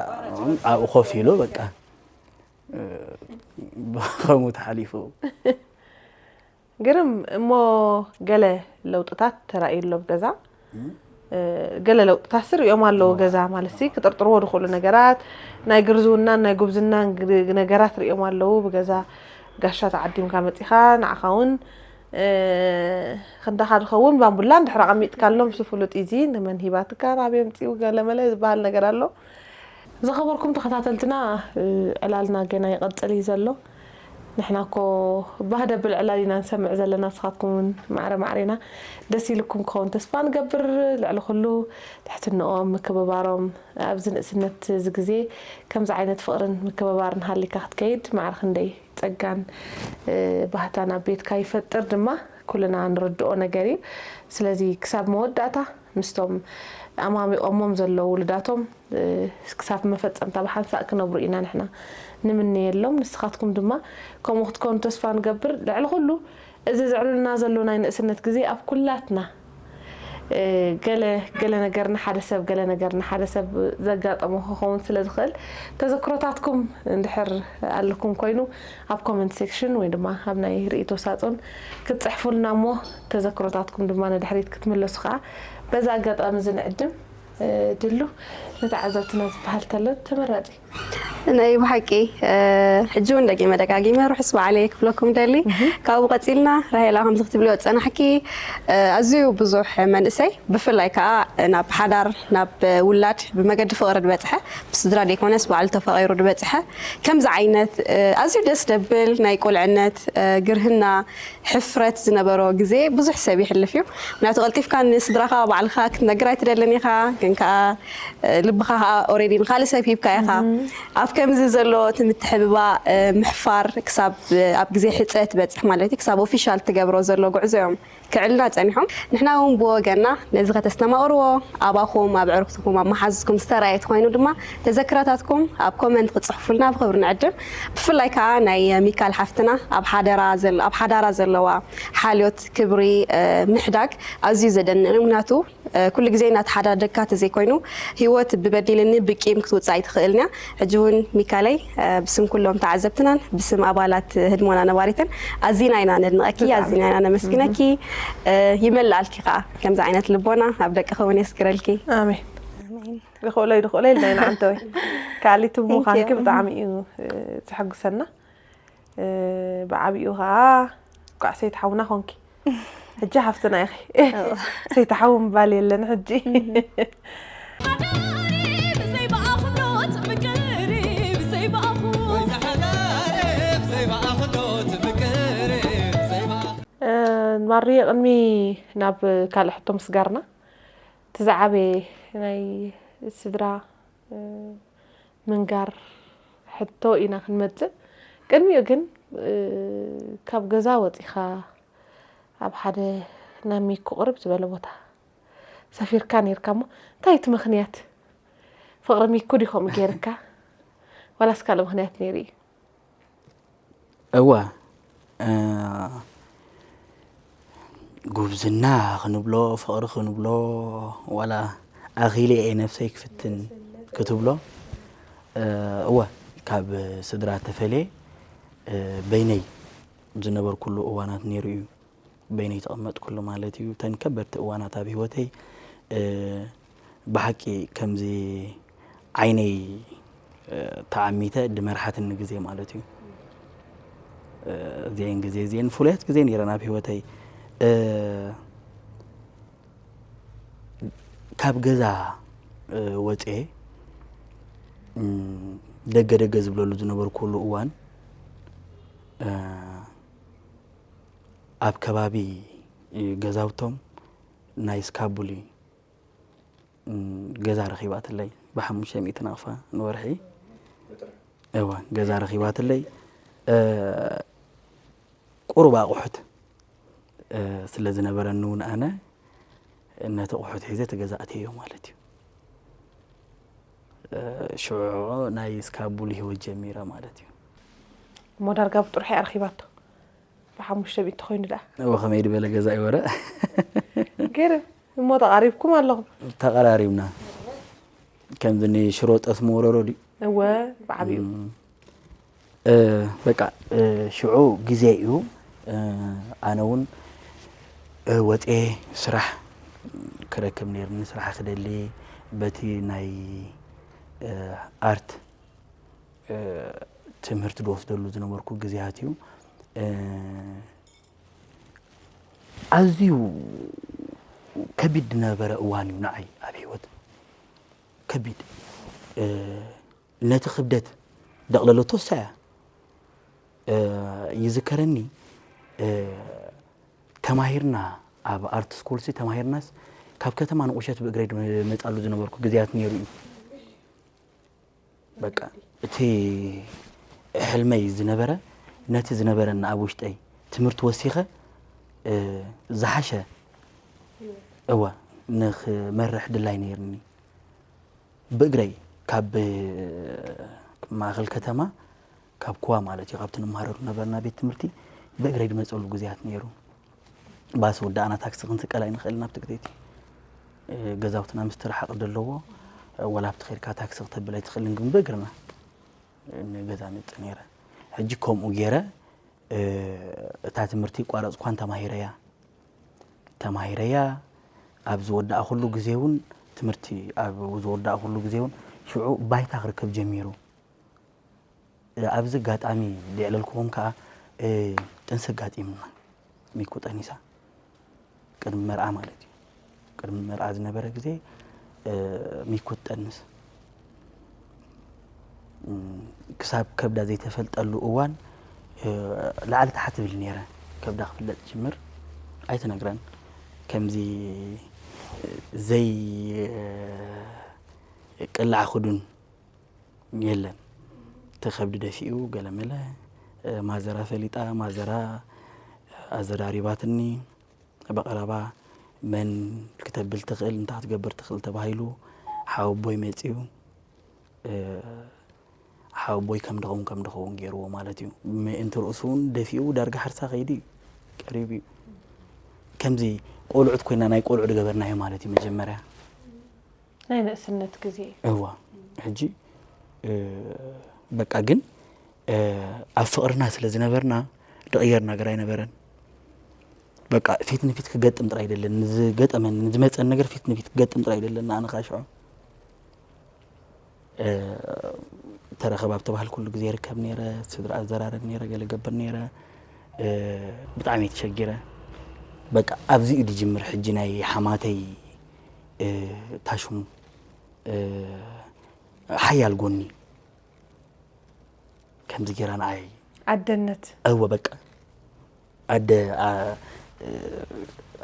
ኣብኡ ኮፍ ኢሉ በቃ፣ እ፣ ብኸምኡ ተሓሊፉ። ግርም እሞ ገለ ለውጥታት ተራእዩ ኣሎ ኣብ ገዛ። እ፣ ገለ ለውጥታት ሲ ርእዮም ኣለዉ ገዛ ማለት ሲ ክጥርጥርዎ ዝኽእሉ ነገራት፣ ናይ ግርዝውናን ናይ ጉብዝናን ግ-፣ ነገራት ርእዮም ኣለዉ ብገዛ። ጋሻ ተዓዲምካ መጺኻ ንዓኻ እውን፣ እ፣ ክንዳኻ ዝኸውን ባምቡላ እንድሕር ኣቐሚጥካሎም ሲ ፍሉጥ እዩ። እዚ ንመን ሂባትካ ናበይ ኣምጺኡ ገለመለ ዝበሃል ነገር ኣሎ። ዝኸበርኩም ተኸታተልትና፣ እ፣ ዕላልና ገና ይቕጽል እዩ ዘሎ። ንሕና እኮ ባህ ደብል ዕላል ኢና ንሰምዕ ዘለና፣ ንስኻትኩም እውን ማዕረ ማዕሬና ደስ ኢልኩም ክኸውን ተስፋ ንገብር። ልዕሊ ኩሉ ትሕትንኦም፣ ምክብባሮም፣ ኣብዚ ንእስነት እዚ ግዜ ከምዚ ዓይነት ፍቕርን ምክብባርን ሃሊካ ክትከይድ ማዕረ ክንደይ ጸጋን፣ እ፣ ባህታን ኣብ ቤትካ ይፈጥር ድማ ኩልና ንርድኦ ነገር እዩ። ስለዚ ክሳብ መወዳእታ ምስቶም ኣማሚቖሞም ዘለዉ ውሉዳቶም፣ እ፣ ክሳብ መፈጸምታ ብሓንሳእ ክነብሩ ኢና ንሕና ንምነየሎም። ንስኻትኩም ድማ ከምኡ ክትኮኑ ተስፋ ንገብር። ልዕሊ ኩሉ እዚ ዘዕሉልና ዘሎ ናይ ንእስነት ግዜ ኣብ ኩላትና ገለ ገለ ነገር ንሓደ ሰብ ገለ ነገር ንሓደ ሰብ ዘጋጠሞ ክኸውን ስለ ዝኽእል፣ ተዘክሮታትኩም እንድሕር ኣለኩም ኮይኑ ኣብ ኮመንት ሴክሽን ወይ ድማ ኣብ ናይ ርእይቶ ሳጹን ክትጽሕፉልና እሞ፣ ተዘክሮታትኩም ድማ ንድሕሪት ክትምለሱ ከኣ በዛ ኣጋጣሚ እዚ ንዕድም። ድሉ ንተዓዘብትና ዝበሃል ተሎ ተመራጺ። ናይ ብሓቂ ሕጂ እውን ደጊመ ደጋጊመ ርሑስ በዓል እየ ክብለኩም ደሊ። ካብኡ ቀፂልና ራሄላ ከምዚ ክትብልዮ ዝፀናሕኪ፣ ኣዝዩ ብዙሕ መንእሰይ ብፍላይ ከዓ ናብ ሓዳር ናብ ውላድ ብመገዲ ፍቕሪ ዝበፅሐ፣ ብስድራ ዘይኮነስ ባዕሉ ተፈቒሩ ዝበፅሐ ከምዚ ዓይነት ኣዝዩ ደስ ደብል ናይ ቁልዕነት ግርህና ሕፍረት ዝነበሮ ግዜ ብዙሕ ሰብ ይሕልፍ እዩ። ምክንያቱ ቀልጢፍካ ንስድራኻ ባዕልኻ ክትነግር ኣይትደልን ኢኻ፣ ግን ከዓ ልብኻ ከዓ ኦሬዲ ንካልእ ሰብ ሂብካ ኢኻ። ኣብ ከምዚ ዘሎ እቲ ምትሕብባ ምሕፋር ክሳብ ኣብ ግዜ ሕፀ ትበፅሕ ማለት እዩ፣ ክሳብ ኦፊሻል ትገብሮ ዘሎ ጉዕዞ እዮም ክዕልና ፀኒሖም። ንሕና እውን ብወገና ነዚ ከተስተማቕርዎ ኣባኹም ኣብ ዕርክትኩም ኣብ መሓዝኩም ዝተራየት ኮይኑ ድማ ተዘክረታትኩም ኣብ ኮመንት ክፅሕፉልና ብክብሪ ንዕድም። ብፍላይ ከዓ ናይ ሚካል ሓፍትና ኣብ ሓደራ ዘለ- ኣብ ሓዳራ ዘለዋ ሓልዮት ክብሪ ምሕዳግ ኣዝዩ ዘደንቕ እዩ። ምክንያቱ ኩሉ ግዜ እናተሓዳደግካ ተዘይኮይኑ ህይወት ብበዲልኒ ብቂም ክትውፅእ ኣይትኽእልን እያ። ሕጂ እውን ሚካለይ ብስም ኩሎም ተዓዘብትናን ብስም ኣባላት ህድሞና ነባሪትን ኣዚና ኢና ነድንቐኪ፣ ኣዚና ኢና ነመስግነኪ። ይመልኣልኪ ከዓ ከምዚ ዓይነት ልቦና ኣብ ደቅኺ እውን የስግረልኪ። ኣሜን። ይኽእሎ ይድኽእሎ ኢልና ኢና ዓንተወይ። ካልእ ትብ ምዃንኪ ብጣዕሚ እዩ ዘሐጉሰና። ብዓብኡ ከዓ ኳዕ ሰይቲ ሓውና ኾንኪ። ሕጂ ሓፍትና ኢኺ። ሰይቲ ሓው ምባል የለን ሕጂ። ማሪ ቅድሚ ናብ ካልእ ሕቶ ምስጋርና እቲ ዝዓበየ ናይ ስድራ ምንጋር ሕቶ ኢና ክንመጽእ። ቅድሚኡ ግን ካብ ገዛ ወጺኻ ኣብ ሓደ ናብ ሚኩ ቅርብ ዝበለ ቦታ ሰፊርካ ኔርካ እሞ እንታይ እቲ ምኽንያት? ፍቕሪ ሚኩ ዲኹም ጌርካ ዋላስ ካልእ ምኽንያት ኔሩ እዩ? እወ ጉብዝና ክንብሎ ፍቕሪ ክንብሎ ዋላ ኣኺለ እየ ነብሰይ ክፍትን ክትብሎ እወ ካብ ስድራ ተፈልየ በይነይ ዝነበርኩሉ እዋናት ነይሩ እዩ። በይነይ ተቐመጥኩሉ ማለት እዩ። እተን ከበድቲ እዋናት ኣብ ህይወተይ ብሓቂ ከምዚ ዓይነይ ተዓሚተ ድመርሓትኒ ግዜ ማለት እዩ። እዚአን ግዜ እዚአን ፍሉያት ግዜ ነይረን ኣብ ህይወተይ። ካብ ገዛ ወፅኤ ደገ ደገ ዝብለሉ ዝነበርኩሉ እዋን ኣብ ከባቢ ገዛውቶም ናይ ስካቡሊ ገዛ ረኺባትለይ ብሓሙሽተ ሚእቲ ናቕፋ ንወርሒ እወ ገዛ ረኺባትለይ ቁሩብ ኣቑሑት ስለ ዝነበረኒ እውን ኣነ ነቲ ኣቑሑት ሒዘ እቲ ገዛ ኣትየዮ ማለት እዩ። ሽዑ ናይ ስካቡሊ ህይወት ጀሚረ ማለት እዩ። እሞ ዳርጋ ብጥርሑ እያ ረኺባቶ። ብሓሙሽተ ሚእቲ ኮይኑ ደኣ። እወ ከመይ ድበለ ገዛ ይወረ። ገርም እሞ ተቓሪብኩም ኣለኹም። ተቐራሪብና ከምዚ ንሽሮ ጠስሚ ወረሮ ድዩ? እወ ብዓብዩ። በቃ ሽዑ ግዜ እዩ ኣነ እውን ወፅየ ስራሕ ክረክብ ነይርኒ ስራሕ ክደሊ በቲ ናይ ኣርት ትምህርቲ ዝወስደሉ ዝነበርኩ ግዜያት እዩ ኣዝዩ ከቢድ ዝነበረ እዋን እዩ ንዓይ ኣብ ሂወት ከቢድ ነቲ ክብደት ደቕለለቶ እሳ እያ ይዝከረኒ ተማሂርና ኣብ ኣርት ስኩል ሲ ተማሂርናስ ካብ ከተማ ንቑሸት ብእግረይ ዝመፃሉ ዝነበርኩ ግዜያት ነይሩ እዩ በቃ እቲ ሕልመይ ዝነበረ ነቲ ዝነበረኒ ኣብ ውሽጠይ ትምህርቲ ወሲኸ ዝሓሸ እወ ንኽመርሕ ድላይ ነይርኒ ብእግረይ ካብ ማእኸል ከተማ ካብ ኩዋ ማለት እዩ ካብቲ ንመሃረሉ ነበርና ቤት ትምህርቲ ብእግረይ ዝመፀሉ ግዜያት ነይሩ ባስ ወዳእና ታክሲ ክንስቀል ኣይንኽእልን ኣብቲ ግዜቲ ገዛውትና ምስቲ ርሓቕ ዘለዎ፣ ወላ ኣብቲ ኸይድካ ታክሲ ክተብል ኣይትኽእልን፣ ግን ብእግርና ንገዛ መጽእ ነይረ። ሕጂ ከምኡ ገይረ፣ እታ ትምህርቲ ቋረጽኳን ተማሂረያ። ተማሂረያ ኣብ ዝወዳእኩሉ ግዜ እውን፣ ትምህርቲ ኣብ ዝወዳእኩሉ ግዜ እውን ሽዑ ባይታ ክርከብ ጀሚሩ። ኣብዚ ኣጋጣሚ ዘዕለልኩኹም ከኣ፣ ጥንሲ ኣጋጢሙና፣ ሚኩ ጠኒሳ። ቅድሚ መርዓ ማለት እዩ። ቅድሚ መርዓ ዝነበረ ግዜ፣ ሚኩ ትጠንስ። ክሳብ ከብዳ ዘይተፈልጠሉ እዋን፣ ላዕሊ ታሕቲ ትብል ነይረ። ከብዳ ክፍለጥ ትጅምር፣ ኣይትነግረን። ከምዚ ዘይቅላዕ ክዱን የለን። እቲ ከብዲ ደፊኡ ገለመለ፣ ማዘራ ፈሊጣ፣ ማዘራ ኣዘራሪባትኒ። ብቐረባ መን ክተብል ትኽእል፣ እንታይ ክትገብር ትኽእል ተባሂሉ ሓወቦይ መጺኡ። ሓወቦይ ከም ድኸውን ከም ድኸውን ገይርዎ ማለት እዩ። ምእንቲ ርእሱ እውን ደፊኡ ዳርጋ ሓርሳ ከይዱ እዩ፣ ቀሪቡ እዩ። ከምዚ ቆልዑት ኮይና ናይ ቆልዑ ዝገበርናዮ ማለት እዩ መጀመርያ። ናይ ንእስነት ግዜ። እዋ፣ ሕጂ በቃ ግን ኣብ ፍቕርና ስለ ዝነበርና ዝቕየር ነገር ኣይነበረን። በቃ ፊት ንፊት ክገጥም ጥራይ ደለን፣ ንዝገጠመን ንዝመፀን ነገር ፊት ንፊት ክገጥም ጥራይ ደለን። ኣነ ከዓ ሽዑ ተረኸብ ኣብ ተባህልኩሉ ግዜ ይርከብ ነይረ፣ ስድራ ኣዘራርብ ነይረ፣ ገለ ገብር ነይረ። ብጣዕሚ እየ ተሸጊረ። በቃ ኣብዚኡ ድጅምር ሕጂ ናይ ሓማተይ ታሽሙ ሓያል ጎኒ ከምዚ ጌራ ንዓይ ኣደነት እወ በቃ ኣደ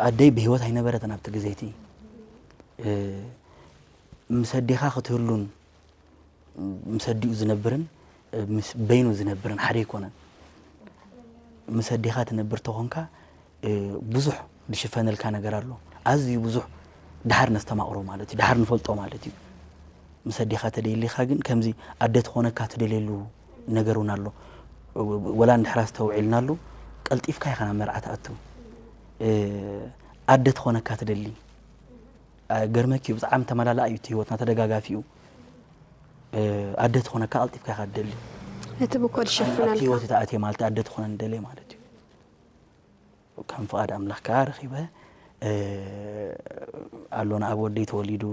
ኣደይ ብህይወት ኣይነበረትን ኣብቲ ግዜቲ። ምስ ኣዴኻ ክትህሉን ምስ ኣዲኡ ዝነብርን ምስ በይኑ ዝነብርን ሓደ ኣይኮነን። ምስ ኣዴኻ ትነብር ተኾንካ ብዙሕ ዝሽፈነልካ ነገር ኣሎ። ኣዝዩ ብዙሕ ድሓር ነስተማቕሮ ማለት እዩ፣ ድሓር ንፈልጦ ማለት እዩ። ምስ ኣዴኻ ተደይሊኻ ግን ከምዚ ኣደ ትኾነካ ትደልየሉ ነገር እውን ኣሎ። ወላ እንድሕር ኣስተውዒልናሉ ቀልጢፍካ ኢኻ ናብ መርዓ ትኣቱ። ኣደ ትኾነካ ትደሊ። ገርመኪ እዩ፣ ብጣዕሚ ተመላላእ እዩ እቲ ህይወትና፣ ተደጋጋፊ እዩ። ኣደ ትኾነካ ቀልጢፍካ ኢኻ ትደሊ። እቲ ብኮድ ኣብቲ ሸፍነልካ ህይወት ተኣትየ ማለት ኣደ ትኾነኒ ደልየ ማለት እዩ። ከም ፍቓድ ኣምላኽ ከኣ ረኺበ። ኣሎና ኣብ ወደይ ተወሊዱ፣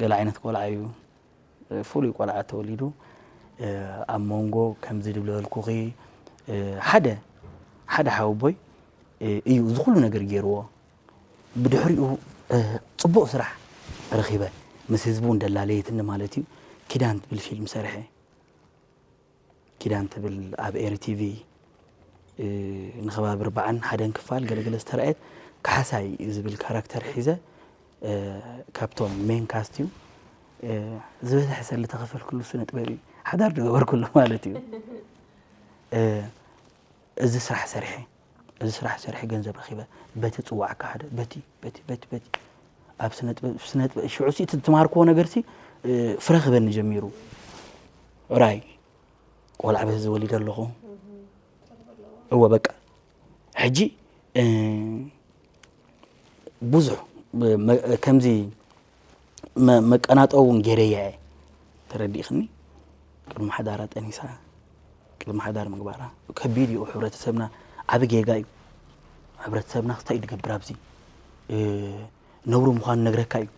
ገለ ዓይነት ቆልዓ እዩ፣ ፍሉይ ቆልዓ ተወሊዱ። ኣብ መንጎ ከምዚ ድብለልኩኺ ሓደ ሓደ ሓወቦይ እዩ እዚ ኩሉ ነገር ገይርዎ። ብድሕሪኡ ጽቡቕ ስራሕ ረኺበ፣ ምስ ህዝቢ እውን ደላለየትኒ ማለት እዩ። ኪዳን ትብል ፊልም ሰርሐ። ኪዳን ትብል ኣብ ኤሪ ቲቪ ንኸባቢ ርብዓን ሓደን ክፋል ገለገለ ዝተረኣየት ካሕሳይ ዝብል ካራክተር ሒዘ፣ ካብቶም ሜን ካስት እዩ ዝበዝሐ ሰለ ተኸፈልክሉ ስነ ጥበብ እዩ፣ ሓዳር ዝገበርኩሉ ማለት እዩ። እዚ ስራሕ ሰሪሐ እዚ ስራሕ ሰሪሐ ገንዘብ ረኺበ፣ በቲ ጽዋዕካ ሓደ በቲ በቲ በቲ በቲ ኣብ ስነ ጥበብ ስነ ጥበብ ሽዑ ሲ እቲ ትማርክዎ ነገር ሲ ፍረ ክበኒ ጀሚሩ። ራይ ቆልዓ በዚ ወሊደ ኣለኹ። እወ በቃ ሕጂ ብዙሕ ከምዚ መቀናጠው እውን ገይረያ እየ። ተረዲእኽኒ? ቅድሚ ሓዳራ ጠኒሳ ቅድሚ ሓዳር ምግባራ ከቢድ እዩ። ሕብረተሰብና ዓቢ ጌጋ እዩ። ሕብረተሰብና ክስታይ እዩ ዝገብር ኣብዚ ነውሪ ምዃኑ ነግረካ እዩ።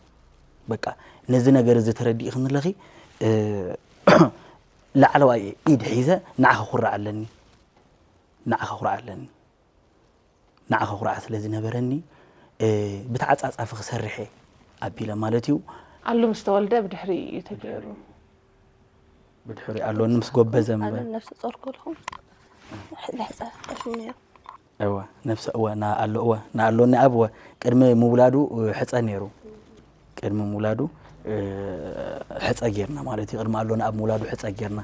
በቃ ነዚ ነገር እዚ ተረዲእኽኒ ኣለኺ ላዕለዋይ ኢድ ሒዘ ንዓኻ ኩራዕ ኣለኒ። ንዓኻ ኩራዕ ኣለኒ። ንዓኻ ኩርዓት ስለ ዝነበረኒ ብተዓጻጻፊ ክሰርሕ እየ ኣቢለ ማለት እዩ። ኣሉ ምስ ተወልደ ብድሕሪ እዩ ተገይሩ። ብድሕሪ ኣሎኒ ምስ ጎበዘ እምበር ነብሲ ጾር ከልኹም ሕጸ ሕሹም ነይሩ። እወ ነብሰ እወ ንኣሎ እወ ንኣሎኒ ኣብ እወ ቅድሚ ምውላዱ ሕጸ ነይሩ። ቅድሚ ምውላዱ ሕፀ ጌርና ማለት እዩ። ቅድሚ ኣሎና ኣብ ምውላዱ ሕፀ ጌርና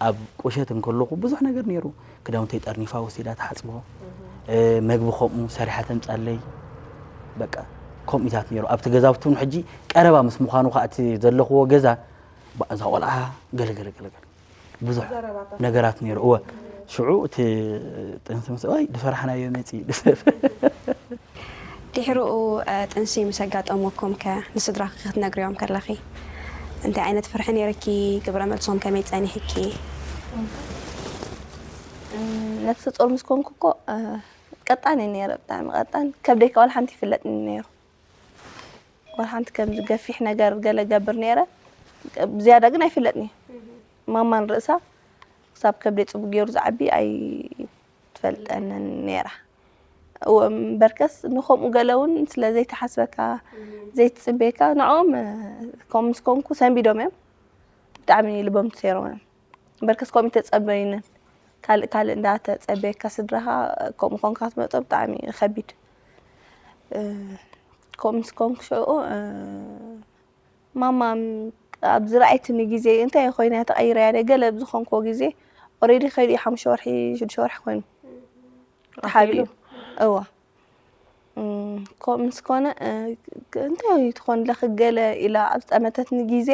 ኣብ ቁሸት እንከለኹ ብዙሕ ነገር ነይሩ። ክዳውንተይ ጠርኒፋ ወሲዳ ትሓፅቦ፣ መግቢ ከምኡ ሰሪሓ ተምፃለይ። በቃ ከምኡታት ነይሩ ኣብቲ ገዛውቲ እውን ሕጂ ቀረባ ምስ ምዃኑ ከዓ እቲ ዘለኽዎ ገዛ እዛ ቆልዓ ገለገለገለገለ ብዙሕ ነገራት ነይሩ። እወ ሽዑ እቲ ጥንሲ ምስ ይ ዝፈራሕናዮ መፂ ድሕሪኡ ጥንሲ ምስ ኣጋጠመኩም ከ ንስድራኺ ክትነግርዮም ከለኺ እንታይ ዓይነት ፍርሒ ነይርኪ? ግብረ መልሶም ከመይ ጸኒሕኪ? ነፍሲ ጡር ምስ ኮንኩ እኮ ቀጣን እየ ነይረ፣ ብጣዕሚ ቀጣን። ከብደይ ከ ዋላ ሓንቲ ይፍለጥኒ ነይሩ። ዋላ ሓንቲ ከምዚ ገፊሕ ነገር ገለ ገብር ነይረ። ብዝያዳ ግን ኣይፍለጥኒ። ማማን ርእሳ ክሳብ ከብደይ ጽቡቅ ገይሩ ዝዓቢ ኣይትፈልጠንን ነይራ። እወ፣ እምበርከስ ንኸምኡ ገለ እውን ስለ ዘይተሓስበካ ዘይትጽበየካ ንዕኦም ከምኡ ምስ ኮንኩ ሰንቢዶም እዮም። ብጣዕሚ ልቦም ተሰይሮም እዮም። እምበርከስ ከምኡ ተጸበዩንን ካልእ ካልእ እንዳተጸበየካ ስድራኻ ከምኡ ኮንካ ክትመጾ ብጣዕሚ ከቢድ። ከምኡ ምስ ኮንኩ ሽዑ ማማ ኣብ ዝረኣይትኒ ግዜ እንታይ ኮይና ተቐይራ እያ ገለ ኣብ ዝኾንክዎ ግዜ ኦሬዲ ከይዱ ሓሙሽተ ወርሒ ሽዱሽተ ወርሒ ኮይኑ ተሓቢኡ እዋ ከምኡ ምስ ኮነ እንታይ ትኾን ለኺ ገለ ኢላ ኣብ ዝጠመተትኒ ግዜ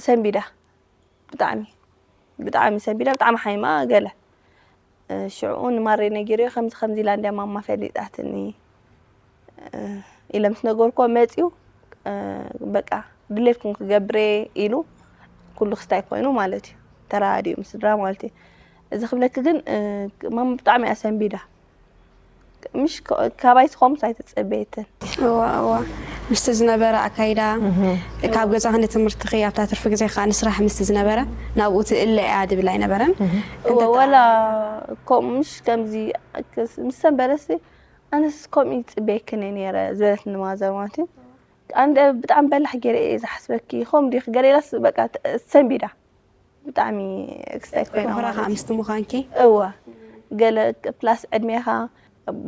ሰንቢዳ ብጣዕሚ ብጣዕሚ ሰንቢዳ ብጣዕሚ ሓይማ ገለ ሽዑ ንማሬ ነጊረዮ ከምዚ ከምዚ ኢላ እንድያ ማማ ፈሊጣትኒ ኢለ ምስ ነገርኩዎ መፅዩ በቃ ድሌትኩም ክገብር እየ ኢሉ ኩሉ ክስታይ ኮይኑ ማለት እዩ ተራዲኡ ምስ ስድራ ማለት እዩ እዚ ክብለኪ ግን ማማ ብጣዕሚ እያ ሰንቢዳ ምሽ ካባይ ስኾምስ ኣይተፀበየትን እዋ እዋ ምስቲ ዝነበረ ኣካይዳ ካብ ገዛኺ ንትምህርትኺ ኣብታ ትርፊ ግዜኺ ከዓ ንስራሕ ምስቲ ዝነበረ ናብኡ ትእለ እያ ድብል ኣይነበረን ወላ ከምኡ ምሽ ከምዚ ምስ ሰንበረሲ ኣነስ ከምኡ ይፅበየክን እየ ነይረ ዝበለትኒ ማዘር ማለት እዩ ኣንደ ብጣዕሚ በላሕ ገይረ እየ ዝሓስበኪ ከም ዲኺ ገለ ኢላስ በቃ ሰንቢዳ ብጣዕሚ ክስታይ ኮይና ወፍራ ማለት ከዓ እዩ። ምስቲ ምዃንኪ እወ ገለ ፕላስ ዕድሜኻ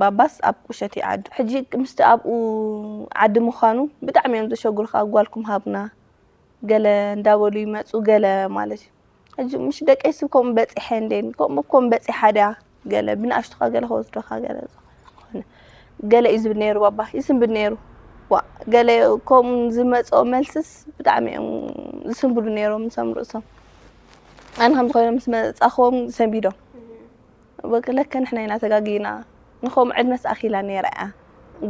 ባባስ ኣብ ቁሸት ይዓዱ ሕጂ ምስቲ ኣብኡ ዓዲ ምዃኑ ብጣዕሚ እዮም ዘሸግሩኻ ጓልኩም ሃብና ገለ እንዳበሉ ይመፁ ገለ ማለት እዩ ሕጂ ምሽ ደቀይ ስብ ከምኡ በፂሐ እንዴን ከምኡ ከም በፂሓ ድያ ገለ ብንኣሽቱኻ ገለ ከወስዱኻ ገለ ዝኾነ ገለ እዩ ዝብል ነይሩ ባባ ይስንብድ ነይሩ ዋ ገለ ከምኡ ዝመፅኦ መልስስ ብጣዕሚ እዮም ዝስንብዱ ነይሮም ምሶም ርእሶም ኣነ ከምዚ ኮይኖም ምስ መፃኹዎም ሰንቢዶም በቃ ለከ ንሕና ኢና ተጋጊና ንኸም ዕድመስ ኣኺላ ነይራ እያ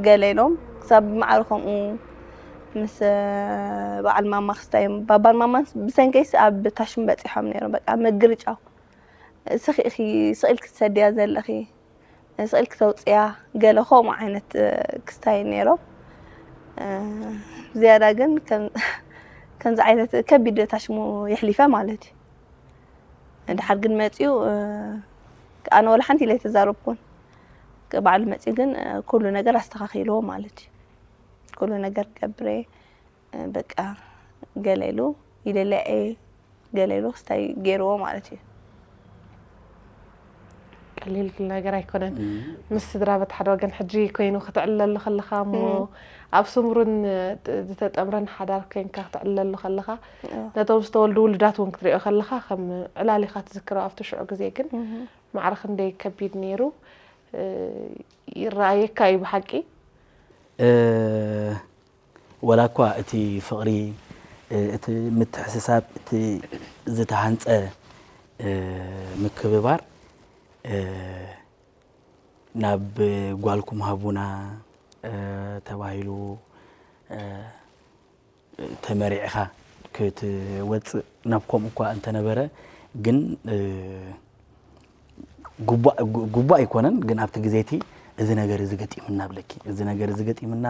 ገለ ኢሎም ክሳብ ብማዕረ ከምኡ ምስ በዓል ማማ ክስታዮም ባባን ማማን ብሰንከይስ ኣብ ታሽም በፂሖም ነይሮም በቃ ምግርጫው እስኺ ኢኺ ስቕ ኢልኪ ትሰድያ ዘለኺ ስቕ ኢልኪ ተውፅያ ገለ ከምኡ ዓይነት ክስታይ ነይሮም ዝያዳ ግን ከምዚ ዓይነት ከቢድ ታሽሙ የሕሊፈ ማለት እዩ ድሓር ግን መፅኡ ኣነ ወላ ሓንቲ ኢለ ኣይተዛረብኩን ባዕሉ መፅኡ ግን ኩሉ ነገር ኣስተኻኺልዎ ማለት እዩ ኩሉ ነገር ገብረ በቃ ገለ ኢሉ ይደልያ እየ ገለ ኢሉ ክስታይ ገይርዎ ማለት እዩ ቀሊል ነገር ኣይኮነን ምስ ስድራ በት ሓደ ወገን ሕጂ ኮይኑ ክትዕልለሉ ከለኻ እሞ ኣብ ስምሩን ዝተጠምረን ሓዳር ኮይንካ ክትዕልለሉ ከለኻ ነቶም ዝተወልዱ ውሉዳት እውን ክትሪኦ ከለኻ ከም ዕላሊኻ ትዝክሮ ኣብቲ ሽዑ ግዜ ግን ማዕረ ክንደይ ከቢድ ነይሩ ይረኣየካ እዩ ብሓቂ ወላ እኳ እቲ ፍቕሪ እቲ ምትሕስሳብ እቲ ዝተሃንፀ ምክብባር ናብ ጓልኩም ሃቡና ተባሂሉ ተመሪዕኻ ክትወፅእ ናብ ከምኡ እኳ እንተነበረ ግን ግቡእ ኣይኮነን ግን ኣብቲ ግዜ እቲ እዚ ነገር እዚ ገጢምና ብለኪ እዚ ነገር እዚ ገጢምና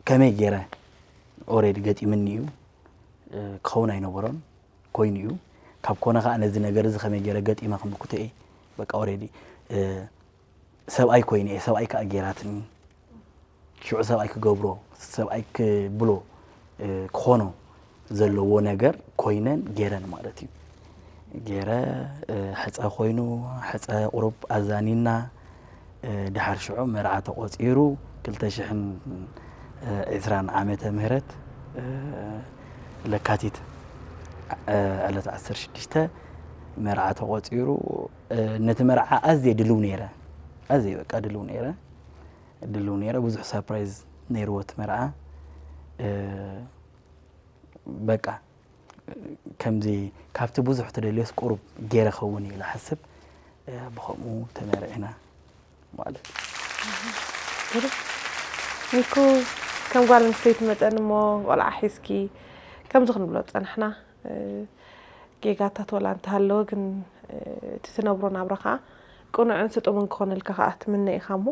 ከመይ ገይረ already ገጢምኒ እዩ ክኸውን ኣይነበሮን ኮይኑ እዩ ካብ ኮነ ከዓ ነዚ ነገር እዚ ከመይ ገይረ ገጢመ ክምክቶ እየ በቃ already ሰብኣይ ኮይኑ እየ ሰብኣይ ከዓ ገይራትኒ ሽዑ ሰብኣይ ክገብሮ ሰብኣይ ክብሎ ክኾኖ ዘለዎ ነገር ኮይነን ገይረን ማለት እዩ ገይረ ሕፀ ኮይኑ ሕፀ ቁሩብ ኣዛኒና ድሓር ሽዑ መርዓ ተቆፂሩ ክልተ ሽሕን ዕስራን ዓመተ ምህረት ለካቲት ዕለት ዓሰርተ ሽዱሽተ መርዓ ተቆፂሩ ነቲ መርዓ ኣዝየ ድልው ነይረ ኣዝየ በቃ ድልው ነይረ ድልው ነይረ ብዙሕ surprise ነይርዎ እቲ መርዓ በቃ ከምዚ ካብቲ ብዙሕ ትደልዮስ ቁሩብ ገይረ ኸውን እዩ ዝሓስብ ብኸምኡ ተመርዒና ማለት እዩ ሚኩ፣ ከም ጓል ኣንስተይቲ መጠን እሞ ቆልዓ ሒዝኪ ከምዚ ክንብሎ ዝጸናሕና፣ እ፣ ጌጋታት ወላ እንተሃለወ ግን፣ እ፣ እቲ ትነብሮ ናብራ ከኣ ቅኑዕን ስጡምን ክኾነልካ ከኣ ትምነ ኢኻ እሞ፣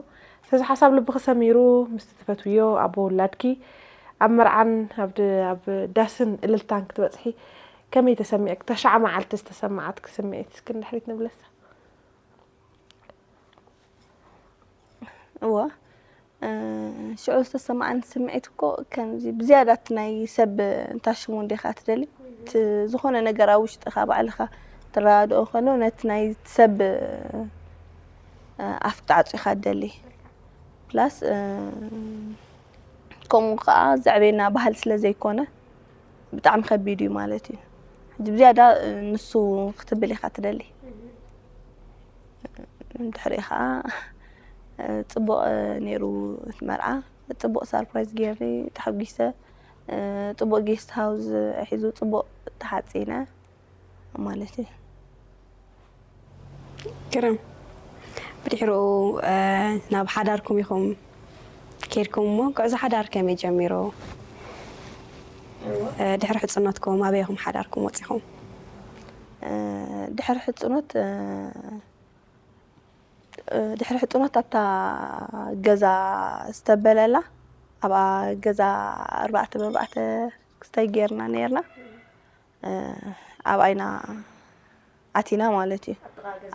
ስለዚ ሓሳብ ልብኺ ሰሚሩ ምስቲ ትፈትውዮ ኣቦ ውላድኪ ኣብ መርዓን ኣብ ድ-፣ ኣብ ዳስን እልልታን ክትበጽሒ ከመይ ተሰሚዕክ? እታ ሻዕ መዓልቲ ዝተሰማዓትኪ ስምዒት እስኪ ንድሕሪት ንብለሳ። እወ፣ እ፣ ሽዑ ዝተሰማዓኒ ስምዒት እኮ ከምዚ ብዝያዳ እቲ ናይ ሰብ እንታሽሙ እንዲኻ ትደሊ፣ እቲ ዝኾነ ነገር ኣብ ውሽጥኻ ባዕልኻ ትረዳድኦ ከሎ ነቲ ናይ ሰብ፣ እ፣ ኣፍ ተዓጺኻ ትደሊ። ፕላስ፣ እ፣ ከምኡ ከኣ ዘዕቤና ባህል ስለ ዘይኮነ ብጣዕሚ ከቢድ እዩ ማለት እዩ። ሕጂ ብዝያዳ፣ እ፣ ንሱ ክትብል ኢኻ ትደሊ። ድሕሪኡ ከኣ፣ እ፣ ጽቡቕ፣ እ፣ ነይሩ እቲ መርዓ። ጽቡቕ ሳርፕራይዝ ገይርኒ፣ ተሓጒሰ። እ፣ ጽቡቕ ጌስት ሃውስ ሒዙ፣ ጽቡቕ ተሓጺነ ማለት እዩ። ግርም። ብድሕሪኡ፣ እ፣ ናብ ሓዳርኩም ኢኹም ከይድኩም እሞ፣ ጉዕዞ ሓዳር ከመይ ጀሚሩ? እ፣ ድሕሪ ሕጽኖትኩም ኣበይ ኢኹም ሓዳርኩም ወጺኹም? እ፣ ድሕሪ ሕጽኖት፣ እ፣ እ፣ ድሕሪ ሕጽኖት ኣብታ ገዛ ዝተበለላ፣ ኣብኣ ገዛ ኣርባዕተ ብኣርባዕተ ክስታይ ጌርና ነይርና። እ፣ ኣብኣ ኢና ኣቲና ማለት እዩ።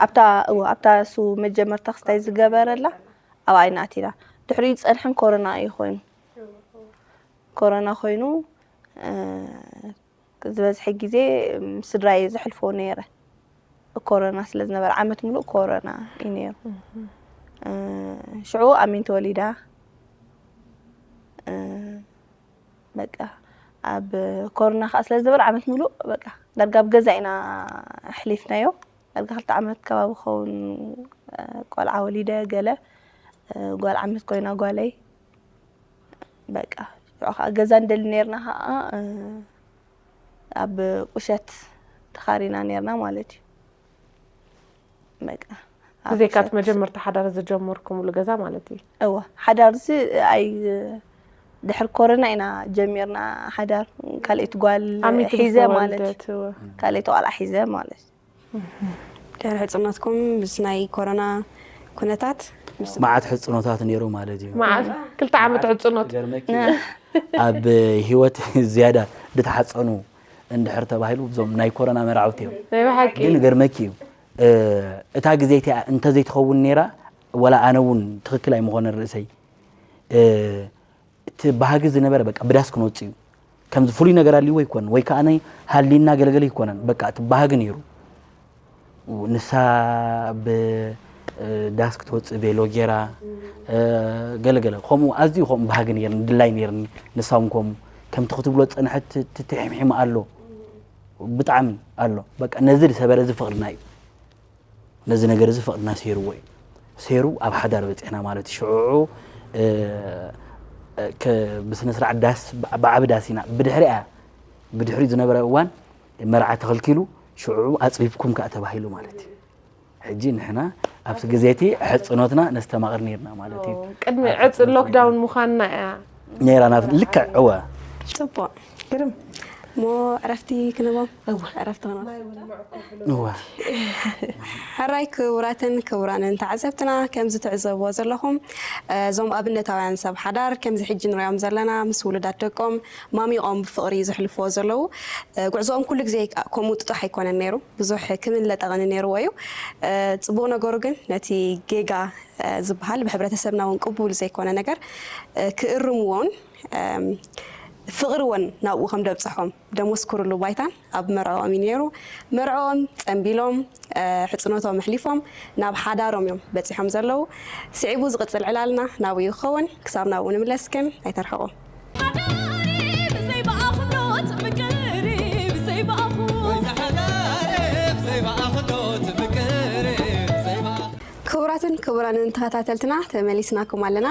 ኣብታ፣ እወ፣ ኣብታ እሱ መጀመርታ ክስታይ ዝገበረላ ኣብኣ ኢና ኣቲና። ድሕሪኡ ዝጸንሐን ኮሮና እዩ ኮይኑ። ኮሮና ኮይኑ፣ እ፣ ዝበዝሐ ግዜ ምስ ስድራይ እየ ዘሕልፎ ነይረ። ኮሮና ስለ ዝነበረ፣ ዓመት ሙሉእ ኮሮና እዩ ነይሩ። እ፣ ሽዑ ኣሚን ተወሊዳ። እ፣ በቃ፣ ኣብ ኮሮና ከኣ ስለ ዝነበረ፣ ዓመት ሙሉእ በቃ፣ ዳርጋ ኣብ ገዛ ኢና ኣሕሊፍናዮ። ዳርጋ ክልተ ዓመት ከባቢ ክኸውን፣ እ፣ ቆልዓ ወሊደ፣ ገለ፣ እ፣ ጓል ዓመት ኮይና ጓለይ። በቃ፣ ሽዑ ከኣ ገዛ ንደሊ ነይርና ከኣ፣ እ፣ ኣብ ቁሸት ተኻሪና ነይርና ማለት እዩ። በቃ፣ ኣብ ብዘይካ እቲ ቁሸት። መጀመርታ ሓዳር ዝጀመርኩምሉ ገዛ ማለት እዩ። እወ፣ ሓዳር እዚ ኣይ-፣ ድሕሪ ኮሮና ኢና ጀሚርና ሓዳር፣ ካልኣይቲ ጓል ኣሚቲ ምስ ሒዘ ማለት እዩ። ተወልደት፣ እወ። ካልኣይቲ ቆልዓ ሒዘ ማለት እዩ። ድሕሪ ሕጽኖትኩም ምስ ናይ ኮሮና ኩነታት ምስ መዓት ሕጽኖታት ነይሩ ማለት እዩ። መዓት? ክልተ ዓመት ሕጽኖት። ገርመኪ፣ ኣብ ህይወት ዝያዳ ዝተሓጸኑ እንድሕር ተባሂሉ እዞም ናይ ኮሮና መርዓውቲ እዮም። ናይ ብሓቂ። ግን ገርመኪ እዩ፣ እ፣ እታ ግዜ እቲኣ እንተዘይትኸውን ነይራ፣ ወላ ኣነ እውን ትኽክል ኣይምኾነን ርእሰይ። እ፣ እቲ ባህጊ ዝነበረ በቃ ብዳስ ክንወጽእ እዩ። ከምዚ ፍሉይ ነገር ኣልይዎ ኣይኮነን፣ ወይ ከኣ ናይ ሃሊና ገለገለ ኣይኮነን። በቃ እቲ ባህጊ ነይሩ። ንሳ ብ-፣ እ፣ ዳስ ክትወጽእ ቬሎ ጌራ፣ እ፣ ገለገለ። ከምኡ ኣዝዩ ከምኡ ባህጊ ነይርኒ፣ ድላይ ነይርኒ። ንሳ እውን ከምኡ። ከምቲ ክትብሎ ዝጸንሐት ት-፣ ትሕምሒም ኣሎ። ብጣዕሚ ኣሎ። በቃ ነዚ ዝሰበረ እዚ ፍቕርና እዩ። ነዚ ነገር እዚ ፍቕድና ሰይርዎ እዩ። ሰይሩ ኣብ ሓዳር በጺሕና ማለት እዩ። ሽዑ፣ እ፣ እ፣ ከ-፣ ብስነ ስርዓት ዳስ፣ ብ-፣ ብዓቢ ዳስ ኢና። ብድሕሪኣ፣ ብድሕሪኡ ዝነበረ እዋን መርዓ ተኸልኪሉ፣ ሽዑ ኣጽቢብኩም ከኣ ተባሂሉ ማለት እዩ። ሕጂ ንሕና ኣብቲ ግዜ እቲ ሕጽኖትና ነስተማቕር ነይርና ማለት እዩ። ቅድሚ ኣብ ዕጽ ሕጽኖት ሎክዳውን ምዃንና እያ። ነይራ ናት፣ ልክዕ፣ እወ። ጽቡቕ። ግርም። እሞ ዕረፍቲ ክንቦም? እወ። ዕረፍቲ ክንቦም። እወ። ሕራይ ክቡራትን ክቡራንን ተዓዘብትና፣ ከምዚ ትዕዘብዎ ዘለኹም፣ እ፣ እዞም ኣብነታውያን ሰብ ሓዳር፣ ከምዚ ሕጂ ንሪኦም ዘለና፣ ምስ ውሉዳት ደቆም ማሚቖም ብፍቕሪ ዘሕልፍዎ ዘለዉ፣ እ፣ ጉዕዞኦም ኩሉ ግዜ ከምኡ ጥጡሕ ኣይኮነን ነይሩ። ብዙሕ ክምን ለጠቕን ነይርዎ እዩ። እ፣ ጽቡቕ ነገሩ ግን ነቲ ጌጋ፣ እ፣ ዝበሃል ብሕብረተሰብና እውን ቅቡል ዘይኮነ ነገር፣ እ፣ ክእርምዎን፣ እም፣ ፍቕሪ እውን ናብኡ ከም ደብጽሖም ደመስክርሉ ባይታን ኣብ መርዕኦም እዩ ነይሩ። መርዕኦም ጸንቢሎም፣ እ፣ ሕጽኖቶም ኣሕሊፎም ናብ ሓዳሮም እዮም በጺሖም ዘለዉ። ስዒቡ ዝቕጽል ዕላልና ናብኡ ይኸውን። ክሳብ ናብኡ ንምለስ ግን ኣይተርሕቑ። ሓዳሪ ብዘይ ብኣኽሎት ምቅሪ ብዘይ ብኣኹ። ክቡራትን ክቡራንን ተኸታተልትና ተመሊስናኩም ኣለና።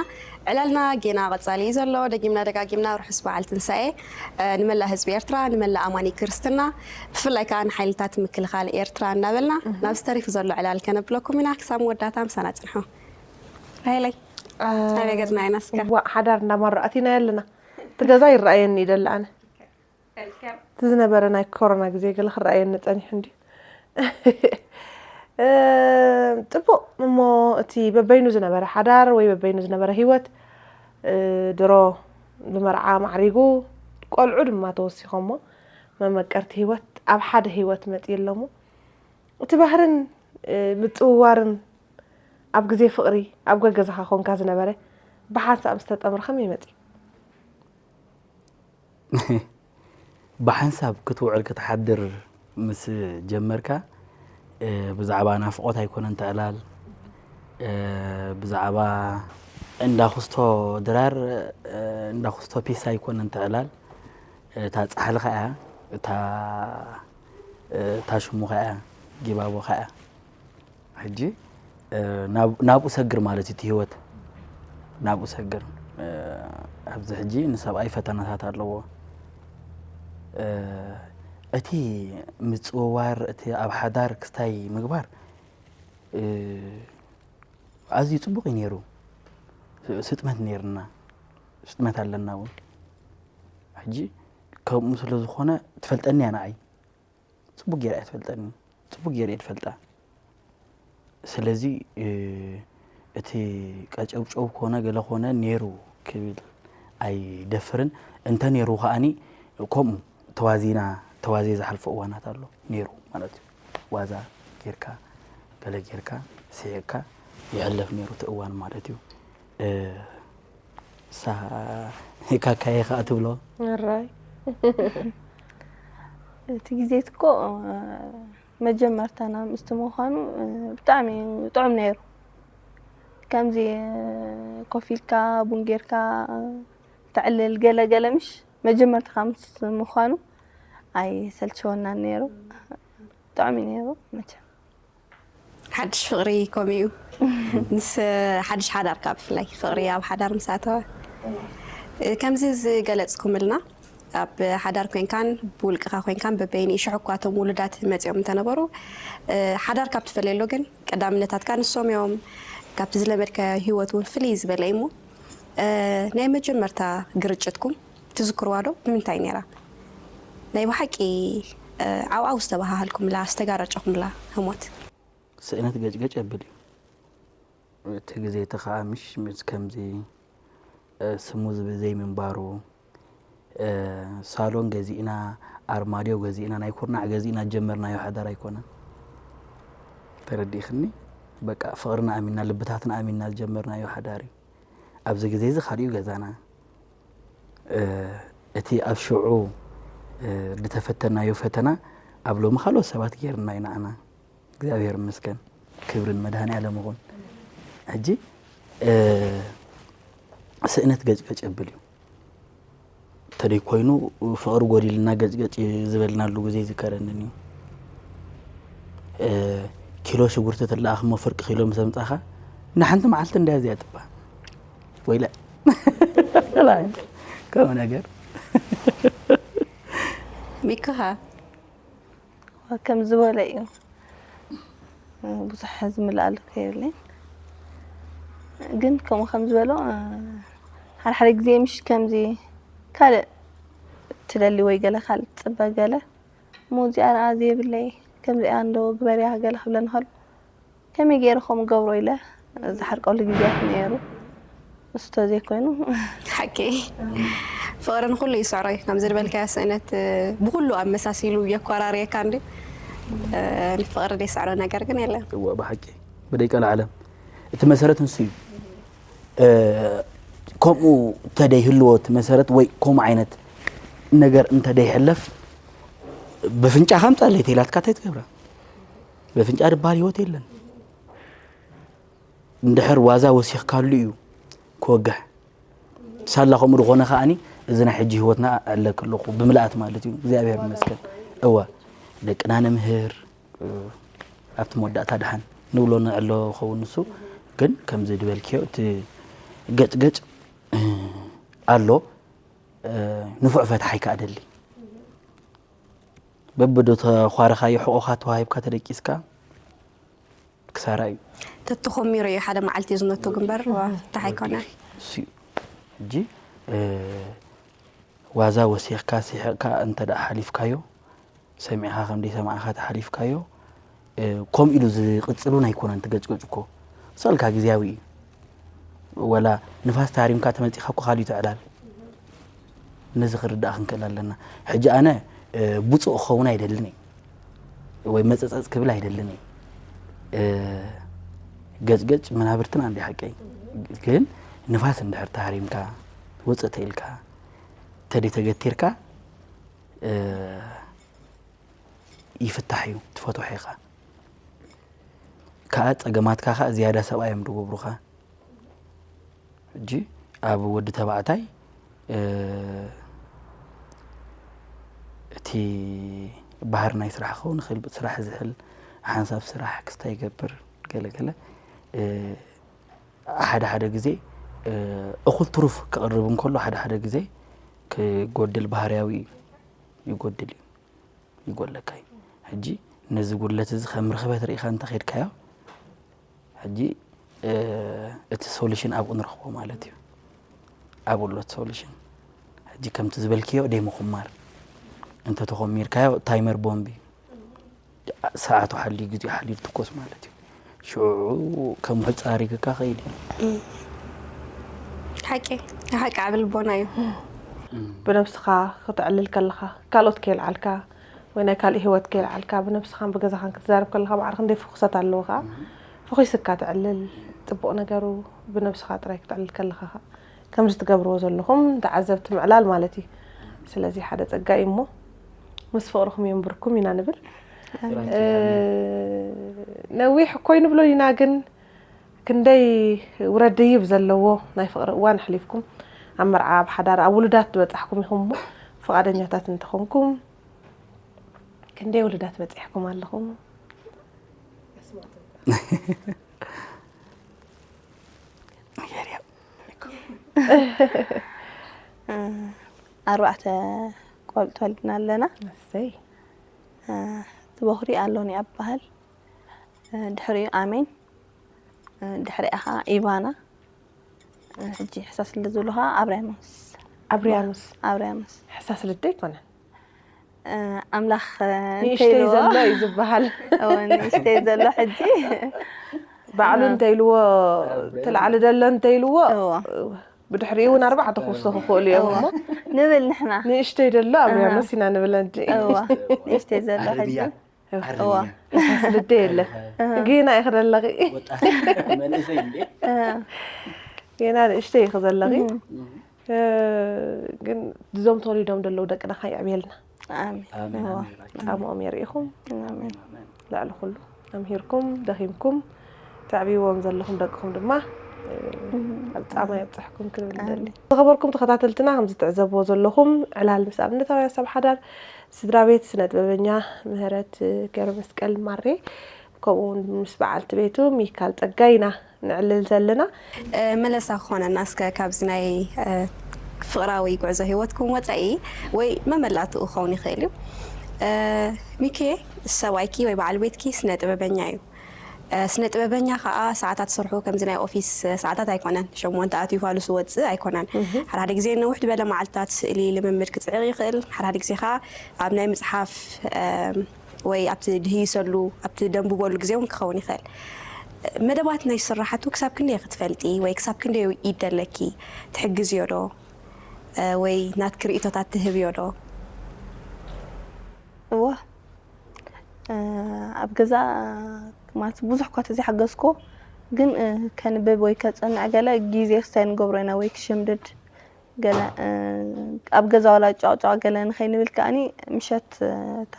ዕላልና ጌና ቀጻሊ እዩ ዘሎ። ደጊምና ደጋጊምና ርሑስ በዓል ትንሳኤ፣ እ፣ ንመላእ ህዝቢ ኤርትራ፣ ንመላእ ኣማኒ ክርስትና፣ ብፍላይ ከኣ ንሓይልታት ምክልኻል ኤርትራ እናበልና ናብ ዝተሪፍ ዘሎ ዕላል ከነብለኩም ኢና። ክሳብ መወዳእታ ምሳና ጽንሑ። ራሄለይ። ኣበይ ገጽና ኢና እስከ? እዋ ሓዳር እንዳማሮ ኣቲና ኣለና። እቲ ገዛ ይረኣየኒ ይደሊ ኣነ። እቲ ዝነበረ ናይ ኮሮና ግዜ ገለ ክረኣየኒ ጸኒሑ እንድዩ። እ፣ ጽቡቕ እሞ እቲ በበይኑ ዝነበረ ሓዳር ወይ በበይኑ ዝነበረ ህይወት፣ እ፣ ድሮ ብመርዓ ማዕሪጉ ቆልዑ ድማ ተወሲኾሞ መመቀርቲ ህይወት ኣብ ሓደ ህይወት መጺኡ ኣሎሞ። እቲ ባህርን፣ እ፣ ምጽውዋርን ኣብ ግዜ ፍቕሪ ኣብ ገገዛኻ ኮንካ ዝነበረ ብሓንሳእ ምስ ተጠምረ ከመይ መጺኡ? ብሓንሳብ ክትውዕል ክትሓድር ምስ ጀመርካ፣ እ፣ ብዛዕባ ናፍቖት ኣይኮነን ትዕላል። እ፣ ብዛዕባ እንዳ ኩስቶ ድራር፣ እ፣ እንዳ ኩስቶ ፒስ ኣይኮነን ትዕላል። እታ ጻሕሊ ከኣ እያ፣ እታ፣ እ፣ እታ ሽሙ ከኣ እያ፣ ጊባቦ ከኣ እያ። ሕጂ፣ እ፣ ናብ-፣ ናብኡ ሰግር ማለት እዩ እቲ ህይወት። ናብኡ ሰግር። እ፣ ኣብዚ ሕጂ ንሰብኣይ ፈተናታት ኣለዎ። እ፣ እቲ ምጽውዋር፣ እቲ ኣብ ሓዳር ክስታይ ምግባር፣ እ፣ ኣዝዩ ጽቡቕ እዩ ነይሩ። ስ-፣ ስጥመት ነይርና። ስጥመት ኣለና እውን። ሕጂ ከምኡ ስለ ዝኾነ ትፈልጠኒ እያ ንዓይ። ጽቡቕ ገይራ እያ ትፈልጠኒ። ጽቡቕ ገይረ እየ ዝፈልጣ። ስለዚ፣ እ፣ እቲ ቀጨውጨው ኮነ ገለ ኮነ ነይሩ ክብል ኣይደፍርን። እንተ ነይሩ ከኣኒ ከምኡ ተዋዚና፣ ተዋዜ ዝሓልፎ እዋናት ኣሎ ነይሩ ማለት እዩ። ዋዛ ጌርካ፣ ገለ ጌርካ፣ ስሒቕካ ይሕለፍ ነይሩ እቲ እዋን ማለት እዩ። እ፣ ሳ-፣ ካካየ ከኣ ትብሎ። ራይ እቲ ግዜ እኮ መጀመርታና ምስቲ ምዃኑ ብጣዕሚ ጥዑም ነይሩ። ከምዚ ኮፍ ኢልካ ቡን ጌርካ ተዕልል ገለ ገለ ምሽ መጀመርታኻ ምስ ምዃኑ ኣይሰልቸወናን ነይሩ። ጥዑም እዩ ነይሩ መቸም። ሓድሽ ፍቕሪ ከምኡ እዩ። ምስ ሓድሽ ሓዳርካ ብፍላይ ፍቕሪ ኣብ ሓዳር ምስ ኣተወ፣ እ፣ ከምዚ ዝገለጽኩምልና ኣብ ሓዳር ኮንካን ብውልቅኻ ኮንካን በበይኑ ሽሕ እኳ እቶም ውሉዳት መጺኦም እንተነበሩ፣ እ፣ ሓዳር ካብ ትፈለየሉ ግን ቀዳምነታትካ ንሶም እዮም። ካብቲ ዝለመድካዮ ህይወት እውን ፍልይ ዝበለ እዩ እሞ፣ እ፣ ናይ መጀመርታ ግርጭትኩም ትዝክርዋ ዶ? ብምንታይ ነይራ? ናይ ብሓቂ፣ እ፣ ዓውዓው ዝተባሃሃልኩምላ፣ ዝተጋረጨኹምላ ህሞት? ስእነት ገጭገጭ የብል እዩ። እቲ ግዜ እቲ ኸዓ ምሽ ምስ ከምዚ፣ እ፣ ስሙዝ ብዘይምንባሩ፣ እ፣ ሳሎን ገዚእና፣ ኣርማድዮ ገዚእና፣ ናይ ኩርናዕ ገዚእና ዝጀመርናዮ ሓዳር ኣይኮነን። ተረዲእኽኒ? በቃ ፍቕርና ኣሚንና፣ ልብታትና ኣሚንና ዝጀመርናዮ ሓዳር እዩ። ኣብዚ ግዜ እዚ ካሊኡ ገዛና። እ፣ እቲ ኣብ ሽዑ፣ እ፣ ዝተፈተናዮ ፈተና ኣብ ሎሚ ካልኦት ሰባት ገይርና ኢና ኣና። እግዚኣብሔር ይመስገን። ክብሪ ንመድሃኔ ዓለም ይኹን። ሕጂ፣ እ፣ ስእነት ገጭገጭ የብል እዩ። እንተደይ ኮይኑ ፍቕሪ ጎዲልና ገጭገጭ ዝበልናሉ ግዜ ይዝከረንን እዩ። እ፣ ኪሎ ሽጉርቲ ትለኣኽ እሞ ፍርቂ ኪሎ ምስ ኣምጻኻ ንሓንቲ መዓልቲ እንድያ እዚኣ ጥባህ። ወይለ። ከምኡ ነገር። ሚክኻ ከም ዝበለ እዩ። ብዙሕ ዝምልኣሉ ከየብለይ። ግን ከምኡ ከም ዝበሎ፣ ሓደ ሓደ ግዜ ምሽ ከምዚ ካልእ ትደሊ ወይ ገለ ካልእ ትጽበ ገለ፣ እሞ እዚኣ ደኣ ዘይብለይ፣ ከምዚኣ እንዶ ግበርያ ገለ ክብለኒ ከሎ፣ ከመይ ገይረ ከምኡ ገብሮ ኢለ ዝሓርቀሉ ግዜያት ነይሩ። እሱ ተዘይኮይኑ ሓቂ ፍቕሪ ንኹሉ ይስዕሮ እዩ። ከምዚ ዝበልካዮ ስእነት፣ እ፣ ብኹሉ ኣመሳሲሉ የኮራርየካ እንዲ፣ እ፣ ንፍቕሪ ዘይስዕሮ ነገር ግን የለን። እወ፣ ብሓቂ ብደይ ቀልዓለም እቲ መሰረት ንሱ እዩ። እ፣ ከምኡ ተደይህልዎ እቲ መሰረት ወይ ከምኡ ዓይነት ነገር እንተደይሕለፍ፣ በፍንጫኻ ምጻለይ ተይላትካ እንታይ ትገብራ? በፍንጫ ድበሃል ህይወት የለን። እንድሕር ዋዛ ወሲኽካሉ እዩ ክወግሕ። ሳላ ከምኡ ዝኾነ ከኣኒ፣ እዚ ናይ ሕጂ ህይወትና ኣዕለክ ኣለኹ ብምልኣት ማለት እዩ። እግዚኣብሔር ይመስገን። እወ፣ ደቅና ነምህር፣ እ፣ ኣብቲ መወዳእታ ደሓን ንብሎ ንዕሎ ኸውን ንሱ። ግን ከምዚ ዝበልክዮ እቲ ገጭገጭ፣ እ፣ ኣሎ፣ እ፣ ንፉዕ ፈትሓይ ከኣ ደሊ። በብዶ ተዃረኻዮ ሕቖኻ ተዋሂብካ ተደቂስካ ክሳራ እዩ። ተተኾሚሩ እዩ ሓደ መዓልቲ ዝነቱ ግንበር፣ ዋ፣ እንታይ ኣይኮነ። እሱ እዩ። ሕጂ ዋዛ ወሲኽካ ሲሕቕካ እንተ ደኣ ሓሊፍካዮ፣ ሰሚዕኻ ከም ደይሰማዕኻ ተሓሊፍካዮ፣ ከምኡ ኢሉ ዝቕጽል እውን ኣይኮነን። ትገጭገጭ እኮ ሰልካ ግዜያዊ እዩ። ወላ ንፋስ ተሃሪምካ ተመጺኻ እኮ ካሊእ ትዕላል። ነዚ ክርዳእ ክንክእል ኣለና። ሕጂ ኣነ ብፁእ ክኸውን ኣይደልን እየ፣ ወይ መጸጸጽ ክብል ኣይደልን እየ። ገጭገጭ መናብርትና እንዲ ሓቀይ። ግን ንፋስ እንድሕር ተሃሪምካ፣ ውጽእ ተኢልካ፣ ተደይ ተገቲርካ፣ ይፍታሕ እዩ፣ ትፈትሖ ኢኻ። ከኣ ጸገማትካ ከኣ ዝያዳ ሰብኣይ እዮም ዝገብሩኻ። ሕጂ ኣብ ወዲ ተባዕታይ እቲ ባህር ናይ ስራሕ ክኸውን ይኽእል፣ ስራሕ ዝሕል፣ ሓንሳብ ስራሕ ክስታይ ይገብር፣ ገለገለ። ሓደ ሓደ ግዜ እኹል ትሩፍ ክቕርብ እንከሎ፣ ሓደ ሓደ ግዜ ክጎድል፣ ባህርያዊ ይጎድል እዩ፣ ይጎድለካ እዩ። ሕጂ ነዚ ጉድለት እዚ ከም ርኽበት ርኢኻ እንተኸድካዮ፣ ሕጂ እቲ ሶሉሽን ኣብኡ ንረኽቦ ማለት እዩ። ኣብኡ ኣሎ እቲ ሶሉሽን። ሕጂ ከምቲ ዝበልክዮ ደይ ምኹማር፣ እንተተኾሚርካዮ ታይመር ቦምብ እዩ። ሰዓቱ ሓልዩ፣ ግዜኡ ሓልዩ ትኮስ ማለት እዩ። ሽዑ ከም ውሕጅ ጻሪግካ ኸይድ እዩ። ሓቂ ሓቂ ዓቢ ልቦና እዩ። ብነብስኻ ክተዕልል ከለኻ፣ ካልኦት ከየልዓልካ ወይ ናይ ካልእ ህይወት ከየልዓልካ፣ ብነብስኻን ብገዛኻን ክትዛረብ ከለኻ ማዕረ ክንደይ ፍኹሳት ኣለዉ ኸዓ። ፈኺስካ ተዕልል፣ ጽቡቕ ነገሩ ብነብስኻ ጥራይ ክተዕልል ከለኻ ኸዓ ከምዚ ትገብርዎ ዘለኹም ንተዓዘብቲ ምዕላል ማለት እዩ። ስለዚ ሓደ ጸጋ እዩ እሞ ምስ ፍቕርኹም የንብርኩም ኢና ንብል። ነዊሕ እኮ ይንብሎ ኢና፣ ግን ክንደይ ውረድ ደይብ ዘለዎ ናይ ፍቕሪ እዋን ኣሕሊፍኩም ኣብ መርዓ፣ ኣብ ሓዳር፣ ኣብ ውሉዳት ዝበጻሕኩም ኢኹም እሞ ፍቓደኛታት እንተኾንኩም ክንደይ ውሉዳት በጺሕኩም ኣለኹም? ኣርባዕተ ቆልዑ ተወሊድና ኣለና። እሰይ። እቲ በኹሪ ኣሎኒ ይበሃል። ድሕሪኡ ኣሜን፣ ድሕሪኣ ኸዓ ኢቫና፣ ሕጂ ሕሳስ ልደ ዝብሉ ኸዓ ኣብርያኖስ። ኣብርያኖስ። ኣብርያኖስ። ሕሳስ ልደ ኣይኮነን። ኣምላኽ ንእሽተይ ዘሎ እዩ ዝበሃል። ንእሽተይ ዘሎ ሕጂ ባዕሉ እንተይልዎ፣ እቲ ላዕሊ ደሎ እንተይልዎ፣ ብድሕሪኡ እውን ኣርባዕተ ክውስኹ ክኽእሉ እዮም እሞ ንብል ንሕና። ንእሽተይ ደሎ ኣብርያኖስ ኢና ንብል እንጂ። እዋ ንእሽተይ ዘሎ ሕጂ። ሕሳስ ልደ የለ። ጌና ኢኺ ደለኺ። ጌና ንእሽተይ ኢኺ ዘለኺ። ግን እዞም ተወሊዶም ዘለዉ ደቅና ኸዓ የዕብየልና። ኣሜን። እዋ። ጻምኦም የርኢኹም። ኣሜን። ልዕሊ ኩሉ ኣምሂርኩም ደኺምኩም ተዕብይዎም ዘለኹም ደቅኹም ድማ ኣብ ጻማ የብጽሕኩም ክንብል ንደሊ። ዝኸበርኩም ተኸታተልትና፣ ከምዚ ትዕዘብዎ ዘለኹም ዕላል ምስ ኣብነታውያን ሰብ ሓዳር ስድራ ቤት ስነ ጥበበኛ ምህረት ገብረመስቀል ማሬ ከምኡ እውን ምስ በዓልቲ ቤቱ ሚካል ጸጋይ ኢና ነዕልል ዘለና። መለሳ ክኾነና እስከ ካብዚ ናይ ፍቕራዊ ጉዕዞ ህይወትኩም ወፃኢ ወይ መመላእትኡ ክኸውን ይኽእል እዩ። ሚኪ፣ ሰብኣይኪ ወይ በዓል ቤትኪ ስነ ጥበበኛ እዩ። ስነ ጥበበኛ ከዓ ሰዓታት ስርሑ ከምዚ ናይ ኦፊስ ሰዓታት ኣይኮነን። ሸሞንተ ኣትዩ ፋሉስ ወፅእ ኣይኮነን። ሓደ ሓደ ግዜ ነውሕ ዝበለ መዓልትታት ስእሊ ልምምድ ክፅዕቕ ይኽእል። ሓደ ሓደ ግዜ ከዓ ኣብ ናይ ምፅሓፍ ወይ ኣብቲ ድህይሰሉ ኣብቲ ደንብበሉ ግዜ እውን ክኸውን ይኽእል። መደባት ናይ ስራሓቱ ክሳብ ክንደይ ክትፈልጢ ወይ ክሳብ ክንደይ ኢድ ደለኪ? ትሕግዝዮ ዶ ወይ ናትኪ ርእይቶታት ትህብዮ ዶ? እወ ኣብ ገዛ ማለት ብዙሕ እኳ ተዘይሓገዝኩ ግን ከንብብ ወይ ከፅንዕ ገለ ግዜ ክስታይ ንገብሮ ኢና ወይ ክሽምድድ ገለ ኣብ ገዛ ዋላ ጫቕጫቕ ገለ ንኸይንብል ከኣኒ ምሸት እታ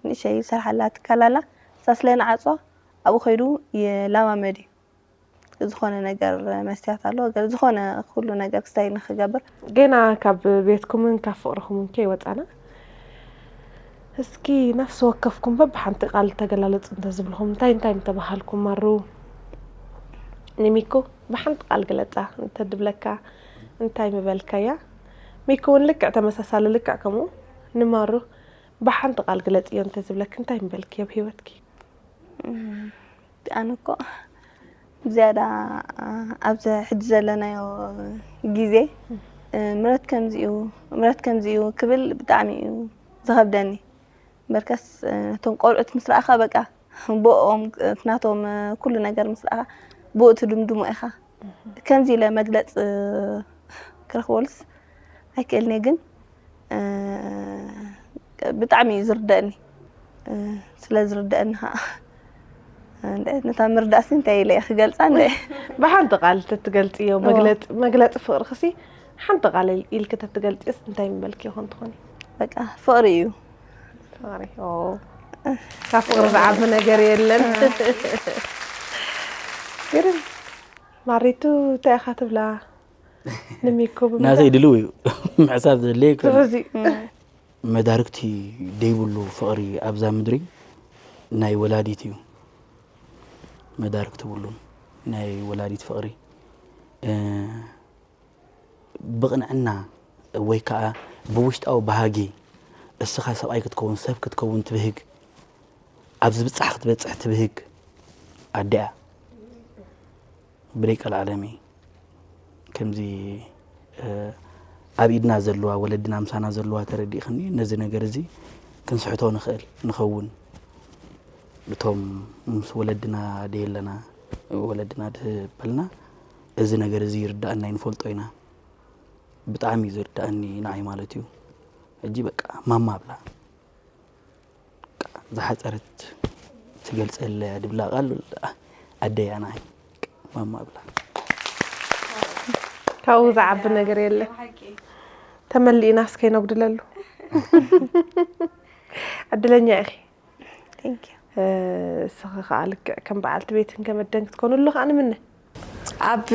ንእሸይ ዝሰርሓላ ትካል ኣላ እሳ ስለ ንዓፅዋ ኣብኡ ከይዱ ይለማመድ እዩ። ዝኾነ ነገር መስትያት ኣሎ ዝኾነ ኩሉ ነገር ክስታይ ንክገብር። ጌና ካብ ቤትኩምን ካብ ፍቕርኹምን ከይወፃና እስኪ ነፍሲ ወከፍኩም በብሓንቲ ቃል ተገላለፁ እንተዝብልኹም እንታይ እንታይ ምተባሃልኩም? ማሩ ንሚኩ ብሓንቲ ቃል ግለፃ እንተድብለካ እንታይ ምበልካያ? ሚኩ እውን ልክዕ ተመሳሳሊ ልክዕ ከምኡ ንማሩ ብሓንቲ ቃል ግለፅዮ እንተዝብለኪ እንታይ ምበልኪ ኣብ ህይወትኪ? ኣነ እኮ ብዝያዳ ኣብዚ ሕጂ ዘለናዮ ግዜ ምረት ከምዚኡ ምረት ከምዚኡ ክብል ብጣዕሚ እዩ ዝኸብደኒ። በርከስ ነቶም ቆልዑት ምስ ረኣኻ በቃ ብኦም ናቶም ኩሉ ነገር ምስ ረኣኻ ብኡ ትድምድሞ ኢኻ። ከምዚ ኢለ መግለፅ ክረኽበሉስ ኣይክእልኒ ግን ብጣዕሚ እዩ ዝርደእኒ። ስለ ዝርደእኒ ከዓ ነታ ምርዳእሲ እንታይ ኢለ እየ ክገልፃ እንደ ብሓንቲ ቃል ተትገልፅዮ መግለፂ ፍቅርክሲ ሓንቲ ቃል ኢልክ ተትገልፅዮስ እንታይ ምበልክ ይኾን ትኾኒ? በቃ ፍቅሪ እዩ። ፍቅሪ ካብ ፍቅሪ ዝዓቢ ነገር የለን። ግርም ማሪቱ እንታይ ኢኻ ትብላ? ንሚኮ ናተይ ድልው እዩ ምሕሳብ ዘድለየ ይኮነ። ስለዚ መዳርግቲ ደይብሉ ፍቕሪ ኣብዛ ምድሪ ናይ ወላዲት እዩ። መዳርግቲ ብሉን ናይ ወላዲት ፍቕሪ ብቕንዕና ወይ ከዓ ብውሽጣዊ ባህጊ እስኻ ሰብኣይ ክትከውን ሰብ ክትከውን ትብህግ ኣብ ዝብፃሕ ክትበፅሕ ትብህግ ኣደያ ብደይ ቀልዓለሚ ከምዚ ኣብ ኢድና ዘለዋ ወለድና ምሳና ዘለዋ ተረዲእክኒ ነዚ ነገር እዚ ክንስሕቶ ንኽእል ንኸውን እቶም ምስ ወለድና ደየለና ወለድና ድበልና እዚ ነገር እዚ ይርዳእና ይንፈልጦ ኢና ብጣዕሚ እዩ ዝርዳእኒ ንዓይ ማለት እዩ ሕጂ በቃ ማማ ብላ ዝሓፀረት ትገልፀለያ ድብላ ቃል ኣደያ ንዓይ ማማ ብላ ካብኡ ዝዓቢ ነገር የለ ተመሊእና እስከይ ነጉድለሉ ዕድለኛ ኢኺ Thank you። እስኺ ከዓ ልክዕ ከም በዓልቲ ቤትን ከመደን ክትኮንሉ ከዓ ንምነ ኣብ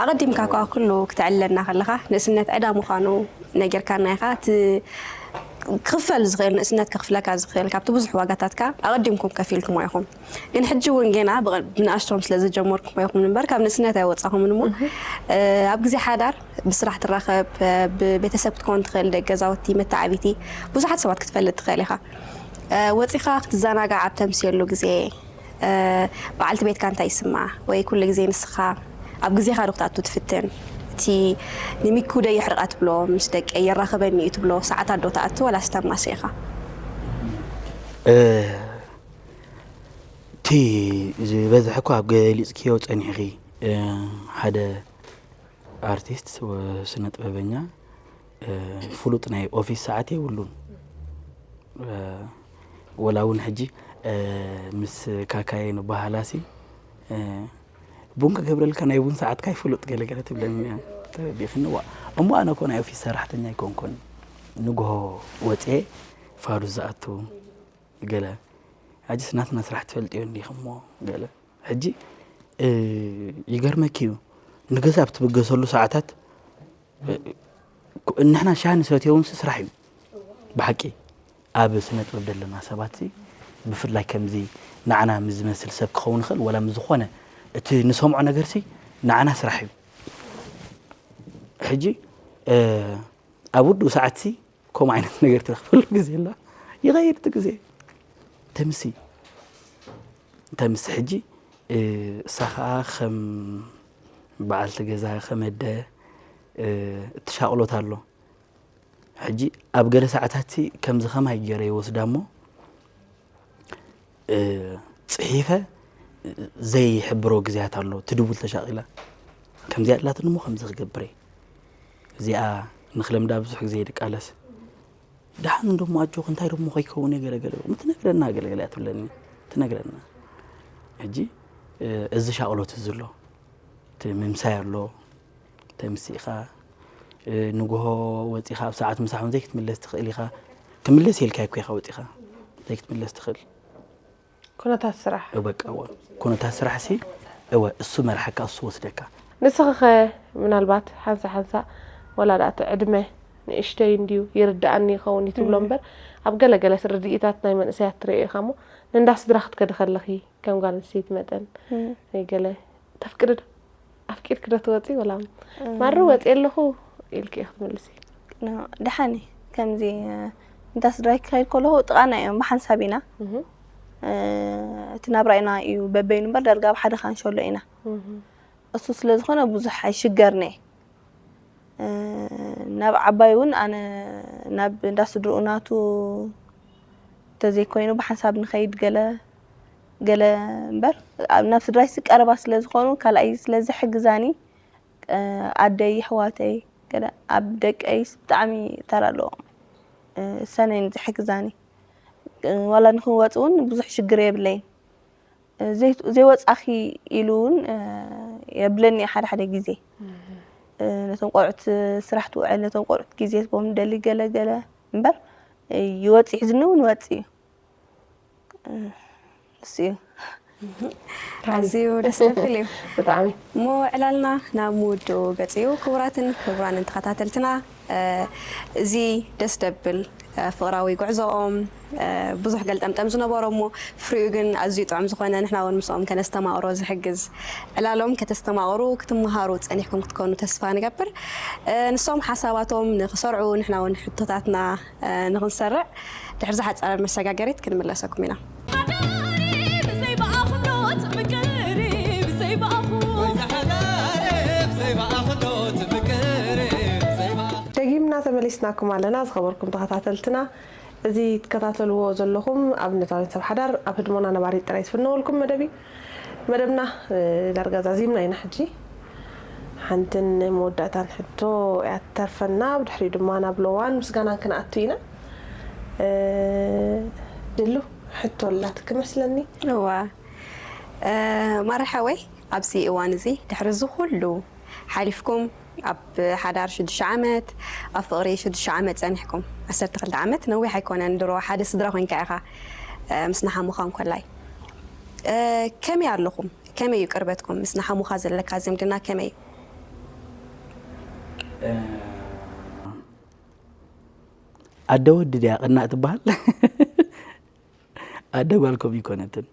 ኣቐዲምካ ከኣ ኩሉ ክተዕልለና ከለኻ ንእስነት ዕዳ ምዃኑ ነጊርካና ኢኻ እቲ ክኽፈል ዝኽእል ንእስነት ከኽፍለካ ዝኽእል ካብቲ ብዙሕ ዋጋታትካ ኣቐዲምኩም ከፊልኩሞ ኢኹም ግን ሕጂ እውን ጌና ብንኣሽቶም ስለ ዝጀመርኩሞ ኢኹም እምበር ካብ ንእስነት ኣይወፃኹምን እሞ ኣብ ግዜ ሓዳር ብስራሕ ትራኸብ ብቤተሰብ ክትከውን ትኽእል ደቂ ገዛውቲ መተዓቢቲ ብዙሓት ሰባት ክትፈልጥ ትኽእል ኢኻ ወፂኻ ክትዘናጋዕ ኣብ ተምስየሉ ግዜ በዓልቲ ቤትካ እንታይ ይስምዓ ወይ ኩሉ ግዜ ንስኻ ኣብ ግዜኻ ዶ ክትኣቱ ትፍትን እቲ ንሚኩ ደየሕርቃ ትብሎ ምስ ደቀይ የራኽበኒ እዩ ትብሎ ሰዓታት ዶ ትኣቱ ወላ ስተማሰ ኢኻ እቲ ዝበዝሐ እኳ ገሊፅክዮ ፀኒሕኺ ሓደ ኣርቲስት ስነ ጥበበኛ ፍሉጥ ናይ ኦፊስ ሰዓት የብሉን ወላ እውን ሕጂ ምስ ካካየ ንበሃላሲ ቡን ክገብረልካ ናይ ቡን ሰዓትካ ይፍሉጥ ገለገለ ትብለኒ እያ ተረዲእክኒ ዋ እሞ ኣነ ኮ ናይ ኦፊስ ሰራሕተኛ ኣይኮንኩን ንግሆ ወፅየ ፋዱስ ዝኣቱ ገለ ሕጂስ ናትና ስራሕ ትፈልጥዮ እንዲኽሞ ገለ ሕጂ ይገርመኪ እዩ ንገዛ ኣብ ትብገሰሉ ሰዓታት ንሕና ሻሂ ንሰትዮ እውን ስራሕ እዩ ብሓቂ ኣብ ስነ ጥበብ ዘለና ሰባት ብፍላይ ከምዚ ንዓና ምስ ዝመስል ሰብ ክኸውን ይኽእል ወላ ምስ ዝኾነ እቲ ንሰምዖ ነገርሲ ንዓና ስራሕ እዩ ሕጂ ኣብ ውድኡ ሰዓትሲ ከምኡ ዓይነት ነገር ትረኽበሉ ግዜ ኣሎ ይኸይድ እቲ ግዜ ተምሲ ተምሲ ሕጂ እሳ ከዓ ከም በዓልቲ ገዛ ከመደ እትሻቕሎት ኣሎ ሕጂ ኣብ ገለ ሰዓታት ከምዚ ከማይ ገይረ ይወስዳ እሞ ፅሒፈ ዘይሕብሮ ግዜያት ኣሎ ትድውል ተሻቒላ ከምዚኣ ኣላትኒ እሞ ከምዚ ክገብረ እዚኣ ንክለምዳ ብዙሕ ግዜ ይድቃለስ ደሓን እንደሞ ኣጆኽ እንታይ ደሞ ከይከውን እየ ገለገለ ምትነግረና ገለገለ እያ ትብለኒ ትነግረና ሕጂ እዚ ሻቕሎት እዚ ኣሎ እቲ ምምሳይ ኣሎ ተምሲእኻ ንግሆ ወፂኻ ኣብ ሰዓት ምሳሕ እውን ዘይክትምለስ ትኽእል ኢኻ ክምለስ ኢልካ እኮ ኢኻ ወፂኻ ዘይክትምለስ ትኽእል ኩነታት ስራሕ በቃ እወ ኩነታት ስራሕ ሲ እወ እሱ መርሓካ እሱ ወስደካ ንስኺኸ ምናልባት ሓንሳ ሓንሳ ወላ ዳኣ እቲ ዕድመ ንእሽተይ እንድዩ ይርድኣኒ ይኸውን እዩ ትብሎ እምበር ኣብ ገለገለ ርድኢታት ናይ መንእሰያት ትርኢ ኢኻ እሞ ንእንዳ ስድራ ክትከዲ ከለኺ ከም ጓል ኣንስተይቲ መጠን ወይ ገለ ተፍቅሪ ዶ ኣፍቂርኪ ዶ ትወፂ ወላ ማሪ ወፂ ኣለኹ ኢልኪ ኢኺ ትምልሲ ደሓን ከምዚ እንዳ ስድራይ ክኸይድ ከለኹ ጥቓና እዮም ብሓንሳብ ኢና እቲ ናብራና እዩ በበይኑ እምበር ዳርጋ ኣብ ሓደ ካንሸሎ ኢና። እሱ ስለ ዝኾነ ብዙሕ ኣይሽገርነ። ናብ ዓባይ እውን ኣነ ናብ እንዳ ስድርኡ ናቱ እንተዘይኮይኑ ብሓንሳብ ንኸይድ ገለ ገለ እምበር፣ ኣብ ናብ ስድራይሲ ቀረባ ስለ ዝኾኑ ካልኣይ ስለ ዝሕግዛኒ፣ ኣደይ ኣሕዋተይ ገለ ኣብ ደቀይስ ብጣዕሚ ተራ ኣለዎም። እሰነን ዝሕግዛኒ፣ ዋላ ንክንወፅ እውን ብዙሕ ሽግር የብለይን። ዘይወፃኺ ኢሉ እውን የብለኒ ሓደ ሓደ ግዜ። ነቶም ቆልዑት ስራሕ ትውዕል፣ ነቶም ቆልዑት ግዜ ቦም ደሊ ገለ ገለ እምበር ይወፅ ይሕዝኒ እውን ወፅ እዩ። እሱ እዩ። ኣዝዩ ደስ ዘብል እዩ። ብጣዕሚ እሞ ዕላልና ናብ ምውድኡ ገጽ እዩ። ክቡራትን ክቡራንን ተኸታተልትና፣ እዚ ደስ ደብል ፍቕራዊ ጉዕዞኦም ብዙሕ ገልጠምጠም ዝነበሮ እሞ ፍሪኡ ግን ኣዝዩ ጥዑም ዝኾነ ንሕና እውን ምስኦም ከነስተማቕሮ ዝሕግዝ ዕላሎም ከተስተማቕሩ ክትመሃሩ ጸኒሕኩም ክትኮኑ ተስፋ ንገብር። ንሶም ሓሳባቶም ንኽሰርዑ ንሕና እውን ሕቶታትና ንኽንሰርዕ ድሕሪ ዝሓጸረ መሰጋገሪት ክንምለሰኩም ኢና። ደጊምና ተመሊስናኩም ኣለና ዝኸበርኩም ተኸታተልትና። እዚ ትከታተልዎ ዘለኹም ኣብነታውያን ሰብ ሓዳር ኣብ ህድሞና ነባሪት ጥራይ ዝፍነወልኩም መደብ እዩ። መደብና ዳርጋ ዛዚምና ኢና ሕጂ። ሓንትን መወዳእታን ሕቶ እያ ትተርፈና። ብድሕሪኡ ድማ ናብ ሎዋን ምስጋናን ክንኣቱ ኢና። ድሉ ሕቶ ኣላትኪ መስለኒ። እዋ ማሪ ሓወይ፣ ኣብዚ እዋን እዚ ድሕሪ እዚ ኩሉ ሓሊፍኩም ኣብ ሓዳር ሽዱሽተ ዓመት ኣብ ፍቕሪ ሽዱሽተ ዓመት ጸኒሕኩም። ዓሰርተ ክልተ ዓመት ነዊሕ ኣይኮነን፣ ድሮ ሓደ ስድራ ኮይንካ ኢኻ ምስ ንሓሙኻ እንኮላይ። ከመይ ኣለኹም? ከመይ እዩ ቅርበትኩም? ምስ ንሓሙኻ ዘለካ ዝምድና ከመይ እዩ? ኣደ ወዲ ድያ ቅናእ ትበሃል? ኣደ ጓል ከምኡ ይኮነትን።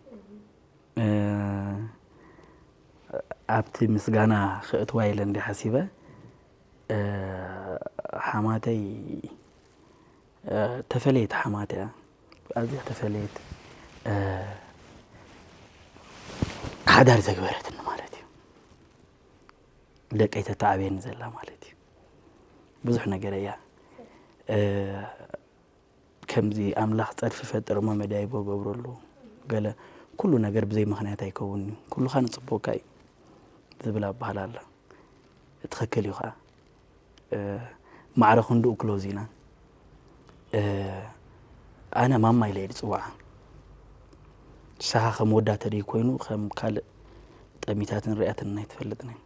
ኣብቲ ምስጋና ክእትዋ ኢለ እንዲ ሓሲበ ሓማተይ ተፈለየት ሓማት እያ። ኣዝያ ተፈለየት ሓዳር ዘግበረትኒ ማለት እዩ። ደቀይ ተተዓብየኒ ዘላ ማለት እዩ። ብዙሕ ነገር እያ ከምዚ ኣምላኽ ጸድፊ ፈጥር እሞ መዳይቦ ገብረሉ ገለ ኩሉ ነገር ብዘይ ምኽንያት ኣይከውንን እዩ። ኩሉኻ ንጽቡቕካ እዩ ዝብል ኣበሃል ኣላ። ትኽክል እዩ ኸዓ። ማዕረ ክንድኡ ክሎዝ ኢና። ኣነ ማማ ኢለ እየ ዝጽውዓ። ንሳኻ ከም ወዳ ተደይ ኮይኑ ከም ካልእ ጠሚታትን ሪኣትን ኣይትፈልጥን እያ።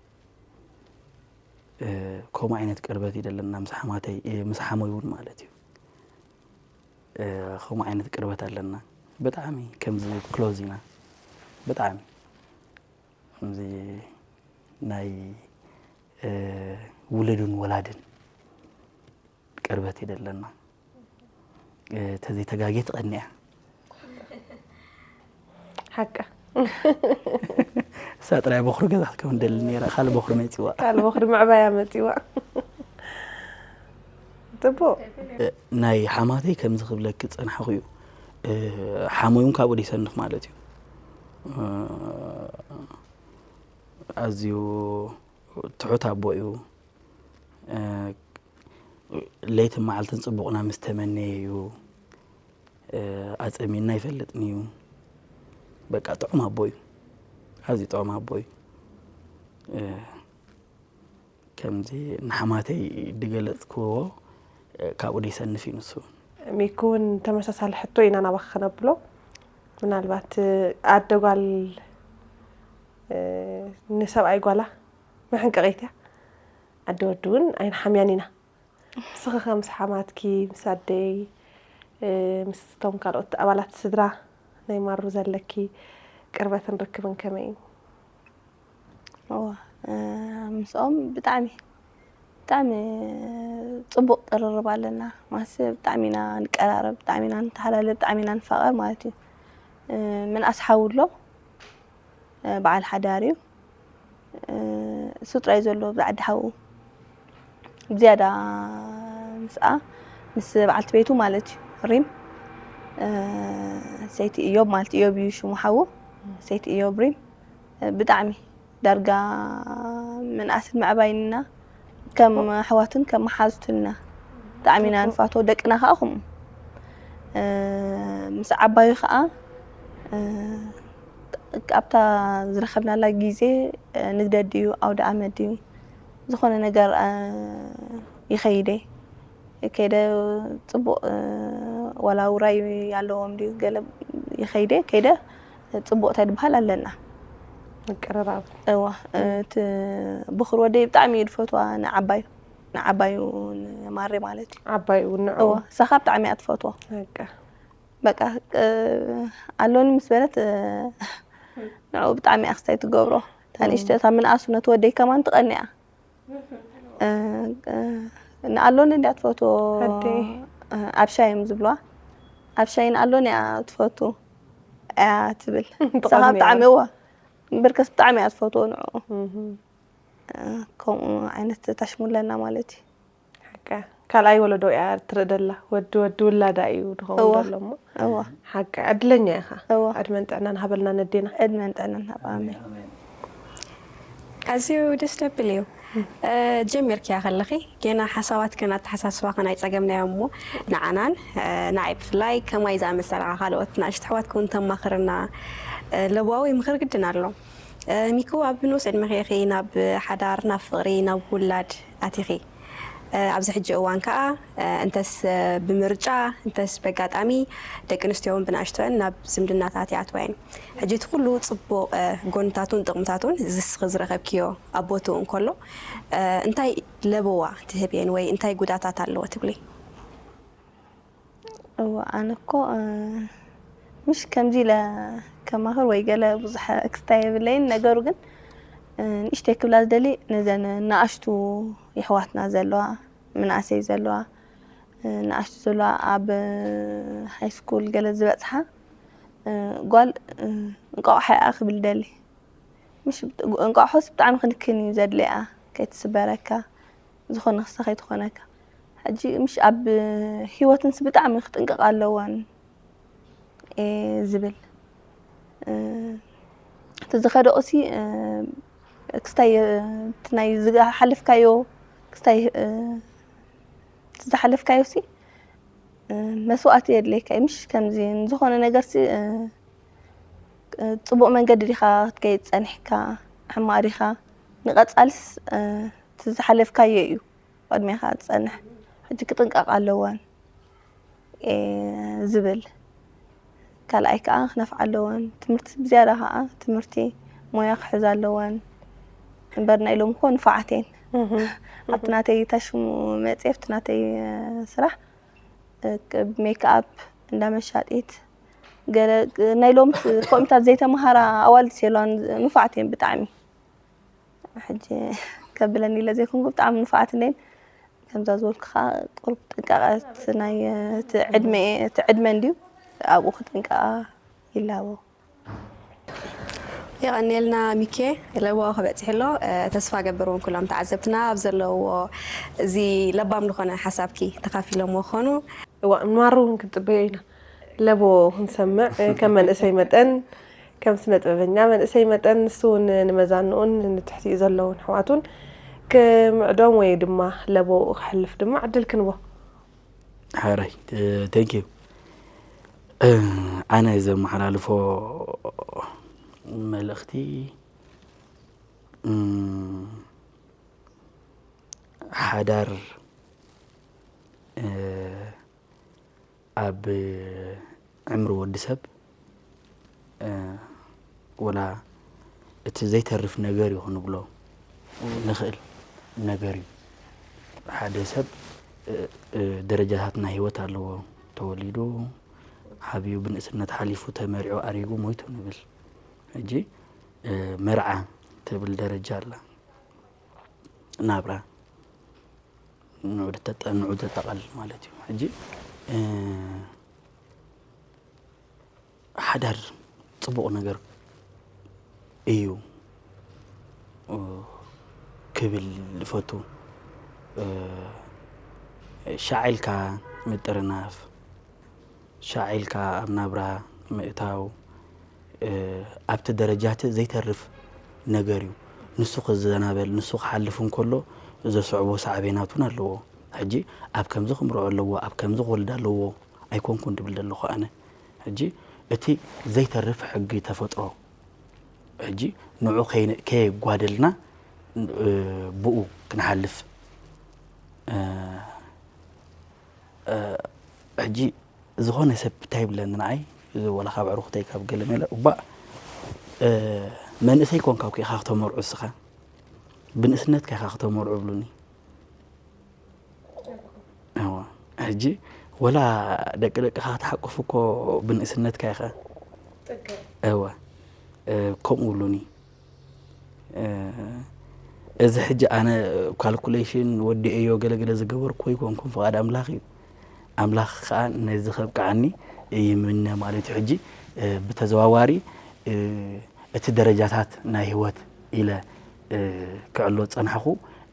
ከምኡ ዓይነት ቅርበት እዩ ዘለና ምስ ሓማተይ ምስ ሓሞይ እውን ማለት እዩ። ከምኡ ዓይነት ቅርበት ኣለና። ብጣዕሚ ከምዚ ክሎዝ ኢና። ብጣዕሚ ከምዚ ናይ ውሉድን ወላድን ቅርበት እዩ ዘለና። ተዘይተጋጌ ትቐኒ እያ። ሓቃ እሳ ጥራይ በኹሪ ገዛ ክትከውን ደሊ ነይራ። ካልእ በኹሪ መፂዋ። ካልእ በኹሪ ምዕባያ መፂዋ። ጽቡቕ። ናይ ሓማተይ ከምዚ ክብለኪ ዝጸናሕኹ እዩ። ሓሞይ እውን ካብኡ ደይሰንፍ ማለት እዩ። ኣዝዩ ትሑት ኣቦ እዩ። ለይትን መዓልትን ጽቡቕና ምስ ተመነየ እዩ። ኣጸሚና ኣይፈልጥን እዩ። በቃ ጥዑም ኣቦ እዩ። ኣዝዩ ጥዑም ኣቦ እዩ። ከምዚ ንሓማተይ ዝገለጽክዎ ካብኡ ደይሰንፍ እዩ ንሱ። ሚኪ እውን ተመሳሳሊ ሕቶ ኢና ናባኺ ክነብሎ። ምናልባት ኣደ ጓል ንሰብኣይ ጓላ መሐንቀቒት እያ። ኣደ ወዲ እውን ኣይንሓምያን ኢና። ንስኺ ከ ምስ ሓማትኪ ምስ ኣደይ ምስቶም ካልኦት ኣባላት ስድራ ናይ ማሩ ዘለኪ ቅርበትን ርክብን ከመይ እዩ? እዋ ምስኦም ብጣዕሚ ብጣዕሚ ፅቡቕ ቅርርብ ኣለና። ማለትሲ ብጣዕሚ ኢና ንቀራረብ፣ ብጣዕሚ ኢና ንተሓላለብ፣ ብጣዕሚ ኢና ንፋቐር ማለት እዩ። ምንኣስ ሓው ኣሎ፣ በዓል ሓዳር እዩ። እሱ ጥራይ ዘሎ ኣብዚ ዓዲ ሓው ዝያዳ ምስኣ ምስ በዓልቲ ቤቱ ማለት እዩ ሪም እ፣ ሰይቲ እዮብ ማለት እዮብ እዩ ሽሙ ሓዉ። ሰይቲ እዮብ ሪም፣ እ፣ ብጣዕሚ ዳርጋ ምንኣስን ምዕባይንና ከም ኣሕዋትን ከም መሓዙትንና ብጣዕሚ ኢና ንፋቶ። ደቅና ከኣ ከምኡ። እ፣ ምስ ዓባዩ ከኣ፣ እ፣ ኣብታ ዝረኸብናላ ግዜ፣ እ፣ ንግደት ድዩ፣ ኣውደ ኣመት ድዩ፣ ዝኾነ ነገር፣ እ፣ ይኸይደ። ከይደ ጽቡቕ፣ እ፣ ዋላ ውራይ ኣለዎም ድዩ፣ ገለ ይኸይደ፣ ከይደ ጽቡቕ እንታይ ድበሃል ኣለና። ምቅርራብ። እዋ፣ እቲ ብኹር ወደይ ብጣዕሚ እዩ ዝፈትዋ ንዓባዩ፣ ንዓባዩ ንማሬ ማለት እዩ። ዓባይ እውን ንዑ። እዋ፣ ንሳ ከኣ ብጣዕሚ እያ ትፈትዎ። በቃ። በቃ፣ እ፣ ኣሎኒ ምስ በለት፣ እ፣ ንዕኡ ብጣዕሚ እያ ክስታይ ትገብሮ። እታ ንእሽቶ፣ እታ ምንኣሱ ነቲ ወደይ ከማን ትቐንያ። እ፣ እ፣ ንኣሎኒ እንድያ ትፈትዎ። ኣደይ። እ፣ ኣብ ሻይ እዮም ዝብልዋ። ኣብ ሻይ ንኣሎኒ እያ ትፈቱ እያ ትብል። ንሳ ትቐንያ። ብጣዕሚ፣ እዋ፣ ብርከስ ብጣዕሚ እያ ትፈትዎ ንዕኡ። እህ። እ፣ ከምኡ ዓይነት ታሽሙ ኣለና ማለት እዩ። ሓቀ። ካልኣይ ወለዶ እያ ትርኢ ደላ። ወዲ ወዲ ውላዳ እዩ ድኸውን እዋ። ዘሎ እሞ። እዋ፣ ሓቀ። ዕድለኛ ኢኻ። እዋ። ዕድመን ጥዕናን ሃበልና ነዴና። ዕድመን ጥዕናን ሃብ። ኣሜን። ኣዝዩ ደስ ደብል እዩ። እ፣ ጀሚርክያ ከለኺ ጌና ሓሳባትክን ኣተሓሳስባኽን ኣይጸገምናዮ እሞ ንዓናን፣ እ፣ ንዓይ ብፍላይ ከማይ ዝኣመሰላ ካልኦት ንኣሽቱ ኣሕዋትኪ እውን ተማኽርና፣ እ፣ ለበዋዊ ምኽሪ ግድን ኣሎ። እ፣ ሚኩ ኣብ ንኡስ ዕድመኺ ኢኺ ናብ ሓዳር፣ ናብ ፍቕሪ፣ ናብ ውላድ ኣቲኺ። እ፣ ኣብዚ ሕጂ እዋን ከኣ፣ እ፣ እንተስ፣ እ፣ ብምርጫ፣ እንተስ በጋጣሚ ደቂ ኣንስትዮ እውን ብንኣሽቶን ናብ ዝምድናታት ይኣትዋ እየን። ሕጂ እቲ ኩሉ ጽቡቕ፣ እ፣ ጎንታቱን ጥቕምታቱን ዝስኺ ዝረኸብክዮ ኣብ ቦትኡ እንከሎ፣ እ፣ እንታይ ለበዋ ትህብየን ወይ እንታይ ጉዳታት ኣለዎ ትብሊ? እዋ፣ ኣነ እኮ፣ እ፣ ምሽ ከምዚ ኢለ ከማኽር ወይ ገለ ብዙሕ ክስታይ የብለይን። ነገሩ ግን፣ እ፣ ንእሽተይ ክብላ ዝደሊ ነዘን ንኣሽቱ የሕዋትና ዘለዋ፣ ምንኣሰይ ዘለዋ፣ እ፣ ንኣሽቱ ዘለዋ ኣብ ሃይ ስኩል ገለ ዝበጽሓ፣ እ፣ ጓል፣ እ፣ እንቋቑሖ እያ ክብል ደሊ። ምሽ ብጥ-፣ እንቋቑሖስ ብጣዕሚ ክንክን እዩ ዘድልያ፣ ከይትስበረካ፣ ዝኾነ ክስታ ከይትኾነካ። ሕጂ ምሽ ኣብ ህይወትንስ ብጣዕሚ ክጥንቀቓ ኣለወን እየ ዝብል። እ፣ እቲ ዝኸደኦሲ፣ እ፣ ክስታይ፣ እ፣ እቲ ናይ ዝሓለፍካዮ፣ ክስታይ፣ እ፣ እቲ ዝሓለፍካዮሲ፣ እ፣ መስዋእቲ የድልየካ እዩ። ምሽ ከምዚ ንዝኾነ ነገርሲ፣ እ፣ እ፣ ጽቡቕ መንገዲ ዲኻ ክትከይድ ጸኒሕካ፣ ሕማቕ ዲኻ፣ ንቐጻልስ፣ እ፣ እቲ ዝሓለፍካዮ እዩ ቅድሜኻ ዝጸንሕ። ሕጂ ክጥንቀቕ ኣለወን እየ ዝብል። ካልኣይ ከኣ ክነፍዓ ኣለወን። ትምህርቲ ብዝያዳ ከኣ ትምህርቲ ሞያ ክሕዛ ኣለወን። እምበር ናይ ሎሚ እኮ ንፉዓት እየን። ኣብቲ ናተይ ታሽሙ መጽየ፣ ኣብቲ ናተይ፣ እ፣ ስራሕ፣ እ፣ ሜክኣፕ እንዳ መሻጢት፣ ገለ ናይ ሎሚ ኮምፒውተር ዘይተምሃራ ኣዋልድ የለዋን፣ ንፉዓት እየን ብጣዕሚ። ሕጂ ከብለኒ ኢለ ዘይኮንኩ ብጣዕሚ ንፉዓት እኔን። ከምዛ ዝበልኩ ከዓ ቁሩብ ጥንቃቐ እቲ ናይ፣ እቲ ዕድመ፣ እቲ ዕድመ እንድዩ ኣብኡ ክጥንቀቓ ይላቦ። የቐንየልና ሚኬ፣ ለበዋ ክበጽሕ ኣሎ። እ፣ ተስፋ ገብር እውን ኩሎም ተዓዘብትና ኣብ ዘለውዎ እዚ ለባም ዝኾነ ሓሳብኪ ተኻፊሎምዎ ክኾኑ። እዋ፣ ንማሩ እውን ክንጽበዮ ኢና። ለቦ ክንሰምዕ፣ እ፣ ከም መንእሰይ መጠን፣ ከም ስነ ጥበበኛ መንእሰይ መጠን፣ ንሱ እውን ንመዛንኡን ንትሕቲኡ ዘለውን ኣሕዋቱን ክምዕዶም ወይ ድማ ለቦኡ ክሕልፍ ድማ ዕድል ክንቦ። ሓራይ፣ እ፣ thank you። እ፣ ኣነ ዘመሓላልፎ መልእኽቲ፣ እም፣ ሓዳር፣ እ፣ ኣብ ዕምሪ ወዲ ሰብ፣ እ፣ ወላ እቲ ዘይተርፍ ነገር እዩ ክንብሎ ንኽእል ነገር እዩ። ሓደ ሰብ፣ እ፣ እ፣ ደረጃታት ናይ ህይወት ኣለዎ። ተወሊዱ፣ ሓቢኡ፣ ብንእስነት ሓሊፉ፣ ተመሪዑ፣ ኣሪጉ፣ ሞይቱ ንብል። ሕጂ፣ እ፣ መርዓ ትብል ደረጃ ኣላ። ናብራ ንዑ ተጠ-፣ ንዑ ተጠቓልል ማለት እዩ። ሕጂ፣ እ፣ ሓዳር ጽቡቕ ነገር እዩ፣ እ፣ ክብል እፈቱ። እ፣ ሻዕ ኢልካ ምጥርናፍ፣ ሻዕ ኢልካ ኣብ ናብራ ምእታው ኣብቲ ደረጃ እቲ ዘይተርፍ ነገር እዩ። ንሱ ክዘናበል ንሱ ክሓልፍ እንከሎ ዘስዕቦ ሳዕቤናት እውን ኣለዎ። ሕጂ ኣብ ከምዚ ክምርዖ ኣለዎ፣ ኣብ ከምዚ ክወልድ ኣለዎ ኣይኮንኩን ድብል ዘለኹ ኣነ። ሕጂ እቲ ዘይተርፍ ሕጊ ተፈጥሮ ሕጂ ንዑ ከየጓደልና ብኡ ክንሓልፍ ሕጂ ዝኾነ ሰብ እንታይ ይብለኒ ንዓይ፣ ወላ ካብ ዕሩኽተይ ካብ ገለ ሜለ እባ መንእሰይ ኮንካ እኮ ኢኻ ክተመርዑ እስኻ ብንእስነትካ ኢኻ ክተመርዑ ይብሉኒ። እዋ ሕጂ ወላ ደቂ ደቅኻ ክትሓቁፍ እኮ ብንእስነትካ ኢኻ። እዋ ከምኡ ብሉኒ። እዚ ሕጂ ኣነ ካልኩሌሽን ወዲኤዮ ገለገለ ዝገበርኩ ኣይኮንኩን፣ ፍቓድ ኣምላኽ እዩ። ኣምላኽ ከዓ ነዚ ከብቅዓኒ ይምነ ማለት እዩ። ሕጂ ብተዘዋዋሪ እቲ ደረጃታት ናይ ህይወት ኢለ ክዕሎ ዝፀናሕኹ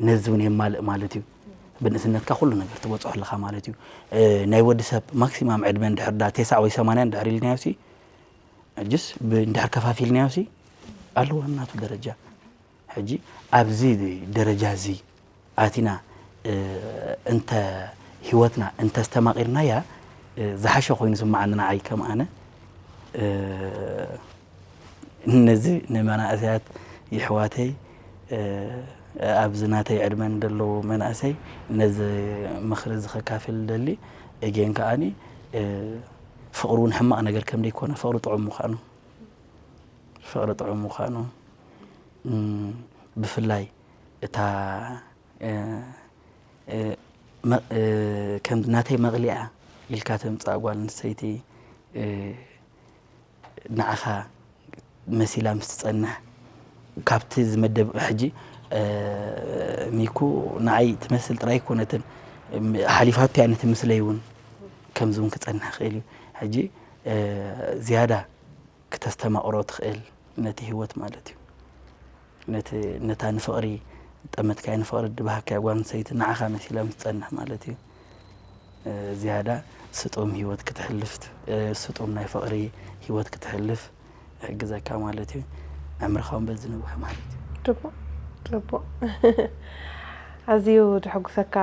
ነዚ እውን የማልእ ማለት እዩ። ብንእስነትካ ኩሉ ነገር ትበፅሖ ኣለኻ ማለት እዩ። ናይ ወዲ ሰብ ማክሲማም ዕድመ እንድሕር ዳ ቴስዓ ወይ ሰማንያ እንድሕር ኢልናዮ ሲ ሕጅስ እንድሕር ከፋፊልናዮ ሲ ኣለዎ ናቱ ደረጃ። ሕጂ ኣብዚ ደረጃ እዚ ኣቲና እንተ ህይወትና እንተስተማቒርናያ ዝሓሸ ኮይኑ ስምዓኒ ንዓይ ከም ኣነ። ነዚ ንመናእሰያት ይሕዋተይ ኣብዚ ናተይ ዕድመን ዘለዉ መናእሰይ ነዚ ምኽሪ እዚ ከካፍል ደሊ። እጌን ከኣኒ ፍቕሪ እውን ሕማቕ ነገር ከም ደይኮነ ፍቕሪ ጥዑም ምዃኑ ፍቕሪ ጥዑም ምዃኑ ብፍላይ እታ ከም ናተይ መቕሊዓ ኢልካ ተምፅኣ ጓል ኣንስተይቲ ንዓኻ መሲላ ምስ ትጸንሕ ካብቲ ዝመደብ ሕጂ ሚኩ ንዓይ ትመስል ጥራይ ኣይኮነትን ሓሊፋቶ እያ ነቲ ምስለይ እውን ከምዚ እውን ክጸንሕ ይኽእል እዩ። ሕጂ ዝያዳ ክተስተማቕሮ ትኽእል ነቲ ህይወት ማለት እዩ። ነቲ ነታ ንፍቕሪ ጠመትካያ ንፍቕሪ ድባሃካያ ጓል ኣንስተይቲ ንዓኻ መሲላ ምስ ትጸንሕ ማለት እዩ። ዝያዳ ስጡም ህይወት ክትሕልፍ ስጡም ናይ ፍቕሪ ህይወት ክትሕልፍ ይሕግዘካ ማለት እዩ። ኣእምሮኻ እውን በዚ ንውሕ ማለት እዩ። ጽቡቕ ጽቡቕ። ኣዝዩ ዘሐጉሰካ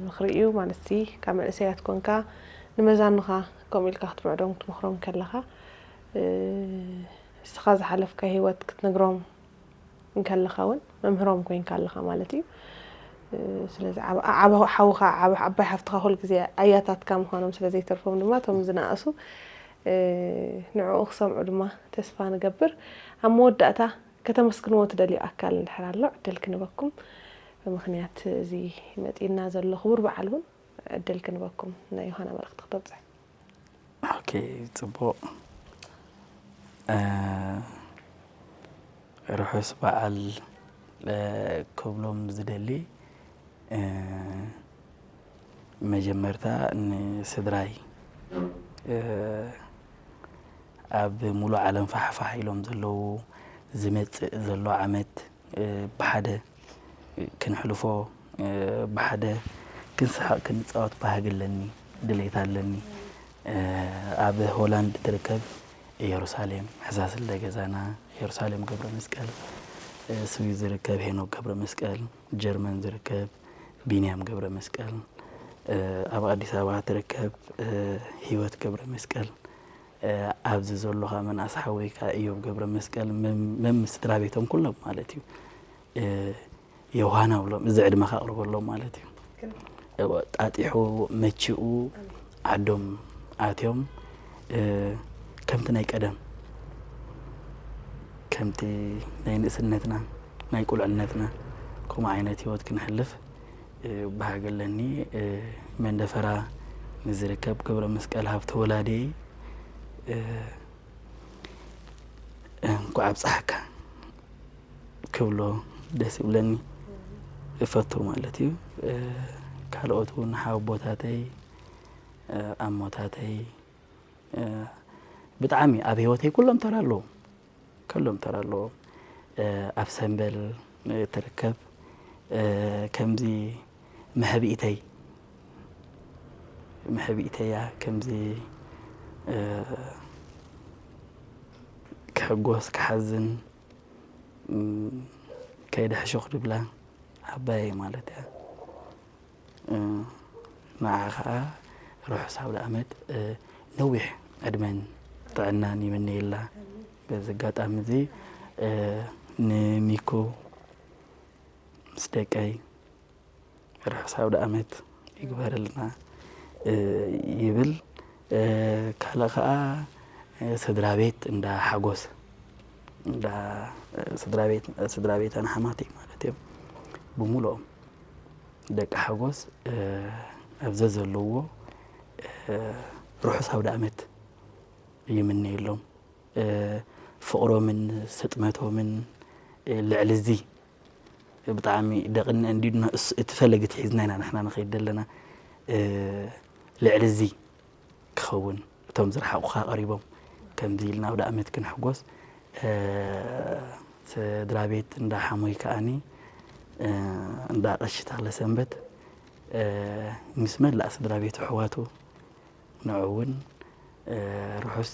ምኽሪ እዩ ማለት ሲ ካብ መንእሰያት ኮንካ ንመዛኑኻ ከምኡ ኢልካ ክትምዕዶም ክትመኽሮም ከለኻ እስኻ ዝሓለፍካ ህይወት ክትነግሮም እንከለኻ እውን መምህሮም ኮይንካ ኣለኻ ማለት እዩ። ስለዚ ሓውኻ ዓባይ ሓፍትኻ ኩል ግዜ ኣያታትካ ምዃኖም ስለ ዘይተርፎም ድማ እቶም ዝነኣሱ ንዕኡ ክሰምዑ ድማ ተስፋ ንገብር። ኣብ መወዳእታ ከተመስግንዎ ትደልዩ ኣካል እንድሕር ኣሎ ዕድል ክንበኩም ብምኽንያት እዚ መፂና ዘሎ ክቡር በዓል እውን ዕድል ክንበኩም ናይ ዮሃና መልእኽቲ ክተብፅሕ። ኦኬ ጽቡቕ ርሑስ በዓል ክብሎም ዝደሊ መጀመርታ ንስድራይ ኣብ ሙሉእ ዓለም ፋሕፋሕ ኢሎም ዘለዉ ዝመጽእ ዘሎ ዓመት ብሓደ ክንሕልፎ ብሓደ ክንስሕቕ ክንፃወት ባህጊ ኣለኒ ድሌት ኣለኒ ኣብ ሆላንድ ትርከብ ኢየሩሳሌም ሕሳስልደ ገዛና ኢየሩሳሌም ገብረ መስቀል ስዊዝ ዝርከብ ሄኖክ ገብረ መስቀል ጀርመን ዝርከብ ቢንያም ገብረ መስቀል ኣብ ኣዲስ ኣበባ ትርከብ ህይወት ገብረ መስቀል ኣብዚ ዘሎ ከዓ መናእስ ሓወይ ከዓ እዮብ ገብረ መስቀል መም ስድራ ቤቶም ኩሎም ማለት እዩ ዮሃና ብሎም እዚ ዕድመ ከቕርበሎም ማለት እዩ ጣጢሑ መቺኡ ዓዶም ኣትዮም ከምቲ ናይ ቀደም ከምቲ ናይ ንእስነትና ናይ ቁልዕነትና ከምኡ ዓይነት ህይወት ክንሕልፍ ባህጊ ኣለኒ መንደፈራ ንዝርከብ ገብረ መስቀል ሃብተ ወላዲየይ እንኳዕ ኣብፀሓካ ክብሎ ደስ ይብለኒ እፈቱ ማለት እዩ ካልኦት እውን ሓወቦታተይ ኣሞታተይ ብጣዕሚ ኣብ ህይወተይ ኩሎም ተራ ኣለዎም ኩሎም ተራ ኣለዎም ኣብ ሰንበል ትርከብ ከምዚ መሕብኢተይ መሕብኢተያ ከምዚ እ፣ ክሕጎስ፣ ክሓዝን፣ እም፣ ከይደ ሕሹኽ ድብላ ዓባየይ ማለት እያ። እ፣ ንዓ ኸዓ ርሑስ ኣውደ ዓመት፣ እ፣ ነዊሕ ዕድመን ጥዕናን ይምነየላ። በዚ ኣጋጣሚ እዚ፣ እ፣ ንሚኮ ምስ ደቀይ ርሑስ ኣውደ ዓመት ይግበረልና፣ እ፣ ይብል። እ፣ ካልእ ኸዓ፣ እ፣ ስድራ ቤት እንዳ ሓጎስ፣ እንዳ፣ እ፣ ስድራ ቤት፣ ስድራ ቤት ኣነ ሓማተይ ማለት እዮም። ብምሉኦም ደቂ ሓጎስ፣ እ፣ ኣብ ዘዘለዎ፣ እ፣ ርሑስ ኣውደ ዓመት ይምነየሎም። እ፣ ፍቕሮምን ስጥመቶምን፣ እ፣ ልዕሊ እዚ ብጣዕሚ ደቕኒ እንዲድና እስ-፣ እቲ ፈለግ እቲ ሒዝና ኢና ንሕና ንኸይድ ዘለና። እ፣ ልዕሊ እዚ ክኸውን እቶም ዝረሓቑኻ ቀሪቦም ከምዚ ኢልና ኣውደ ዓመት ክንሕጎስ፣ እ፣ ስድራ ቤት እንዳ ሓሞይ ከኣኒ፣ እ፣ እንዳ ቀሺ ተኽለ ሰንበት፣ እ፣ ምስ መላእ ስድራ ቤቱ ኣሕዋቱ ንዑ እውን፣ እ፣ ርሑስ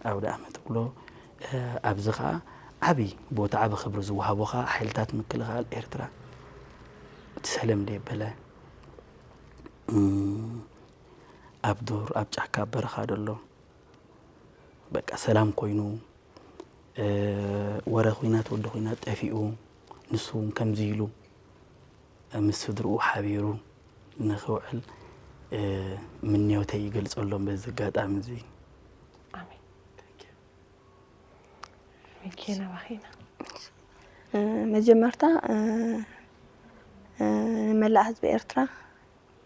ኣውደ ዓመት እብሎ። እ፣ ኣብዚ ኸዓ ዓቢ ቦታ፣ ዓቢ ክብሪ ዝወሃቦ ኸዓ ሓይልታት ምክልኻል ኤርትራ፣ እቲ ሰለም ደየበለ፣ እም፣ ኣብ ዱር፣ ኣብ ጫካ፣ ኣብ በረኻ ደሎ፣ በቃ ሰላም ኮይኑ፣ እ፣ ወረ ኲናት፣ ወዲ ኲናት ጠፊኡ፣ ንሱ እውን ከምዚ ኢሉ ምስ ስድርኡ ሓቢሩ ንኽውዕል፣ እ፣ ምንዮተይ ይገልጸሎም በዚ ኣጋጣሚ እዚ። ኣሜን። ሚኪ፣ ናባኺ ኢና። እ፣ መጀመርታ፣ እ፣ እ፣ ንመላእ ህዝቢ ኤርትራ፣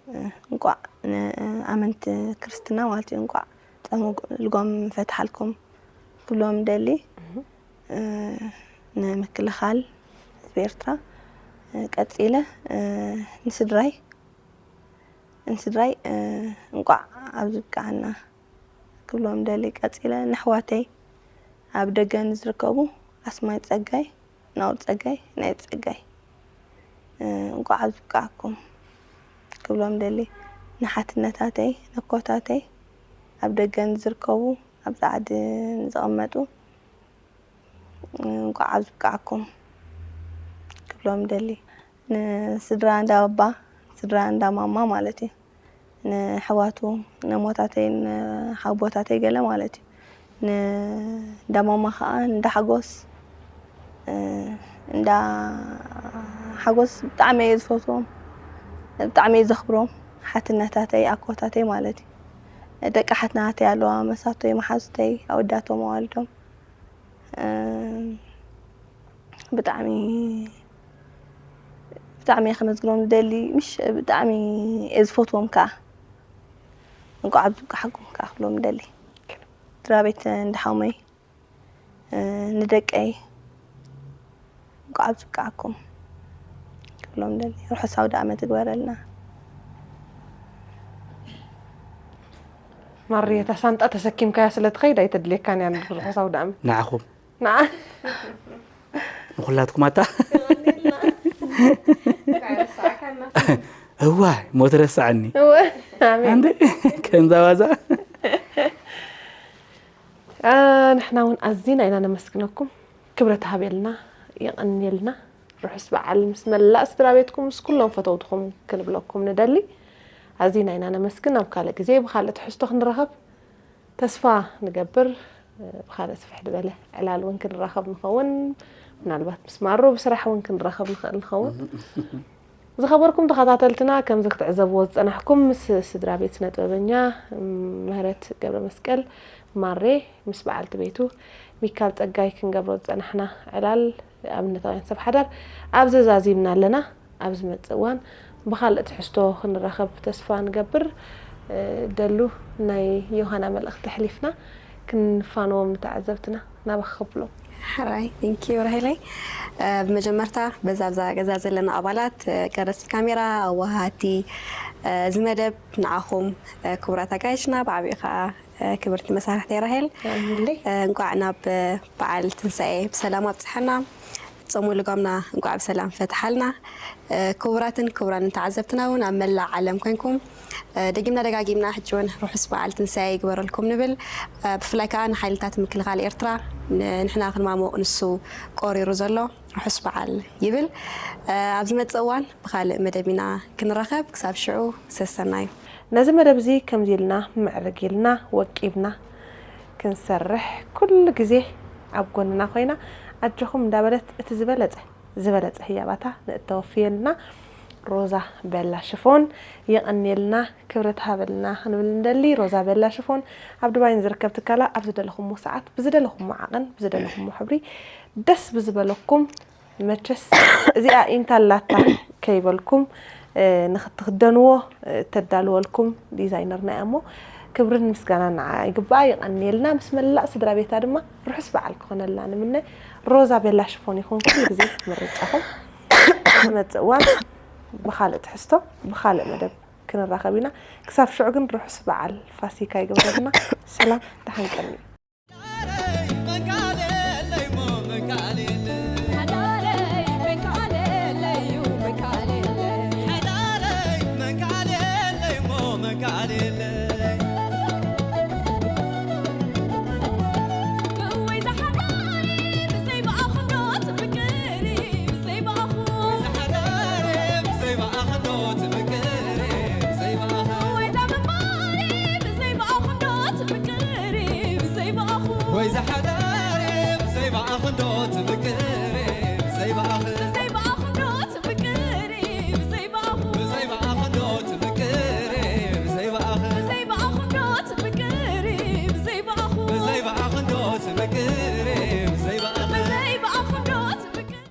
እ፣ እንቋዕ ንኣመንቲ ክርስትና ማለት እዩ፣ እንቋዕ ጾም ልጎም ፈትሓልኩም ክብሎም ደሊ። እህ። እ፣ ንምክልኻል ህዝቢ ኤርትራ፣ እ፣ ቀጺለ፣ እ፣ ንስድራይ፣ ንስድራይ፣ እ፣ እንቋዕ ኣብዚ ብቅዓና ክብሎም ደሊ። ቀጺለ ንኣሕዋተይ ኣብ ደገ ንዝርከቡ ኣስማይ ጸጋይ፣ ናውል ጸጋይ፣ ናይ ጸጋይ፣ እ፣ እንቋዕ ኣብዚ ብቅዓኩም ክብሎም ደሊ። ንሓትነታተይ፣ ነኮታተይ ኣብ ደገ ንዝርከቡ፣ ኣብዚ ዓዲ ንዝቐመጡ፣ እንቋዕ ኣብዚ ብቅዓኩም ክብሎም ደሊ። ንስድራ እንዳ ባባ፣ ስድራ እንዳ ማማ ማለት እዩ። ንኣሕዋቱ፣ ነሞታተይ፣ ንሓቦታተይ ገለ ማለት እዩ። ንእንዳ ማማ ኸዓ እንዳ ሓጎስ፣ እ፣ እንዳ ሓጎስ ብጣዕሚ እየ ዝፈትዎም፣ ብጣዕሚ እየ ዘኽብሮም። ሓትነታተይ፣ ኣኮታተይ ማለት እዩ። ደቂ ሓትናተይ ኣለዋ፣ መሳቶይ፣ መሓዙተይ፣ ኣወዳቶም፣ ኣዋልዶም። እ፣ ብጣዕሚ፣ ብጣዕሚ እየ ከመስግኖም ዝደሊ። ምሽ፣ ብጣዕሚ እየ ዝፈትዎም ከዓ። እንቋዕ ኣብዚ በቃሕኩም ከዓ ክብሎም ደሊ። ስድራ ቤት እንዳ ሓሞይ፣ እ፣ ንደቀይ እንቋዕ ኣብዚ በቃዕኩም ክብሎም ደሊ። ርሑስ ኣውደ ዓመት ይግበረልና። ማሪ፣ እታ ሳንጣ ተሰኪምካያ ስለ ትኸይድ ኣይተድልየካን እያ፣ ርሑስ ኣውደ ዓመት። ንዓኹም። ንዓ-፣ ንኹላትኩም ኣታ። እዋይ፣ ሞት ረስዓኒ። እወ፣ ኣሜን። ኣንደ፣ ከምዛ ዋዛ። አ፣ ንሕና እውን ኣዚና ኢና ነመስግነኩም። ክብረት ሃብየልና፣ የቐንየልና። ርሑስ በዓል ምስ መላእ ስድራ ቤትኩም፣ ምስ ኩሎም ፈተውትኹም ክንብለኩም ንደሊ። ኣዚና ኢና ነመስግን። ኣብ ካልእ ግዜ ብኻልእ ትሕዝቶ ክንራኸብ ተስፋ ንገብር። ብኻልእ ስፍሕ ዝበለ ዕላል እውን ክንራኸብ ንኸውን። ምናልባት ምስ ማሮ ብስራሕ እውን ክንራኸብ ንኽእል ንኸውን። ዝኸበርኩም ተኸታተልትና፣ ከምዚ ክትዕዘብዎ ዝጸናሕኩም፣ ምስ ስድራ ቤት ስነ ጥበበኛ ምህረት ገብረ መስቀል ማሬ፣ ምስ በዓልቲ ቤቱ ሚካል ጸጋይ ክንገብሮ ዝጸናሕና ዕላል፣ ኣብነታውያን ሰብ ሓዳር ኣብዚ ዛዚምና ኣለና። ኣብ ዝመጽእ እዋን ብኻልእ ትሕዝቶ ክንራኸብ ተስፋ ንገብር። እ፣ ደሉ፣ ናይ ዮሃና መልእኽቲ ኣሕሊፍና ክንፋነዎም ንተዓዘብትና ናባኺ ከብሎም። ሕራይ፣ thank you ራሄለይ። እ፣ ብመጀመርታ በዛ ኣብዛ ገዛ ዘለና ኣባላት፣ እ፣ ቀረጽቲ ካሜራ፣ ኣዋሃቲ፣ እ፣ እዚ መደብ ንዓኹም፣ እ፣ ክቡራት ኣጋይሽና፣ ብዓቢኡ ከኣ፣ እ፣ ክብርቲ መሳርሕተይ ራሄል፣ ኣሜን። እ፣ እንቋዕ ናብ፣ እ፣ በዓል ትንሳኤ ብሰላም ኣብጽሓና። ጾሙ ልጓምና እንኳዕ ብሰላም ፈትሓልና። ክቡራትን ክቡራንን ተዓዘብትና እውን ኣብ መላእ ዓለም ኮንኩም፣ ደጊምና ደጋጊምና ሕጂ እውን ርሑስ በዓል ትንሳኤ ይግበረልኩም ንብል። ብፍላይ ከዓ ንሓይልታት ምክልኻል ኤርትራ፣ ንሕና ክንማሞቕ ንሱ ቆሪሩ ዘሎ ርሑስ በዓል ይብል። ኣብ ዝመጽእ እዋን ብኻልእ መደብ ኢና ክንራኸብ። ክሳብ ሽዑ ሰሰናዩ። ነዚ መደብ እዚ ከምዚ ኢልና ምዕርግ ኢልና ወቂብና ክንሰርሕ ኩሉ ግዜ ኣብ ጎንና ኮይና ኣጆኹም እንዳበለት እቲ ዝበለጸ ዝበለጸ ህያባታ ንእተወፍየልና ሮዛ ቤላ ሽፎን የቐንየልና፣ ክብረት ሃበልና ክንብል እንደሊ። ሮዛ ቤላ ሽፎን ኣብ ዱባይ ንዝርከብ ትካላ ኣብ ዝደለኹሞ ሰዓት ብዝደለኹሞ ዓቐን ብዝደለኹሞ ሕብሪ ደስ ብዝበለኩም፣ መቸስ እዚኣ ኢንታላታ ከይበልኩም ንክትክደንዎ ተዳልወልኩም ዲዛይነርና እያ እሞ ክብርን ምስጋና ንዓ ይግባኣ። ይቐንየልና። ምስ መላእ ስድራ ቤታ ድማ ርሑስ በዓል ክኾነላ ንምነ። ሮዛ ቤላ ሽፎን ይኹን ኩሉ ግዜ ምርጫኹም። ዝመፅእ እዋን ብኻልእ ትሕዝቶ ብኻልእ መደብ ክንራኸብ ኢና። ክሳብ ሽዑ ግን ርሑስ በዓል ፋሲካ ይግበረልና። ሰላም ደሓን ቀኒ።